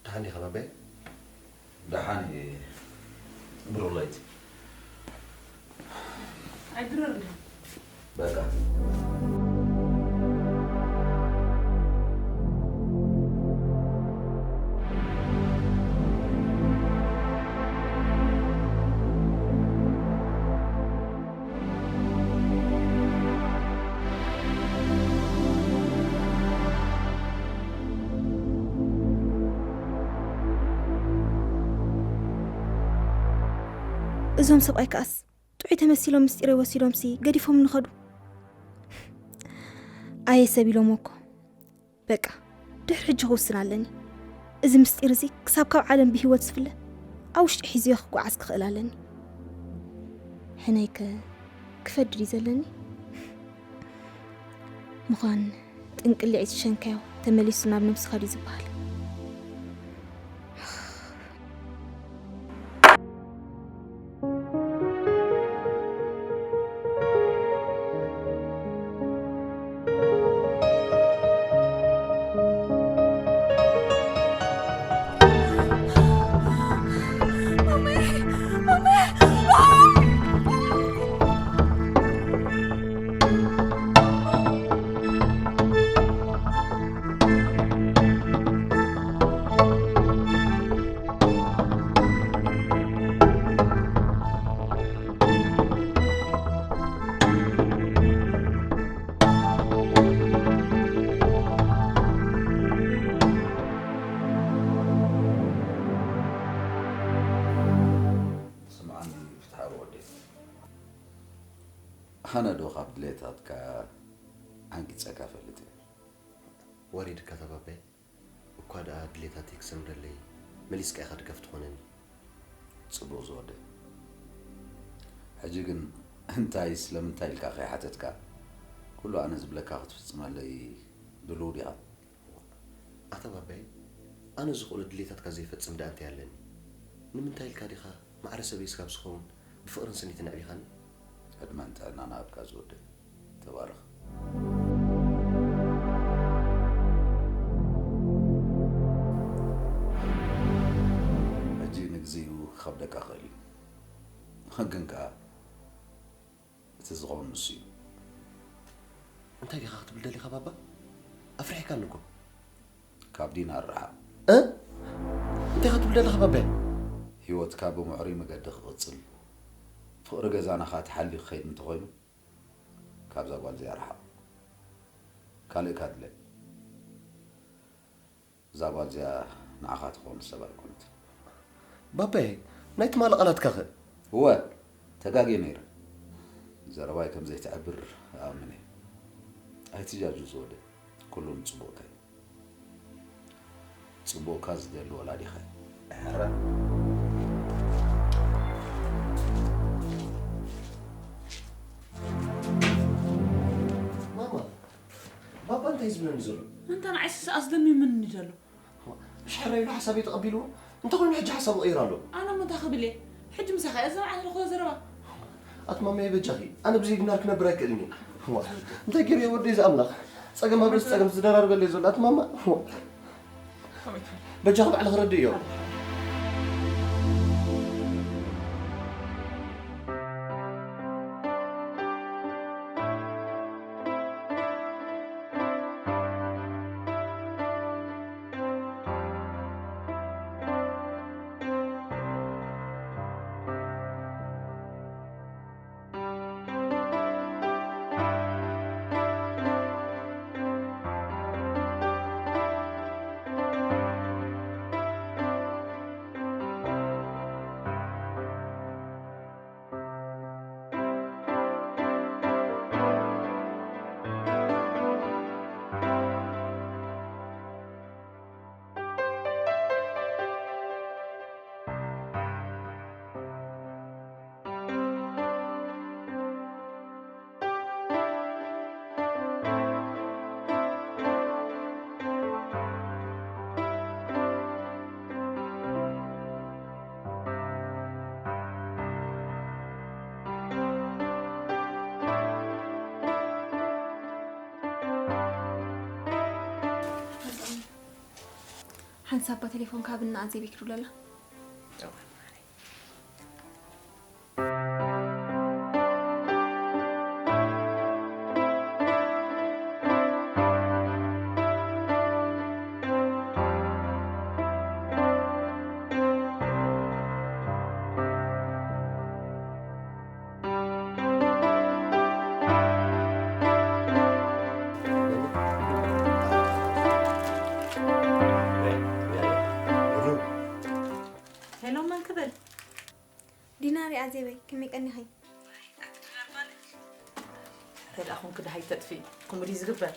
ደሓን ዲኻ ባባይ? ደሓን እየ ብሩኽ ለይቲ። ኣይድረርኒ። በቃ። እዞም ሰብኣይ ከኣስ ጥዑይ ተመሲሎም ምስጢረይ ወሲዶምሲ ገዲፎም ንኸዱ። ኣየ ሰብ ኢሎም እኮ። በቃ ድሕሪ ሕጂ ክውስን ኣለኒ። እዚ ምስጢር እዚ ክሳብ ካብ ዓለም ብህይወት ዝፍለ ኣብ ውሽጢ ሒዝዮ ክጓዓዝ ክኽእል ኣለኒ። ሕነይከ ክፈዲ ድዩ ዘለኒ? ምዃን ጥንቅሊዒት ዝሸንካዮ ተመሊሱ ናብ ነብስኻ ድዩ ዝበሃል? ስምዓኒ ፍትሓዊ ወደይ፣ ኣነ ዶ ካብ ድሌታትካ ዓንቂጸካ እፈልጥ እየ? ወሪድካ ተባባይ። እኳ ደኣ ድሌታተይ ክሰምረለይ መሊስካ ኢኻ ደገፍ ትኾነኒ። ጽቡቕ ዝወደይ። ሕጂ ግን እንታይ ስለምንታይ ኢልካ ከይሓተትካ ኩሉ ኣነ ዝብለካ ክትፍጽመለይ ድልው ዲኻ? ኣታ ባባይ፣ ኣነ ዝኽእሎ ድሌታትካ ዘይፈጽም ደኣ እንታይ ኣለኒ? ንምንታይ ኢልካ ዲኻ ማዕረ ሰበይ ስጋብ ዝኸውን ብፍቕርን ስኒትን ኣዕቢኻኒ? ዕድመን ጥዕናን ኣብካ ዝወደይ። ተባረኽ። ሕጂ ንግዚኡ ክኸብደካ ክእል እዩ። ግን ከኣ ዝኸውን ንሱ እዩ። እንታይ ዲኻ ክትብል ደሊኻ ባባ? ኣፍሪሕካኒ እኮ። ካብ ዲናር ርሓቕ። እ? እንታይ ኢኻ ትብል ደለኻ ባባይ? ህይወትካ ብምዕሩይ መገዲ ክቕጽል፣ ፍቕሪ ገዛና ኸኣ ተሓልዩ ክኸይድ እንተኾይኑ፣ ካብዛ ጓል እዚኣ ርሓቕ። ካልእ እካ ድለ። እዛ ጓል እዚኣ ንዓኻ ትኸውን ሰብ ኣይኮነትን። ባባይ፣ ናይ ትማሊ ቃላትካ ኸ? እወ፣ ተጋግየ ነይረ። ዘረባይ ከም ዘይትዕብር እኣምን እየ። ኣይትጃጁ ዝወደ፣ ኩሉ ንጽቡቕካ እዩ። ጽቡቕካ ዝደሊ ወላዲኻ እዩ። ሕራ። ማማ፣ ባባ እንታይ ዝብለኒ ዘሎ? ኣንታ ንዓይ ስሰኣስ ደሚምኒ ዘሎ። ምሽ ሕራይ ኢሉ ሓሳበይ ተቐቢልዎ? እንተኾይኑ ሕጂ ሓሳቡ ቀይሩ ኣሎ። ኣነ እሞ እንታይ ክብል እየ? ሕጂ ምሳኻ እየ ዘምዓት ኣለኹ ዘረባ። ኣቲ ማማየ በጃኺ፣ ኣነ ብዘይ ዲናር ክነብር ኣይክእልን እየ። ዋ፣ እንታይ ገይረ እየ ወደይ ዝኣምላኽ? ጸገም ኣብ ርእሲ ጸገም ዝደራርበለይ ዘሎ ኣቲ ማማ። ዋ። በጃኺ ባዕልኺ ረድእዮ። ሓንሳብ እባ ቴሌፎን ካብ እና ኣዜብ ይክዱለላ። ሄሎ መን ክብል? ዲናር እያ ኣዜበይ፣ ከመይ ቀኒኺ? ተደኣ ኹንኪ ደሃይ ተጥፊ፣ ከምኡ ድዩ ዝግበር?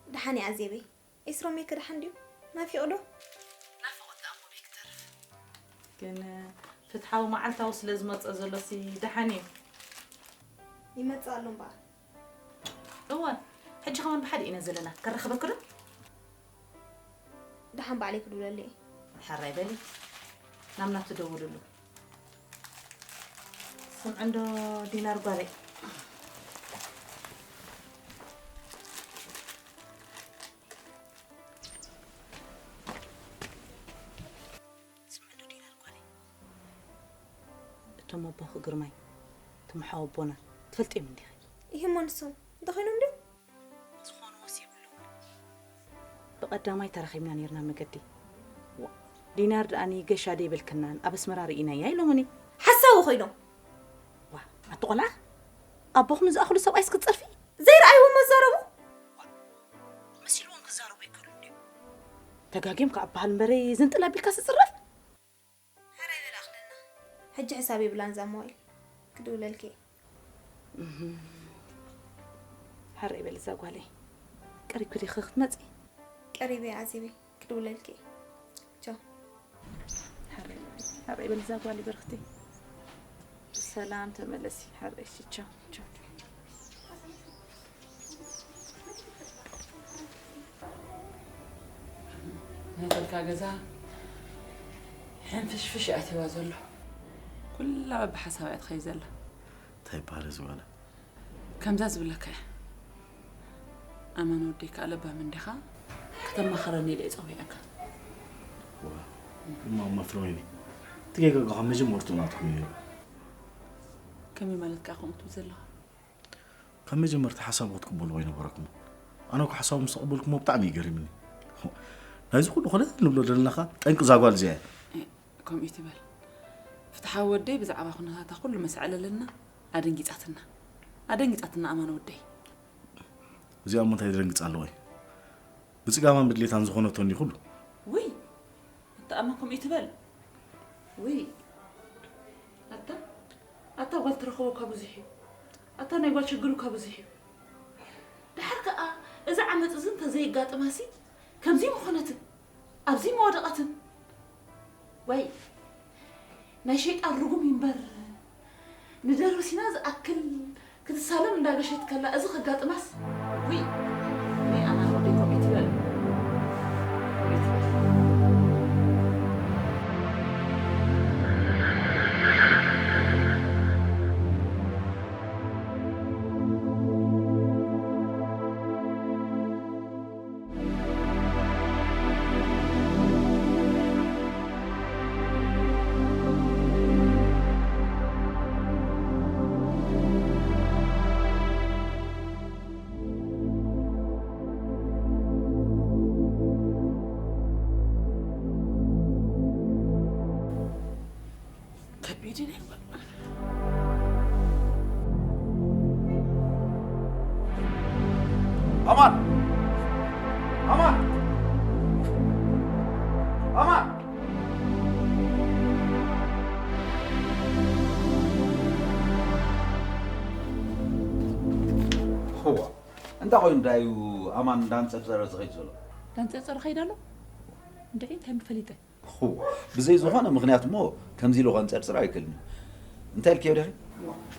ደሓን እያ ኣዜበይ። ኤስሮሜ ከ ደሓን ድዩ? ናፊቑ ዶ? ናፍቖት ደኣ እሞ በይ ክተርፍ። ግን ፍትሓዊ መዓልታዊ ስለ ዝመጽእ ዘሎሲ ደሓን እዩ። ይመጽእ ኣሎ እምበኣር። እወ፣ ሕጂ ከማን ብሓደ ኢና ዘለና። ከራኽበኪ ዶ? ደሓን ባዕለይ ክድውለሉ እየ። ሕራይ በሊ። ናብ ናቱ ደውልሉ። ስምዒ እንዶ ዲናር ጓለይ። ስምዒ እንዶ ዲናር ጓለይ። እቶም ኣቦኺ ግርማይ፣ እቶም ሓወቦና፣ ትፈልጥዮም እንዲኺ? ኢሂ እሞ ንሶም እንታይ ኮይኖም ድዮም? ዝኾንዎስ የብሎምን። ብቐዳማይ ተራኺብና ኔርና መገዲ። ዋ፣ ዲናር ደኣ ንገሻ ደይበልክናን ኣብ ኣስመራ ርኢናያ ኢሎምኒ። ሓሳዊ ኮይኖም። ዋ፣ ኣቲ ቆልዓ፣ ኣቦኹም ዝኣኽሉ ሰብኣይስ ክትጸርፊ? ዘይረኣይዎም ኣዛረቡ። መሲልዎም ክዛረቡ ኣይክእሉን ድዮም? ተጋግዮም ከኣ በሃል እምበረይ ዝንጥል ኣቢልካ ስጽረፍ። ሕራይ በል ኣኽለና። ሕጂ ሕሳብ የብላን እዛ ሞባይል። ክድውለልኪ እየ። ሕራይ በል እዛ ጓለይ። ቀሪብኪ ዲኺ ክትመጺ? ቀሪበ እየ ኣዜበይ። ክድውለልኪ እየ። ቻው። ሕራይ በል። ሕራይ በል እዛ ጓለይ በርኽቲ። ብሰላም ተመለሲ። ሕራይ እሺ ቻው ቻው። ናይተልካ ገዛ ሕንፍሽፍሽ ኣትይዋ ዘሎ። ኩላ በብሓሳብ እያ ትኸይ ዘላ። እንታይ ይበሃል እዚ ጓለ? ከምዛ ዝብለካ እያ። ኣማን ወደይ ከኣ ለባም እንዲኻ ከተማኽረኒ ኢለ እየ ጸዊዐካ። ዋ፣ እማ እማ ፍረወይኒ፣ እቲ ጌጋ እኮ ካብ መጀመርትኡ ናትኩም እዩ ነይሩ። ከመይ ማለት ከኣ ከምኡ ትብል ዘለኻ? ካብ መጀመርታ ሓሳቡ ክትቅበልዎ ኣይነበረኩምን። ኣነ እኮ ሓሳቡ ምስ ተቐበልኩሞ ብጣዕሚ እዩ ገሪምኒ። ናይዚ ኩሉ ኮነ ንብሎ ዘለናኻ ጠንቂ እዛ ጓል እዚኣ እያ። እ፣ ከምኡ ትበል። ፍትሓዊ ወደይ ብዛዕባ ኩነታታ ኩሉ ምስ ኣዕለለልና ኣደንጊጻትና። ኣደንጊጻትና ኣማን ወደይ። እዚኣ እሞ እንታይ ትደንግጽ ኣለዋ? ብጽጋማን ብድሌታን ዝኾነቶ እንዲ ኩሉ። ውይ፣ ኣታ ኣማ ከምኡ ትበል። ውይ፣ ኣታ፣ ኣታ ጓል ትረኽቦ እኳ ብዙሕ እዩ። ኣታ ናይ ጓል ችግር እኳ ብዙሕ እዩ። ደሓር ከኣ እዚ ዓመጽ እዚ እንተዘየጋጥማሲ ከምዚ ምኾነትን ኣብዚ ምወደቐትን። ወይ ናይ ሸይጣን ርጉም እዩ እምበር፣ ንደርቢ ሲና ዝኣክል ክትሳለም እንዳገሸት ከላ እዚ ከጋጥማስ፣ ውይ፣ ናይ ኣማን ወደይ ከምኡ ትበል። ከቢድ እዩ። ኣማን! ኣማን! ኣማን! እዋ፣ እንታይ ኮይኑ ዳዩ ኣማን እንዳንጸርጸረ ዝኸይድ ዘሎ? እንዳንጸርጸረ ኸይድ ኣሎ? እንድዒ እንታይ ምፈሊጠ? እኹ፣ ብዘይ ዝኾነ ምኽንያት እሞ ከምዚ ኢሉ ከንጸርጽር ኣይክእልን እዩ። እንታይ ኢልክዮ ድሕሪ?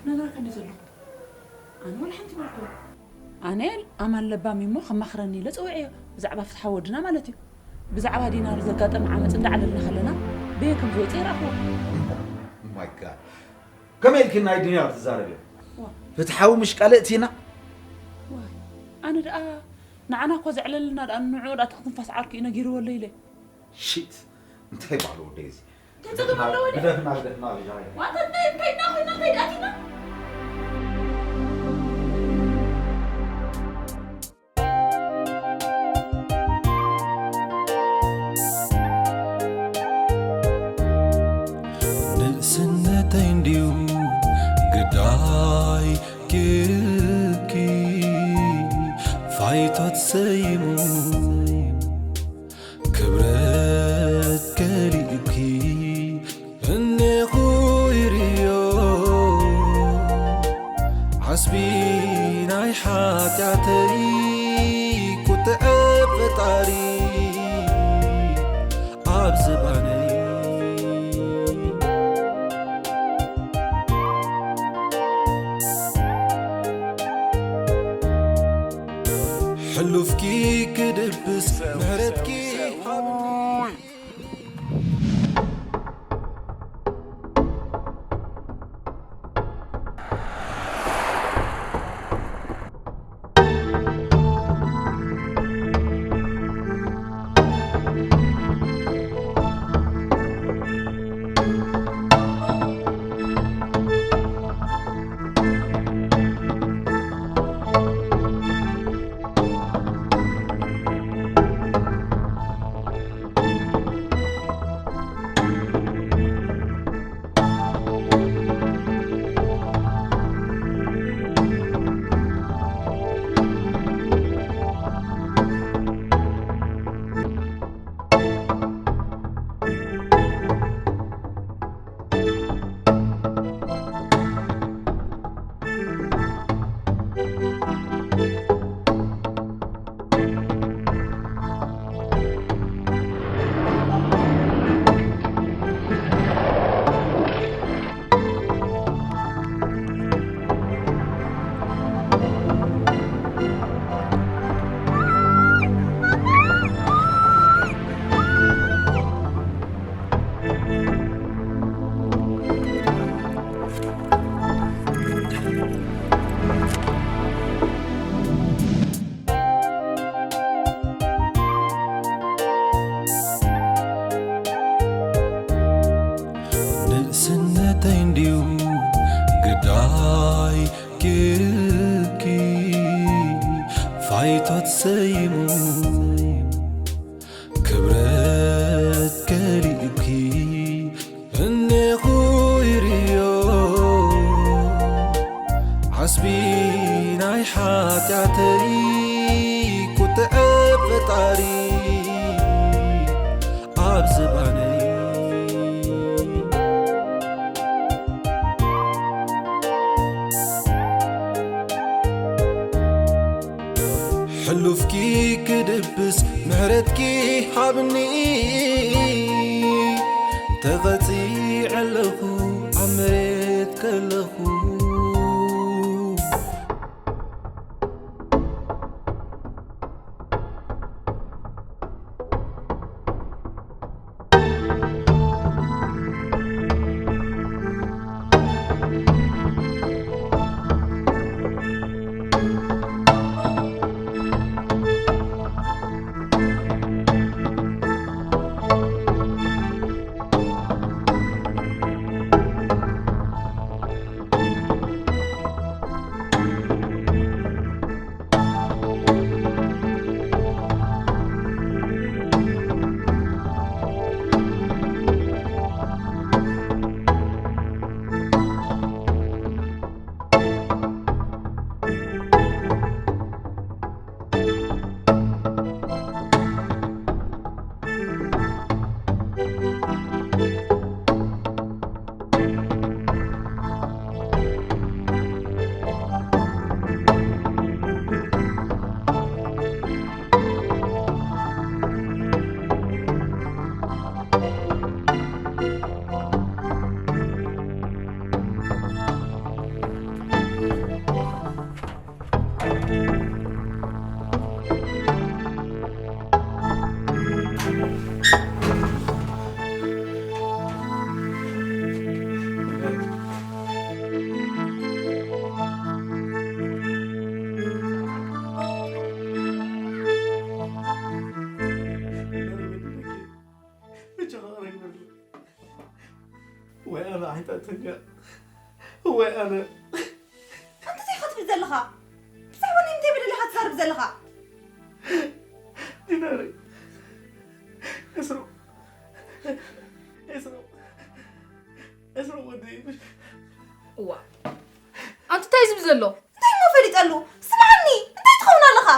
ነገራት እንዲ ዘለኹ። ኣነ ወላ ሓንቲ በልኩ። ኣነ ኣማን ለባም እሞ ከማኽረኒ ኢለ ጸዊዐዮ። ብዛዕባ ፍትሓዊ ወድና ማለት እዩ። ብዛዕባ ዲናር ዘጋጠመ ዓመጽ እንዳዕለልና ከለና በየ ከም ዝወጽእ ይረኣኽዎ። My God። ከመይ ኢልኪ ናይ ዲናር ትዛረብዮ? ዋ። ፍትሓዊ ምሽ ካልእ እቲና? ዋይ፣ ኣነ ደኣ ንዓና እኮ ዘዕለልና ደኣ ንዕኡ ደኣ ትንፋስ ዓርኩ እዩ ነጊርዎ ኣሎ ኢለ። ሽት፣ እንታይ በዓል ወደይ እዚ? እንታይ ጸገም ኣለዎ ድዩ? ግደፍና፣ ግደፍና፣ ግደፍና። ዋታ እንታይ፣ እንታይ እና ኮይና እንታይ ደኣ ኣቲና? ንእስነተይ እንድዩ ግዳይ ጌርኪ ፋይቶት ሰይሙ ክብረት ከሊእኪ እኔኹ ይርዮ ዓስቢ ናይ ሓጢኣተይ ቁጥዐ ፈጣሪ ኣብ ዝባነይ ሕሉፍኪ ክድብስ ምሕረትኪ ሃብኒ። ኢልኪ ፋይቶት ሰይሙ ክብረት ከሊኡኪ እኔኹ ይርዮ ዓስቢ ናይ ሓጢኣተይ ቁጥዐ ፈጣሪ ኣብ ዝባነይ ሕሉፍኪ ክድብስ ምሕረትኪ ሃብኒ ተቐጺዐ ኣለኹ ኣብ መሬት ከለኹ ወይ ኣነ ዓይንታተኛ ወይ ኣነ ኣንተ እንታይ ኢኻ ትብል ዘለኻ? ብዛዕባ ናይ ምንታይ በደል ኢኻ ትዛረብ ዘለኻ? ዲናሪ ኤስሮ ኤስሮ ኤስሮ ወዲ እዋ ኣንቱ እንታይ ዝብል ዘሎ? እንታይ እሞ ፈሊጠሉ? ስምዓኒ እንታይ ትኸውን ኣለኻ?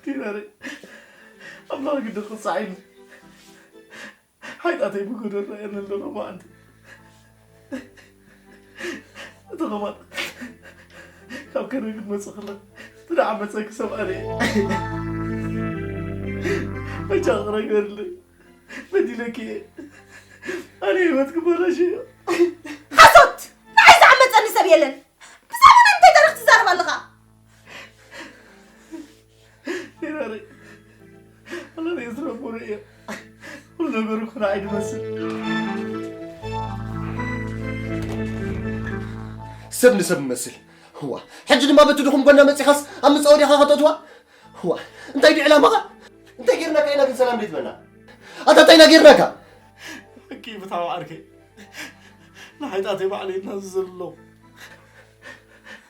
ዲናሪ ኣምላኽ ግዲ ክሳዕ ኢሉ ሓይጣተይ ብጎደር ረኣየኒ ኣለኹ መዓንቲ እቲ ኸማን ካብ ከነ ክትመፅእ ከላ እቲ ደዓ መፀኪ ሰብ ኣነ በጃ ክረገርለይ በዲለኪ እየ ኣነ ህይወት ክበላሽ እዮ ሓሶት! ንዓይ ዝዓመፀኒ ሰብ የለን። ብዛዕባ ናይ እንታይ ታሪኽ ትዛረብ ኣለኻ? ዲናሪ ኣነ ዝረቦ ርእዮ ኩሉ ነገሩ ክናዓይ ድመስል ሰብ ንሰብ ይመስል እዋ ሕጂ ድማ በቲ ድኹም ጎና መፂኻስ ኣብ ምፃወዲኻ ከተእትዋ እዋ እንታይ ድዩ ዕላማኻ እንታይ ጌርናካ ኢና ግን ሰላም ደይትበና ኣታ እንታይ ኢና ጌርናካ እኪ ብታው ዓርከይ ንሓይጣተይ ባዕለይ እናዝዘሉ ኣለኹ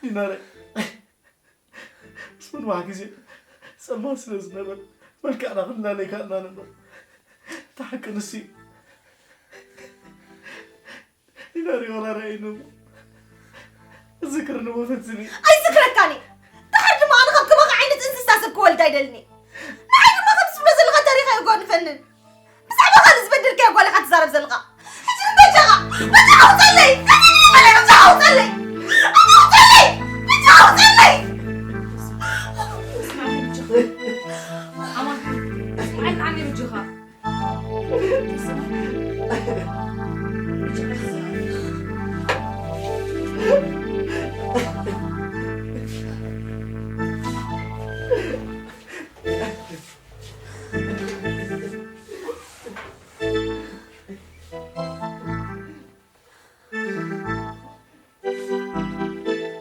ዲናረ ምስ ምንዋሕ ግዜ ጸልማት ስለ ዝነበር መልክዕና ክንላለይ ካልና ነበር እቲ ሓቂ ንሱ እዩ ዲናሪ ወላ ረኣይኒ እሞ ዝክርኒ ወፈትኒ ኣይዝክረካኒ ድሓር ድማ ኣነ ከም ከማኻ ዓይነት እንስሳ ሰብ ክወልድ ኣይደልን እየ ንዓይ ድማ ከም ትብሎ ዘለኻ ታሪኽ ኣይጓንፈንን ብዛዕባ ካልእ ዝበደልካዮ ጓል ኢኻ ትዛረብ ዘለኻ ሕጂ ግን በጃኻ በጃኻ ውፀለይ በጃኻ ውፀለይ በጃኻ ውፀለይ በጃኻ ውፀለይ ኣማን ስምዓኒ በጃኻ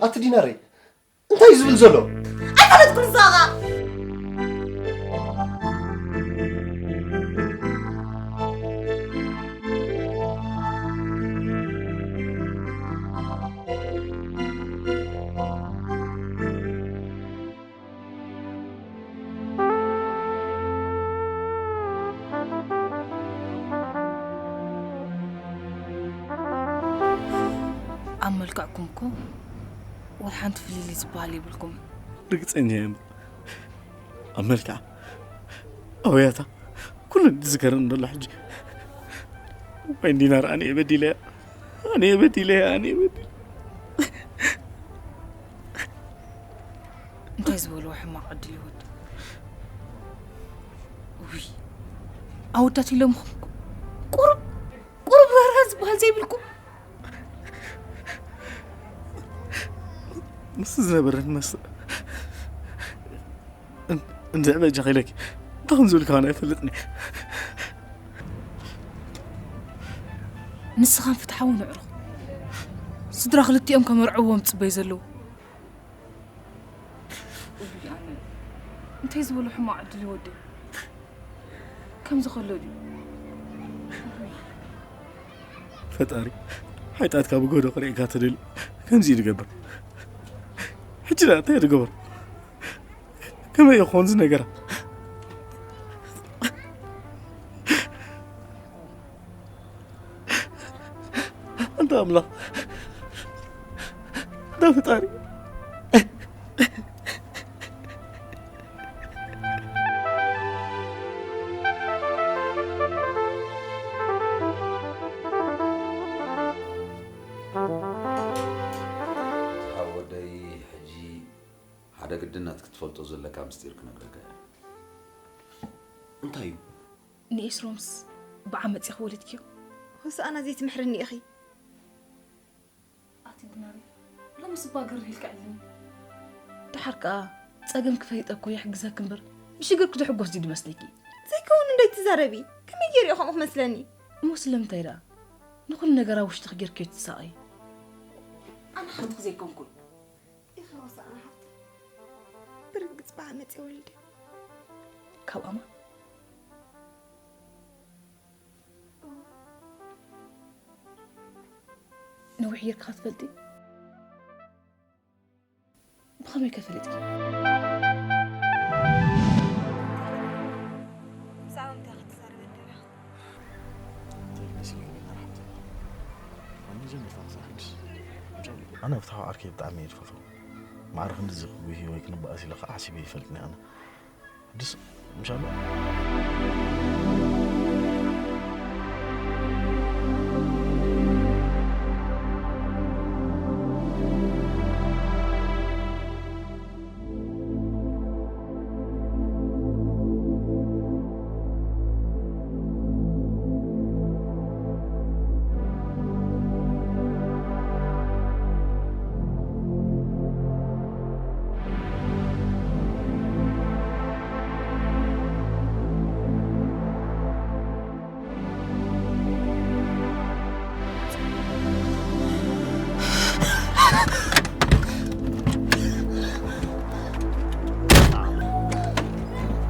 ኣቲ ዲናረይ እንታይ እዩ ዝብል ዘሎ? ኣይፈለጥኩን ንሳኻ። ኣብ መልክዕኩም እኮ ወላ ሓንቲ ፍልልይ ዝበሃል የብልኩም። ርግጸኛ እየ እምበር። ኣብ መልክዓ፣ ኣብ ያታ፣ ኩሉ ዝዝከረኒ ዘሎ ሕጂ። ወይ ዲናር፣ ኣነ እየ በዲለያ። ኣነ እየ በዲለያ፣ ኣነ እየ በዲለ። እንታይ ዝበልዎ ሕማቕ ዕድል ይወድ። ውይ፣ ኣወዳት ኢሎምኹም ቁሩብ፣ ቁሩብ ራህራህ ዝበሃል ዘይብልኩም። ምስ ዝነበረን መስ-፣ እን-፣ እንድዒ በጃኺ ኢለኪ፣ እንታይ ከም ዝብል ከማን ኣይፈልጥን እየ። ንስኻን ፍትሓውን ኣዕሩኽ ስድራ ክልቲኦም ከመርዕዎም ዝጽበዩ ዘለዉ። እውይ፣ ኣነ እንታይ ዝበሎ ሕማቕ ዕድል ይወደይ። ከምዚ ከሎ ድዩ? ፈጣሪ፣ ሓይጣትካ ብጎዶ ክርእየካ ትደሊ። ከምዚ እዩ ዝገብር። ሕጂ ደኣ እንታይ እዩ ዝገብር? ከመይ ይኾን እዚ ነገራ? ኣንታ ኣምላኽ፣ ኣንታ ፈጣሪ። ሓወደይ፣ ሕጂ ሓደ ግድነት ክትፈልጦ ዘለካ ምስጢር ክነግረካ እየ። እንታይ እዩ? ንኤስሮምስ ብዓመጽ ኢኺ ወሊድክዮ? ሆሳእና ዘይትምሕርኒ ኢኺ። ኣቲ ዲናር፣ ሎምስ እባ ግርህ ኢልካ ዕልልኒ። ደሓር ከኣ ጸገምኪ ፈሊጠ እኮ ይሕግዘኪ እምበር፣ ብሽግርኪ ዝሕጎስ ድዩ ዝመስለኪ? ዘይከውን እንታይ ትዛረቢ? ከመይ ገይሩ እዩ ከምኡ ክመስለኒ? እሞ ስለምንታይ ደኣ ንኹሉ ነገር ኣብ ውሽጥኺ ጌርክዮ ትሳቐዪ? ኣነ ሓፍትኺ ዘይኮንኩን። ኢኺ ሆሳእና ሓፍተይ። ብርግጽ ብዓመጽ እየ ወሊደ። ካብ ኣማን? ነዊሕ ጌርካ ትፈልጢ? ብኸመይ ከ ፈሊጥኪ? ብዛዕባ ምንታይ ኢኻ ትዛረበኒ ዘለኻ? እንታይ መሲልኪ ዲናር ሓፍተይ? ኣነ ጀሚርካ ክሳብ ሕጂ። ኣነ ፍትሓዊ ዓርከይ ብጣዕሚ እየ ዝፈትዎ። ማዕረ ክንድዚ ክጉህይ ወይ ክንበኣስ ኢለ ከዓ ሓሲበ ኣይፈልጥን እየ ኣነ። ድስ፣ ምሻሎ?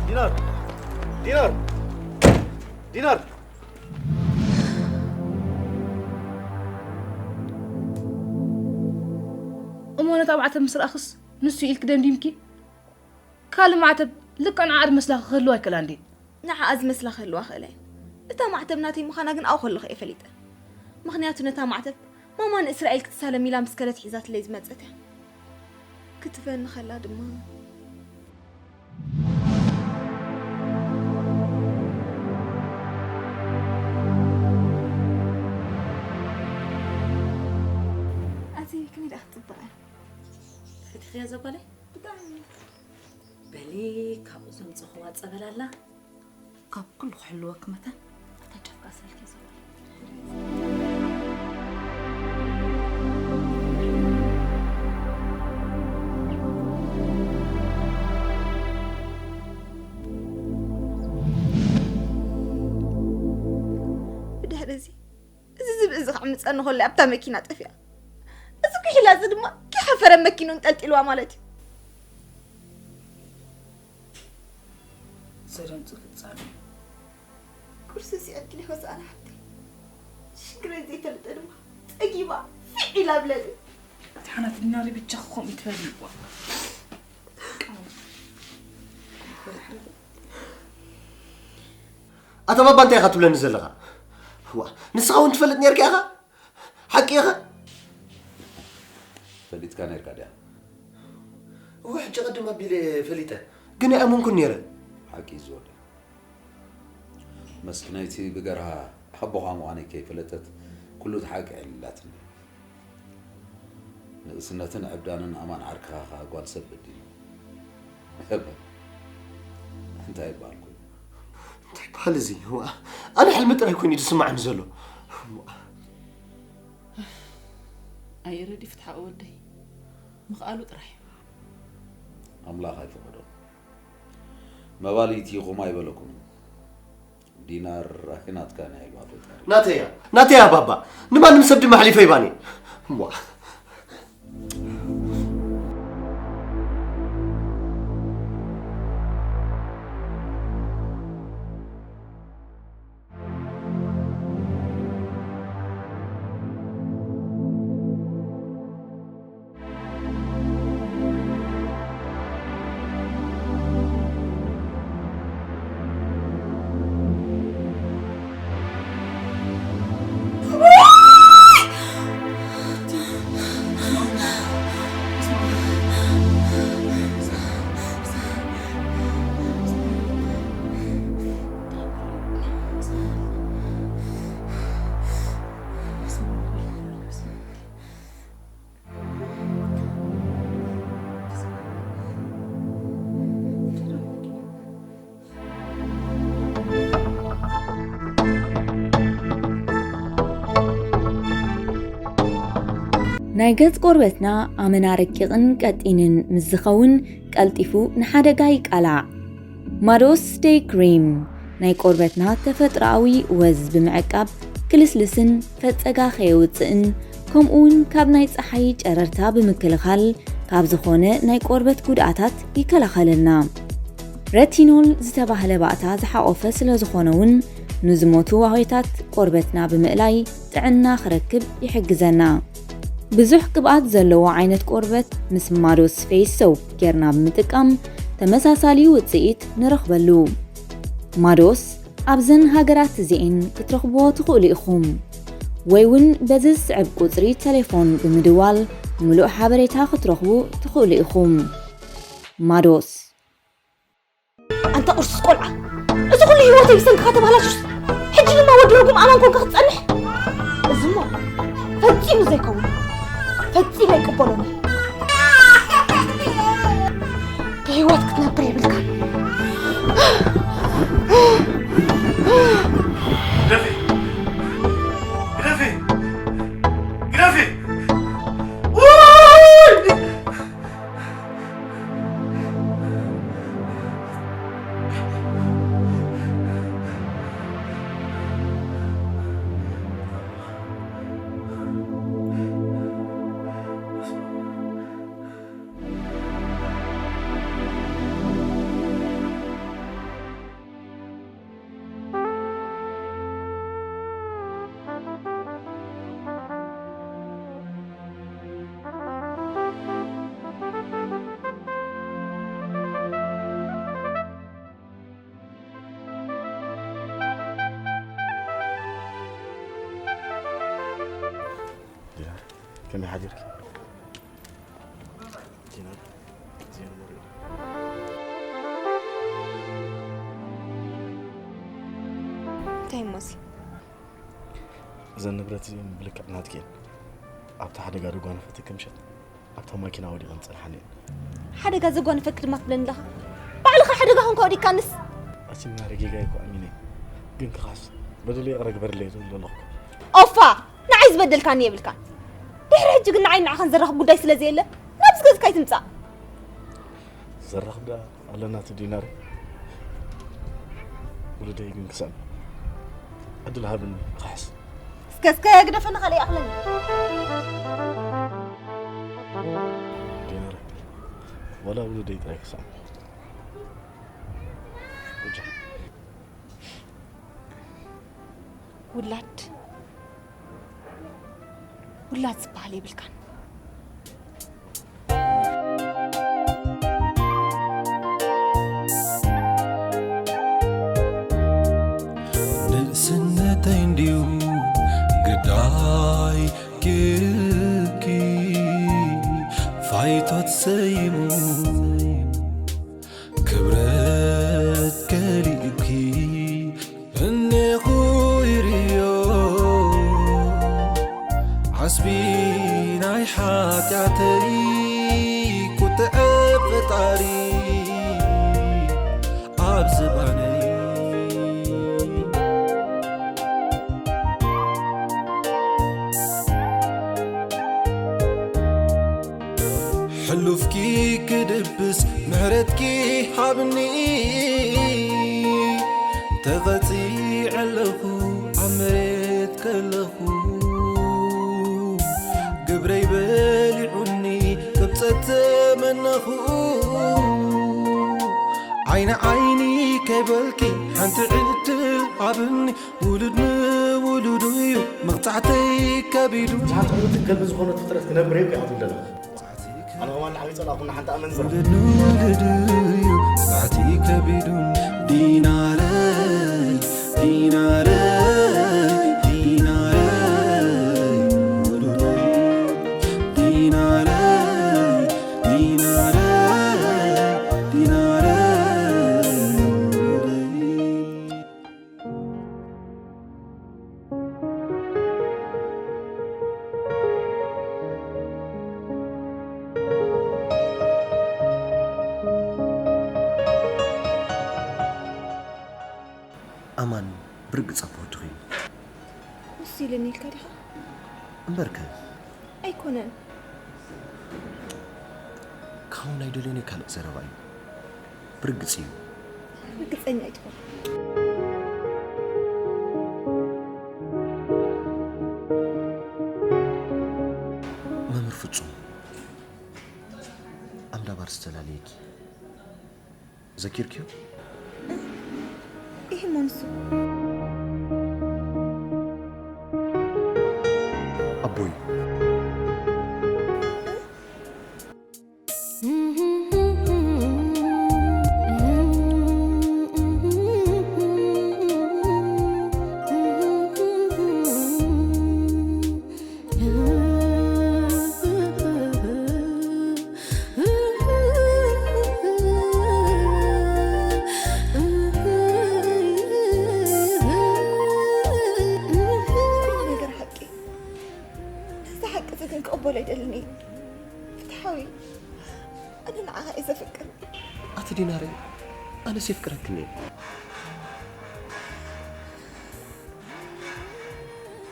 ዲናር! ዲናር! ዲናር! እሞ ነታ ማዕተብ ምስ ረኣኽስ ንሱ ኢልኪ ደምዲምኪ? ካልእ ማዕተብ ልክዕ ንዓ ዝመስላ ክህልዋ ኣይክእላን ድየን? ንዓኣ ዝመስላ ክህልዋ ክእላ እየን። እታ ማዕተብ ናተይ ምዃና ግን ኣብኡ ከለኹ እየ ፈሊጠ። ምኽንያቱ ነታ ማዕተብ ማማ ንእስራኤል ክትሳለም ኢላ ምስ ከደት ሒዛትለይ ዝመጸት እያ። ክትበኒ ከላ ድማ ኣቲ ከመይ ደኣ ክትጽብቕ እያ? ፈቲኽያ እዛ ጓለይ? ብጣዕሚ። በሊ፣ ካብኡ ዘምጸኽዋ ጸበል ኣላ። ካብ ኩሉ ክሕልወኪ መታን እታ ጫፍ ከኣ ሰልኪ ዘበለ። ብድሕሪ እዚ፣ እዚ ዝብኢ እዚ ክዕምጸኒ ከሎ ኣብታ መኪና ጠፊኣ። እዚ ኩሒላ እዚ ድማ ከይሓፈረ መኪኑ እንጠልጢልዋ ማለት እዩ። ሰላም ጽፍጻሜ። ቁርሲ ስዒድክለይ ሆሳእና ሓፍተይ። ሽግረይ ዘይፈልጠ ድማ ጸጊባ ፊዕ ኢላ ብለኒ። እቲ ሓናት ዲናር ብቻ ክኾም ይትበል ይዋ። ኣታ ባባ እንታይ ኢኻ ትብለኒ ዘለኻ? ዋ፣ ንስኻ እውን ትፈልጥ ነርካ ኢኻ? ሓቂ ኢኻ? ፈሊጥካ ነርካ ድያ? እወ፣ ሕጂ ቅድም ኣቢለ ፈሊጠ፣ ግን ኣይኣመንኩን ነይረ። ሓቂ እዩ ዝወደ። መስኪናይቲ ብገርሃ ኣቦኻ ምዃነይ ከይፈለጠት ኩሉ እቲ ሓቂ ኣዕሊላትኒ። ንእስነትን ዕብዳንን ኣማን ዓርክኻ ኸኣ ጓል ሰብ በዲሉ። እበ፣ እንታይ ይበሃል ኮይኑ? እንታይ ይበሃል እዚ? ዋ፣ ኣነ ሕልሚ ጥራይ ኮይኑ እዩ ዝስማዓኒ ዘሎ። ኣየ ረዲ ፍትሓ ወደይ፣ ምኽኣሉ ጥራሕ እዩ። ኣምላኽ ኣይፈቐዶ። መባልይቲ ኢኹም ኣይበለኩምን። ዲናር ኣይናትካን እያ ኢልዋ ፈጣሪ። ናተያ፣ ናተያ ባባ። ንማንም ሰብ ድማ ኣሕሊፈ ይባኒ። እሞ ናይ ገጽ ቆርበትና ኣመና ረቂቕን ቀጢንን ምስ ዝኸውን ቀልጢፉ ንሓደጋ ይቃላዕ። ማዶስ ደይ ክሪም ናይ ቆርበትና ተፈጥሮኣዊ ወዝ ብምዕቃብ ክልስልስን ፈጸጋ ከየውጽእን ከምኡውን ካብ ናይ ጸሓይ ጨረርታ ብምክልኻል ካብ ዝኾነ ናይ ቆርበት ጉድኣታት ይከላኸለልና። ረቲኖል ዝተባህለ ባእታ ዝሓቖፈ ስለ ዝኾነ እውን ንዝሞቱ ዋህዮታት ቆርበትና ብምእላይ ጥዕና ክረክብ ይሕግዘና። ብዙሕ ቅብኣት ዘለዎ ዓይነት ቆርበት ምስ ማዶስ ፌስ ሶፕ ጌርና ብምጥቃም ተመሳሳሊ ውጽኢት ንረኽበሉ። ማዶስ ኣብዘን ሃገራት እዚኤን ክትረኽብዎ ትኽእሉ ኢኹም። ወይ እውን በዚ ዝስዕብ ቁጽሪ ቴሌፎን ብምድዋል ምሉእ ሓበሬታ ክትረኽቡ ትኽእሉ ኢኹም። ማዶስ። ኣንታ ቁርሱስ ቆልዓ፣ እዚ ኩሉ ህይወተይ ብሰንክኻ ተባላሹስ፣ ሕጂ ድማ ወዲ ርጉም ኣማን ኮንካ ክትጸንሕ? እዚሞ ፈጺሙ ዘይከውን፣ ፈጺመ ኣይቅበሎን። ብህይወት ክትነብር የብልካን። ግደፊ! ግደፊ! ግደፊ! ውይ! ዲናር፣ ከመይ ሓዲርኪ? ዲናር፣ ዜና መሪኦ። እንታይ እሞ እዚ? እዘን ንብረት እዚአን ብልክዕ ናትኪ እየን። ኣብቲ ሓደጋ ዘጓነፈትኪ ምሸት ኣብታ ማኪና ወዲቐን ጸንሓኒ እየን። ሓደጋ ዘጓነፈኪ ድማ ትብለኒ ኣለኻ? ባዕልኻ ሓደጋ ኮንካ ወዲቕካንስ? ኣቲ ዲናር፣ ጌጋይ እኮ ኣሚነ፣ ግን ክኻስ በደለይ ይቕረ ግበርለይ ዝብል ዘለኹ እኮ። ኦፋ! ንዓይ ዝበደልካኒ የብልካን። ድሕሪ ሕጂ ግን ንዓይ ንዓኻን ዘራኽብ ጉዳይ ስለ ዘየለ ናብዚ ገዝካ ኣይትምጻእ። ዘራኽብ ደኣ ኣለና እቲ ዲናር። ውሉደይ ግን ክስዕም ዕድል ሃብኒ ክሕስ። እስከ፣ እስከ ግደፈኒ፣ ካልእ ይኣኽለኒ። ዲናር፣ ዋላ ውሉደይ ጥራይ ክስዕም። እጃ። ውላድ፣ ውላድ ዝበሃል የብልካን። ንእስነተይ እንድዩ ግዳይ ጌርኪ፣ ኣይቶት ሰይሙ ክብረት ከሊእኪ እኔኹ ይርዮ ዓስቢ ናይ ሓጢኣተይ ቁጥዐ ፈጣሪ ኣብ ዝባነይ ሕሉፍኪ ክድብስ ምሕረትኪ ሃብኒ ተቐጺዐ ኣለኹ ኣብ መሬት ከለኹ ግብረይ በሊዑኒ ክብጸት ተመነኹ ዓይኒ ዓይኒ ከይበልኪ ሓንቲ ዕድል ሃብኒ ውሉድ ንውሉዱ እዩ መቕጻዕተይ ከቢዱ ብዙሓት ዕዉትን ከልቢ ዝኾነት ፍጥረት ክነብር እዩ ክኣቱ ኣለና ኣነ ኸማን ንዓብይ ጸላእኹና ሓንቲ ኣመንዝራ ውሉድ ንውሉዱ እዩ መቕጻዕተይ ከቢዱ ዲናረይ ዲናረይ ዲናረይ ውሉደይ ዲናረይ ዲናረይ ዲናረይ ውሉደይ ኣማን ብርግጽ ኣቦ ወዲ ኺኑ። ንሱ ኢሉኒ ኢልካ ዲኻ? እምበርከ። ኣይኮነን። ካብኡ ናይ ደልዮ ናይ ካልእ ዘረባ እዩ። ብርግጽ እዩ። ርግጸኛ ኣይትኹን። መምህር ፍጹም፣ ኣምዳ ባር ዝተላለየኪ ዘኪርክዮ? ኢሂ፣ እሞ ንሱ? ኣቦይ። ኩሉ ነገር ሓቂ። ነዚ ሓቂ እዚ ግን ክቕበሎ ኣይደልን እየ። ፍትሓዊ፣ ኣነ ንዓኻ እየ ዘፍቅር። ኣቲ ዲናረይ፣ ኣነስ የፍቅረክን እየ።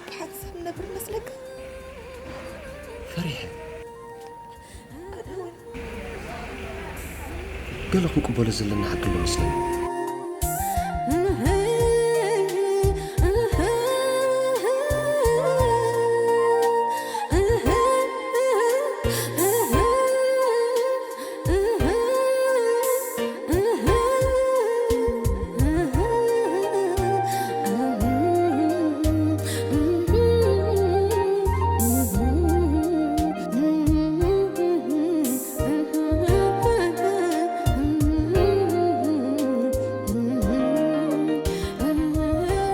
ብሓንሳብ ንነብር መስለካ? ፈሪሐ። ኣነ እውን። ገለ ክንቅበሎ ዘለና ሓቂ ኣሎ መስለኒ።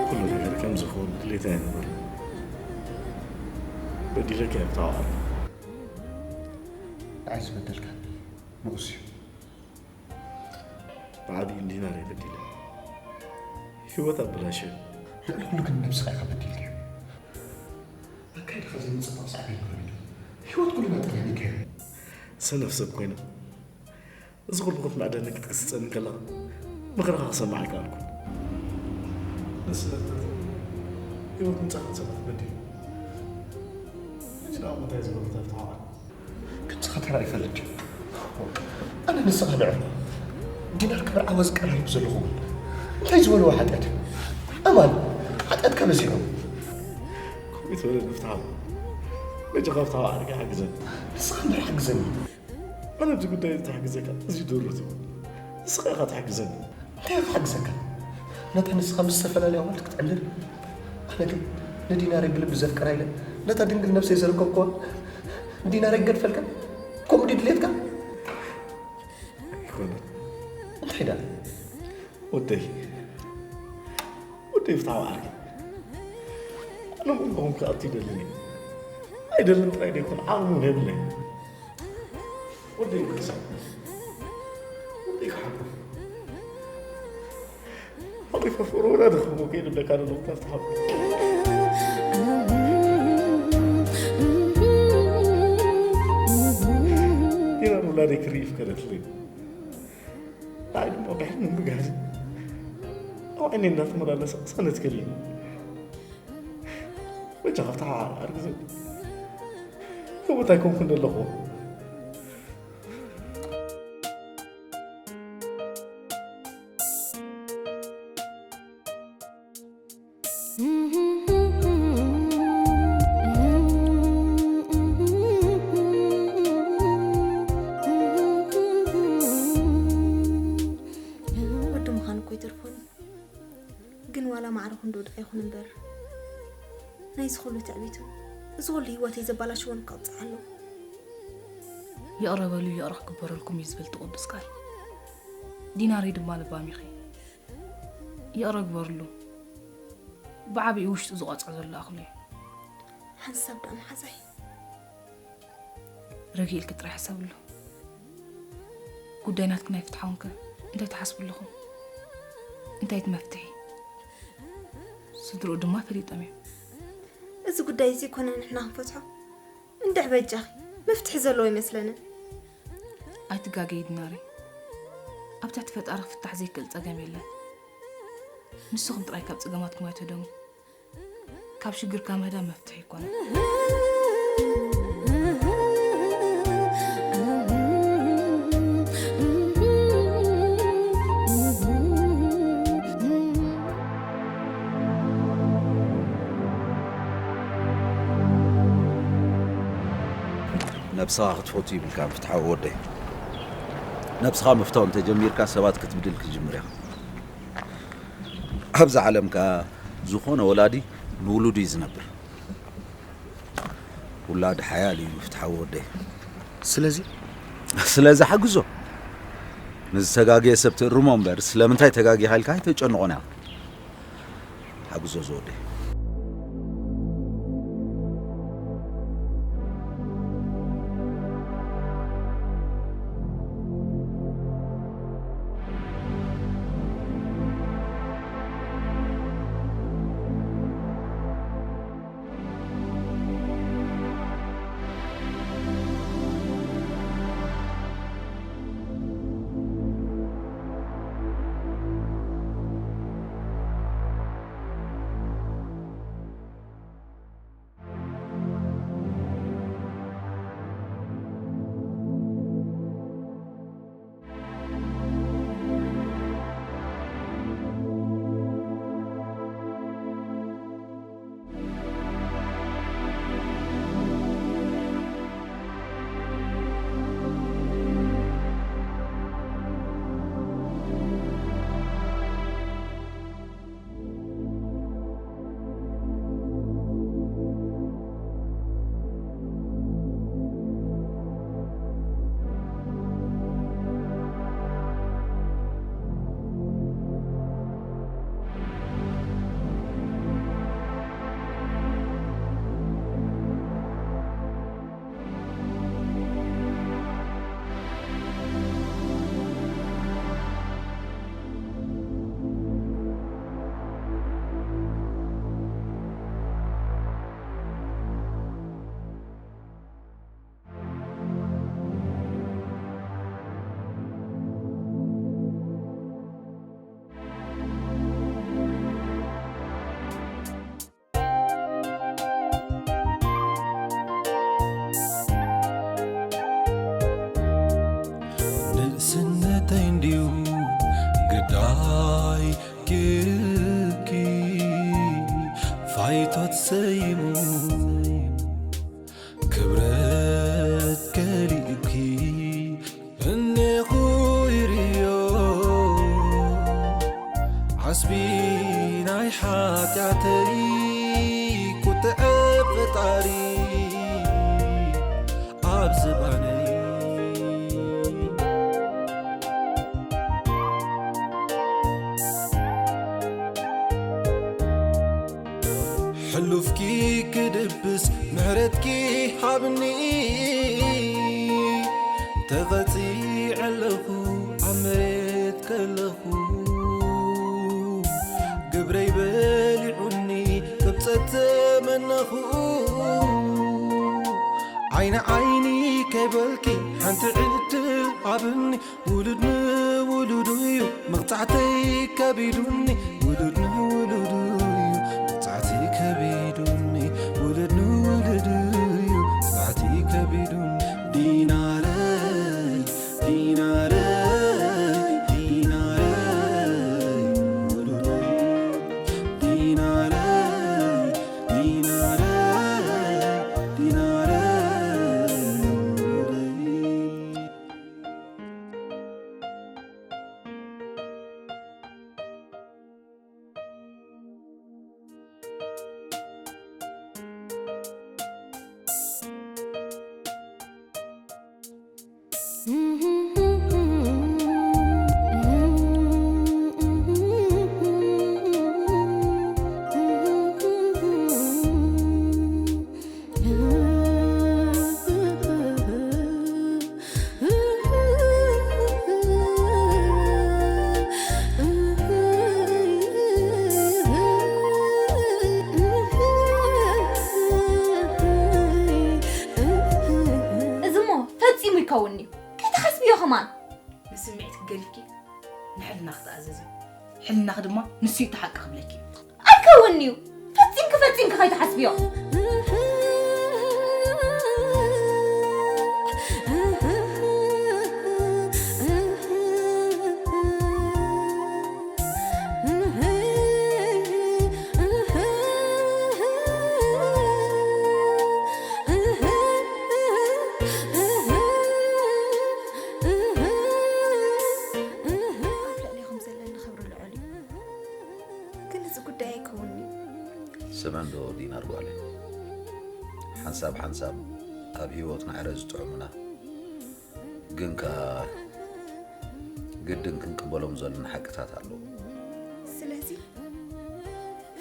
ኩሉ ነገር ከም ዝኸውን ድሌት ኣይነበረ በዲለካ እየ ብታዋቕ ንዓይ ዝበደልካኒ ንኡስ እዩ ንዓብዪ እንዲናር የበዲለ ህይወት ኣበላሸ ልዕሊ ኩሉ ግን ነብስኻ ኢኻ በዲልካዮ ኣካይድኻ ዘይምፅባቕ ሳዕቤን ከቢዱ ህይወት ኩልና ጠላሚካዮ ሰነፍ ሰብ ኮይነ እዚ ኩሉ ክትምዕደኒ ክትግስጸኒ ከለኻ ምኽርኻ ክሰምዕ ኣይከኣልኩን። ንስኻ ህይወት ንጻኻት ሰባት በዲሉ ሕጂ ደኣ እንታይ ዝበሉ ተፍትሓዋል? ከምስኻ ተራ ይፈልጥ ድዩ? ኣነ ንስኻ ንዕርባ ዲናር ክምርዓዋ ዝቀራረብ ዘለኹ እውን እንታይ ዝበልዎ ሓጢኣት እዩ? ኣማን ሓጢኣትካ በዚሑ። ከምኡ ይትበለ ንፍትሓ በጃኻ ፍትሓዊ ዓርኪ ሓግዘኒ። ንስኻ እምበር ሓግዘኒ። ኣነ ኣብዚ ጉዳይ እዚ ተሓግዘካ እዚ ድሩት እዩ ንስኻ ኢኻ ትሕግዘኒ እንታይ ክሓግዘካ ነታ ንስኻ ምስ ዝተፈላለዩ ኣዋልድ ክትዕልል ኣነ ግን ንዲናረይ ብልቢ ዘፍቅራ ኢለ ነታ ድንግል ነብሰይ ዘረከብክዋ ንዲናረይ ክገድፈልካ ከምኡ ድዩ ድሌትካ ኣይኮነን እንታይ ዳ ወደይ ወደይ ፍትሓዊ ዓርኪ ኣነ ምንኩም ክኣቱ ይደልን እዩ ኣይደልን ጥራይ ደይኮን ዓቕሚ እውን የብለይ ወደይ ክሳብ ወደይ ክሓቁፍ ሓቂፈ ፍቅሩ ወላ ደኽሞ ከይዱ ለካ ንልቕታ ዝተሓቁፍ ዲና ንውላደይ ክርኢ ይፍቀደትለይ። ንዓይ ድማ ብሕልሚ ምግሃስ ኣብ ዓይነይ እናተመላለሰ ቅሳነት ከልኒ በጃ ካብታ ኣርግዘ ህይወት ኣይኮንኩን ዘለኹ። ወዲ ምዃን እኮ ይተርፎን እዩ። ግን ዋላ ማዕረ ክንዶ ደኣ ይኹን እምበር፣ ናይዚ ኩሉ ትዕቢቱ፣ እዚ ኩሉ ህይወተይ ዘባላሽዎን ክቕጻዕ ኣለዎ። ይቕረ በሉ፣ ይቕረ ክግበረልኩም እዩ ዝብል እቲ ቅዱስ ቃል። ዲናረይ ድማ ለባም ኢኺ። ይቕረ ግበርሉ። ብዓቢኡ ውሽጡ ዝቐጽዖ ዘሎ ኣኽሉ እዩ። ሓንሳብ ደኣ መሓዛይ። ረጊ ኢልኪ ጥራይ ሕሰብሉ። ጉዳይ ናትክን ኣይፍትሓውንከ እንታይ ትሓስቡ ኣለኹም? እንታይ እቲ መፍትሒ? ስድርኡ ድማ ፈሊጦም እዮም። እዚ ጉዳይ እዚ ኮነ ንሕና ክንፈትሖ። እንድሕ በጃኺ፣ መፍትሒ ዘለዎ ይመስለንን። ኣይትጋገዪ ዲናረይ። ኣብ ትሕቲ ፈጣሪ ክፍታሕ ዘይክእል ጸገም የለን። ንስኹም ጥራይ ካብ ጸገማትኩም ኣይትህደሙ። ካብ ሽግርካ ምህዳም መፍትሒ ኣይኮነን። ነብስኻ ክትፈቱ ይብልካ ፍትሓዊ ወደይ። ነብስኻ ምፍታው እንተጀሚርካ ሰባት ክትብድል ክትጅምር ኢኻ። ኣብዚ ዓለም ከኣ ዝኾነ ወላዲ ንውሉዱ እዩ ዝነብር። ውላድ ሓያል እዩ ፍትሓዊ ወደይ። ስለዚ ስለዚ ሓግዞ። ንዝተጋገየ ሰብ ትእርሞ እምበር ስለምንታይ ተጋጊኻ ኢልካ ኣይተጨንቖን ኢኻ። ሓግዞ ዝወደይ። ንእስነተይ እንድዩ ግዳይ ጌርኪ ፋይቶት ሰይሙ ክብረት ከሊእኪ እኔኹ ይርዮ ዓስቢ ናይ ሓጢኣተይ ቁጥዐ ፈጣሪ ኣብ ዝባነይ ሕሉፍኪ ክድብስ ምሕረትኪ ሃብኒ ተቐጺዐ ኣለኹ ኣብ መሬት ከለኹ፣ ግብረይ በሊዑኒ ክብጸት ተመነኹ። ዓይኒ ዓይኒ ከይበልኪ ሓንቲ ዕድል ሃብኒ፣ ውሉድ ንውሉዱ እዩ መቕጻዕተይ ከቢዱኒ፣ ውሉድ ንውሉዱ እዩ መቕጻዕተይ ከቢዱኒ፣ ውሉድ ንውሉዱ እዩ መቕጻዕተይ ከቢዱኒ። ዲናረይ፣ ዲናረይ፣ ዲናረይ፣ ውሉደይ። ዲናረይ፣ ዲናረይ፣ ዲናረይ፣ ውሉደይ። እዚ እሞ ፈጺሙ ይከውን እዩ። ከይትሓስብዮ ከማን። ንስምዒትኪ ገዲፍኪ ንሕልናኺ ተኣዘዚ። ሕልናኺ ድማ ንሱ እዩ እቲ ሓቂ ክብለኪ። ኣይከውን'ዩ። ፈጺምኪ፣ ፈጺምኪ ከይትሓስብዮ። ኣብ ልዕሌኹም ዘለኒ ክብሪ ልዑል እዩ። ግን እዚ ጉዳይ ኣይከውን'ዩ። ስምዒ እንዶ ዲናር ጓለይ፣ ሓንሳብ ሓንሳብ ኣብ ህይወትና ዕረ ዝጥዕሙና፣ ግን ከኣ ግድን ክንቅበሎም ዘሎና ሓቅታት ኣለዉ። ስለዚ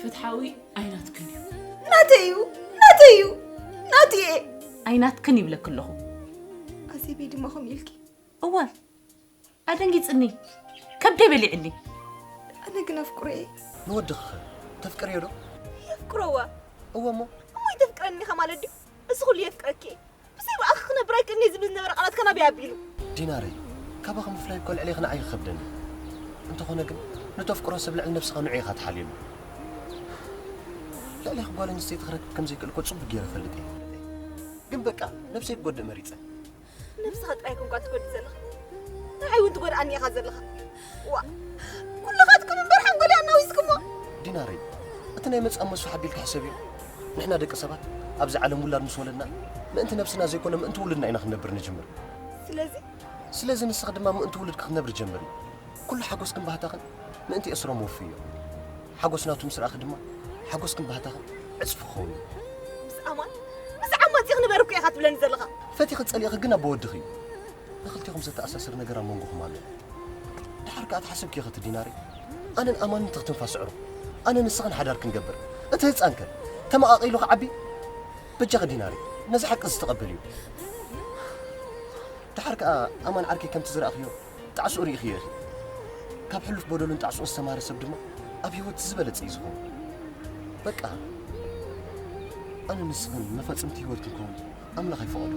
ፍትሓዊ ኣይናትክን እዩ። ናተይ እዩ፣ ናተይ እዩ፣ ናትየ። ኣይናትክን ይብለኪ ኣለኹ። ኣዜበይ ድማ ከምኡ ኢልኪ። እወ፣ ኣደንጊጽኒ፣ ከብደይ በሊዕኒ። ኣነ ግን ኣፍቅሮ እየ። ንወድኺ ኸ ተፍቅርዮ ዶ? የፍቅሮ እዋ። እወ እሞ? እሞ ይተፍቅረኒ ኢኻ ማለት ድዩ? እዚ ኩሉ የፍቅረኪ እየ። ብዘይ ብኣኺ ክነብር ኣይክእልን እየ ዝብል ዝነበረ ቃላት ከ ናበይ ኣቢሉ? ዲናረይ፣ ካባኺ ምፍላይ እኮ ልዕሌኺ ንዓይ ይኸብደኒ። እንተኾነ ግን ንተፍቅሮ ሰብ ልዕሊ ነብስኻ ንዑ ኢኻ ትሓልየሉ። ልዕሌኺ ጓል ኣንስተይቲ ክረክብ ከም ዘይክእል እኮ ጽቡቕ ገይረ እፈልጥ እየ። ግን በቃ ነብሰይ ክጎድእ መሪጸ። ነብስኻ ጥራይ ኮንካ ትጎድእ ዘለኻ፣ ንዓይ እውን ትጎድኣኒ ኢኻ ዘለኻ። ዋ፣ ኩልኻትኩም እምበር ሓንጎለይ ኣናዊስኩሞ። ዲናረይ፣ እቲ ናይ መጻኢ መስፍሕ ኣቢልኪ ሕሰብዮ። ንሕና ደቂ ሰባት ኣብዚ ዓለም ውላድ ምስ ወለድና ምእንቲ ነብስና ዘይኮነ ምእንቲ ውሉድና ኢና ክንነብር ንጅምር። ስለዚ ስለዚ ንስኺ ድማ ምእንቲ ውሉድኪ ክትነብሪ ጀምሪ። ኩሉ ሓጎስክን ባህታኽን ምእንቲ ኤስሮም ወፍዮ። ሓጎስ ናቱ ምስ ረኣኺ ድማ ሓጎስክን ባህታኽን ዕጽፊ ክኸውን እዩ። ምስ ኣማን፣ ምስ ዓማጺ ክንበር እኮ ኢኻ ትብለኒ ዘለኻ። ፈቲኺ ጸሊእኺ ግን ኣቦ ወድኺ እዩ። ንኽልቴኹም ዘተኣሳስር ነገር ኣብ መንጎኹም ኣሎ። ደሓር ከኣ ተሓስብኪ ኢኺ እቲ ዲናሪ። ኣነን ኣማንን ትኽትንፋስ ዕሩቕ። ኣነ ንስኽን ሓዳር ክንገብር። እቲ ህጻን ከ ተመቓቒሉ ክዓቢ? በጃኺ ዲናሪ፣ ነዚ ሓቂ እዚ ተቐበልዮ። ደሓር ከኣ ኣማን ዓርከይ ከምቲ ዝረኣኽዮ ጣዕስኡ ርኢኽዮ ኢኺ። ካብ ሕሉፍ በደሉን ጣዕስኡን ዝተማህረ ሰብ ድማ ኣብ ህይወት ዝበለጸ እዩ ዝኸውን። በቃ፣ ኣነ ንስኽን መፈጸምቲ ህይወት ክንከውን ኣምላኽ ኣይፈቐዶ።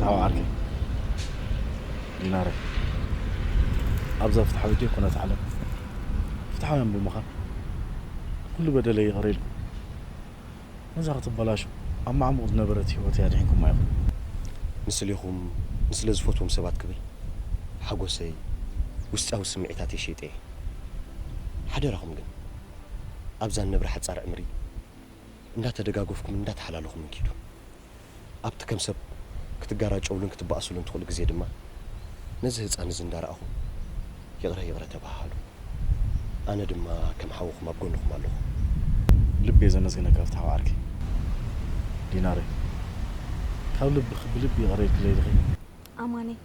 ኣብ ዓርከይ ዲናረ፣ ኣብዛ ፍትሓዊት ዘይኮነት ዓለም ፍትሓውያን ብምዃን ኩሉ በደለይ ይቕረ ኢልኩም ነዛ ክትበላሾ ኣብ ማዕሙቕ ዝነበረት ህይወተይ ኣድሒንኩማ ኢኹም። ንስሌኹም ንስለ ዝፈትዎም ሰባት ክብል ሓጎሰይ፣ ውሽጣዊ ስምዒታተይ ሸይጠ እየ። ሓደራኹም ግን ኣብዛ ንነብራ ሓጻር ዕምሪ እንዳተደጋገፍኩምን እንዳተሓላለኹምን ኪዱ። ኣብቲ ከም ሰብ ክትጋራጨውሉን ክትበኣሱሉን ትኽእሉ ግዜ ድማ ነዚ ህጻን እዚ እንዳረኣኹም ይቕረ ይቕረ ተበሃሃሉ። ኣነ ድማ ከም ሓውኹም ኣብ ጎንኹም ኣለኹ። ልቢ እየ ዘመስግነካ ፍትሓዊ ዓርከይ። ዲናረ፣ ካብ ልብኺ ብልቢ ይቕረ ኢልክለይ ዲኺ? ኣማነይ፣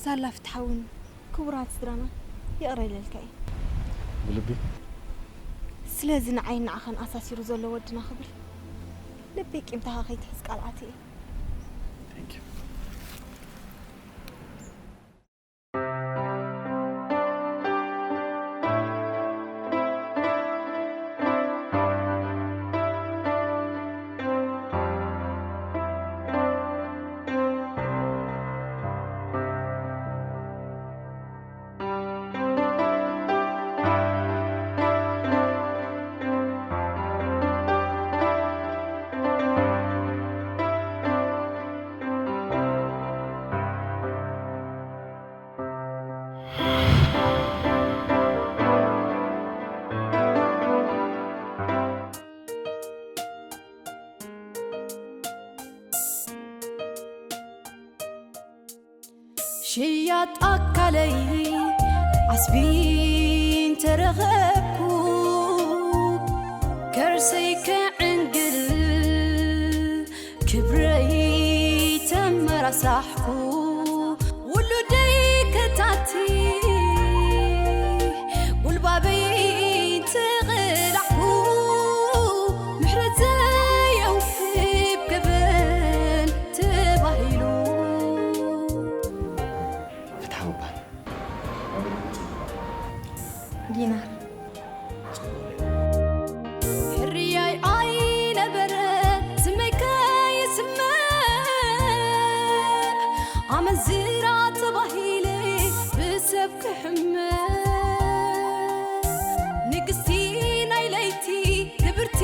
ሳላ ፍትሓውን ክቡራት ስድራና ይቕረ ኢለልካ እየ። ብልቢ? ስለዚ ንዓይን ንዓኻን ኣሳሲሩ ዘሎ ወድና ክብል ልበይ ቂምታኻ ከይትሕዝ ቃል ኣትየ። Thank you. ሽያጥ ኣካለይ ዓስቢ እንተረኸብኩ፣ ከርሰይ ክዕንግል ክብረይ ተመራሳሕኩ፣ ውሉደይ ከታቲ ጉልባበይ ተቐላዕኩ፣ ምሕረት ዘየውህብ ገበን ተባሂሉ። ፍትሓዊ በሃል። ዲናር። ሕርያይ ኣይነበረ ስመይ ከይስመዕ፣ ኣመንዝራ ተባሂለ ብሰብ ክሕመ። ንግስቲ ናይ ለይቲ፣ ክብርቲ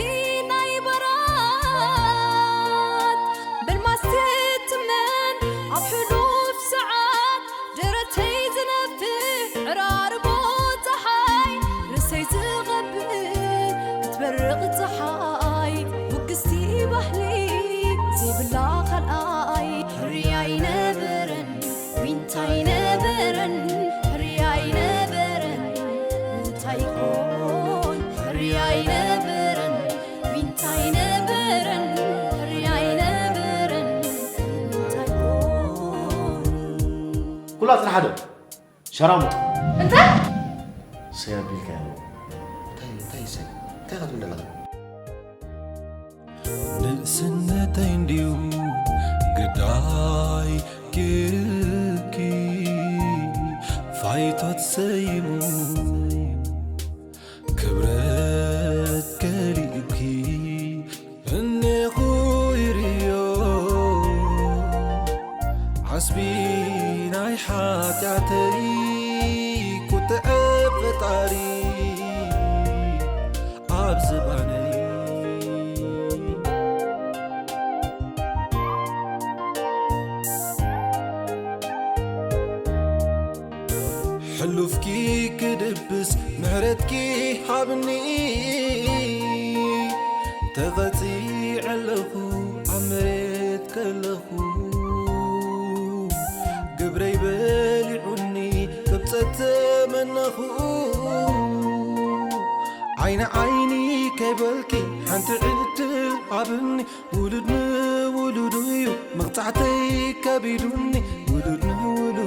ናይ በራት፣ በልማስ ትትመን ኣብ ሕሉፍ ሰዓት፣ ደረተይ ዝነፍሕ ዕራርቦ ጸሓይ፣ ርእሰይ ዝቐብእ ክትበርቕ ጸሓይ፣ ውግስቲ ባህሊ ዘይብላ ካልኣይ። ሕርያ ኣይነበረን፣ ዊንታ ኣይነበረን፣ ሕርያ ኣይነበረን፣ እንታይ ኮን? ሕርያ ኣይነበረን፣ ዊንታ ኣይነበረን፣ ሕርያ ኣይነበረን፣ እንታይ ኮን? ኩላትና ሓደ ሸራሙጥ። እንታይ? ሰይ ኣቢልካ ኣለዎ። እንታይ፣ እንታይ ሰይ? እንታይ ኢኻ ትብል ዘለኻ? ንእስነተይ እንድዩ ግዳይ ጌርኪ፣ ፋይቶት ሰይሙ ክብረት ከሊእኪ እኔኹ ይርዮ ዓስቢ ናይ ሓጢኣተይ ቁጥዐ ፈጣሪ ኣብ ዝባነይ። ሕሉፍኪ ክድብስ ምሕረትኪ ሃብኒ። ተቐጺዐ ኣለኹ ኣብ መሬት ከለኹ፣ ግብረይ በሊዑኒ ክብጸት ተመነኹ። ዓይኒ ዓይኒ ከይበልኪ ሓንቲ ዕድል ሃብኒ። ውሉድ ንውሉዱ እዩ መቕጻዕተይ ከቢዱኒ። ውሉድ ንውሉዱ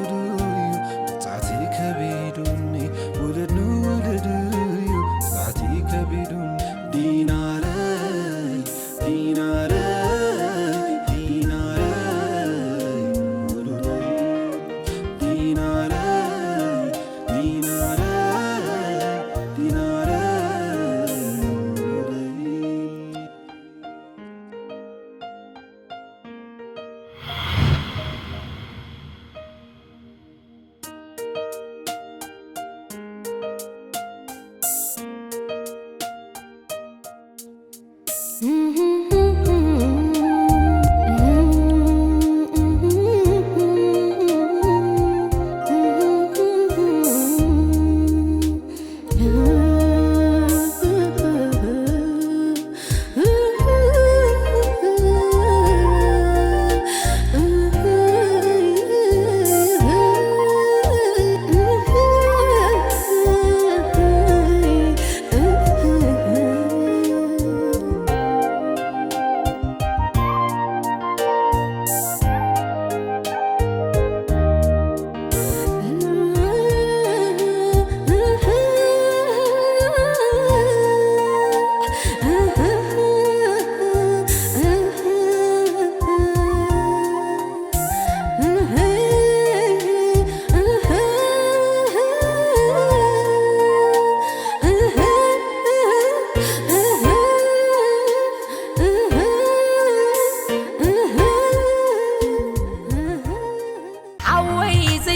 እዩ መቕጻዕተይ ከቢዱኒ። ውሉድ ንውሉዱ እዩ መቕጻዕተይ ከቢዱኒ። ዲናረይ፣ ዲናረይ፣ ዲናረይ፣ ውሉደይ። ዲናረይ፣ ዲናረይ፣ ዲናረይ፣ ውሉደይ።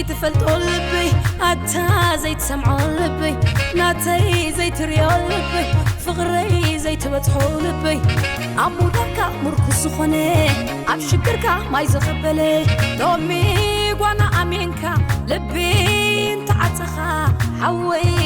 ትፈልጦ ልበይ ኣታ ዘይትሰምዖ ልበይ ናተይ ዘይትሪኦ ልበይ ፍቕረይ ዘይትበጽሖ ልበይ ኣብ ሙዳካ ምርኩስ ዝኾነ ኣብ ሽግርካ ማይ ዘቐበለ ሎሚ ጓና ኣሜንካ ልቢ እንተዓጸኻ ሓወይ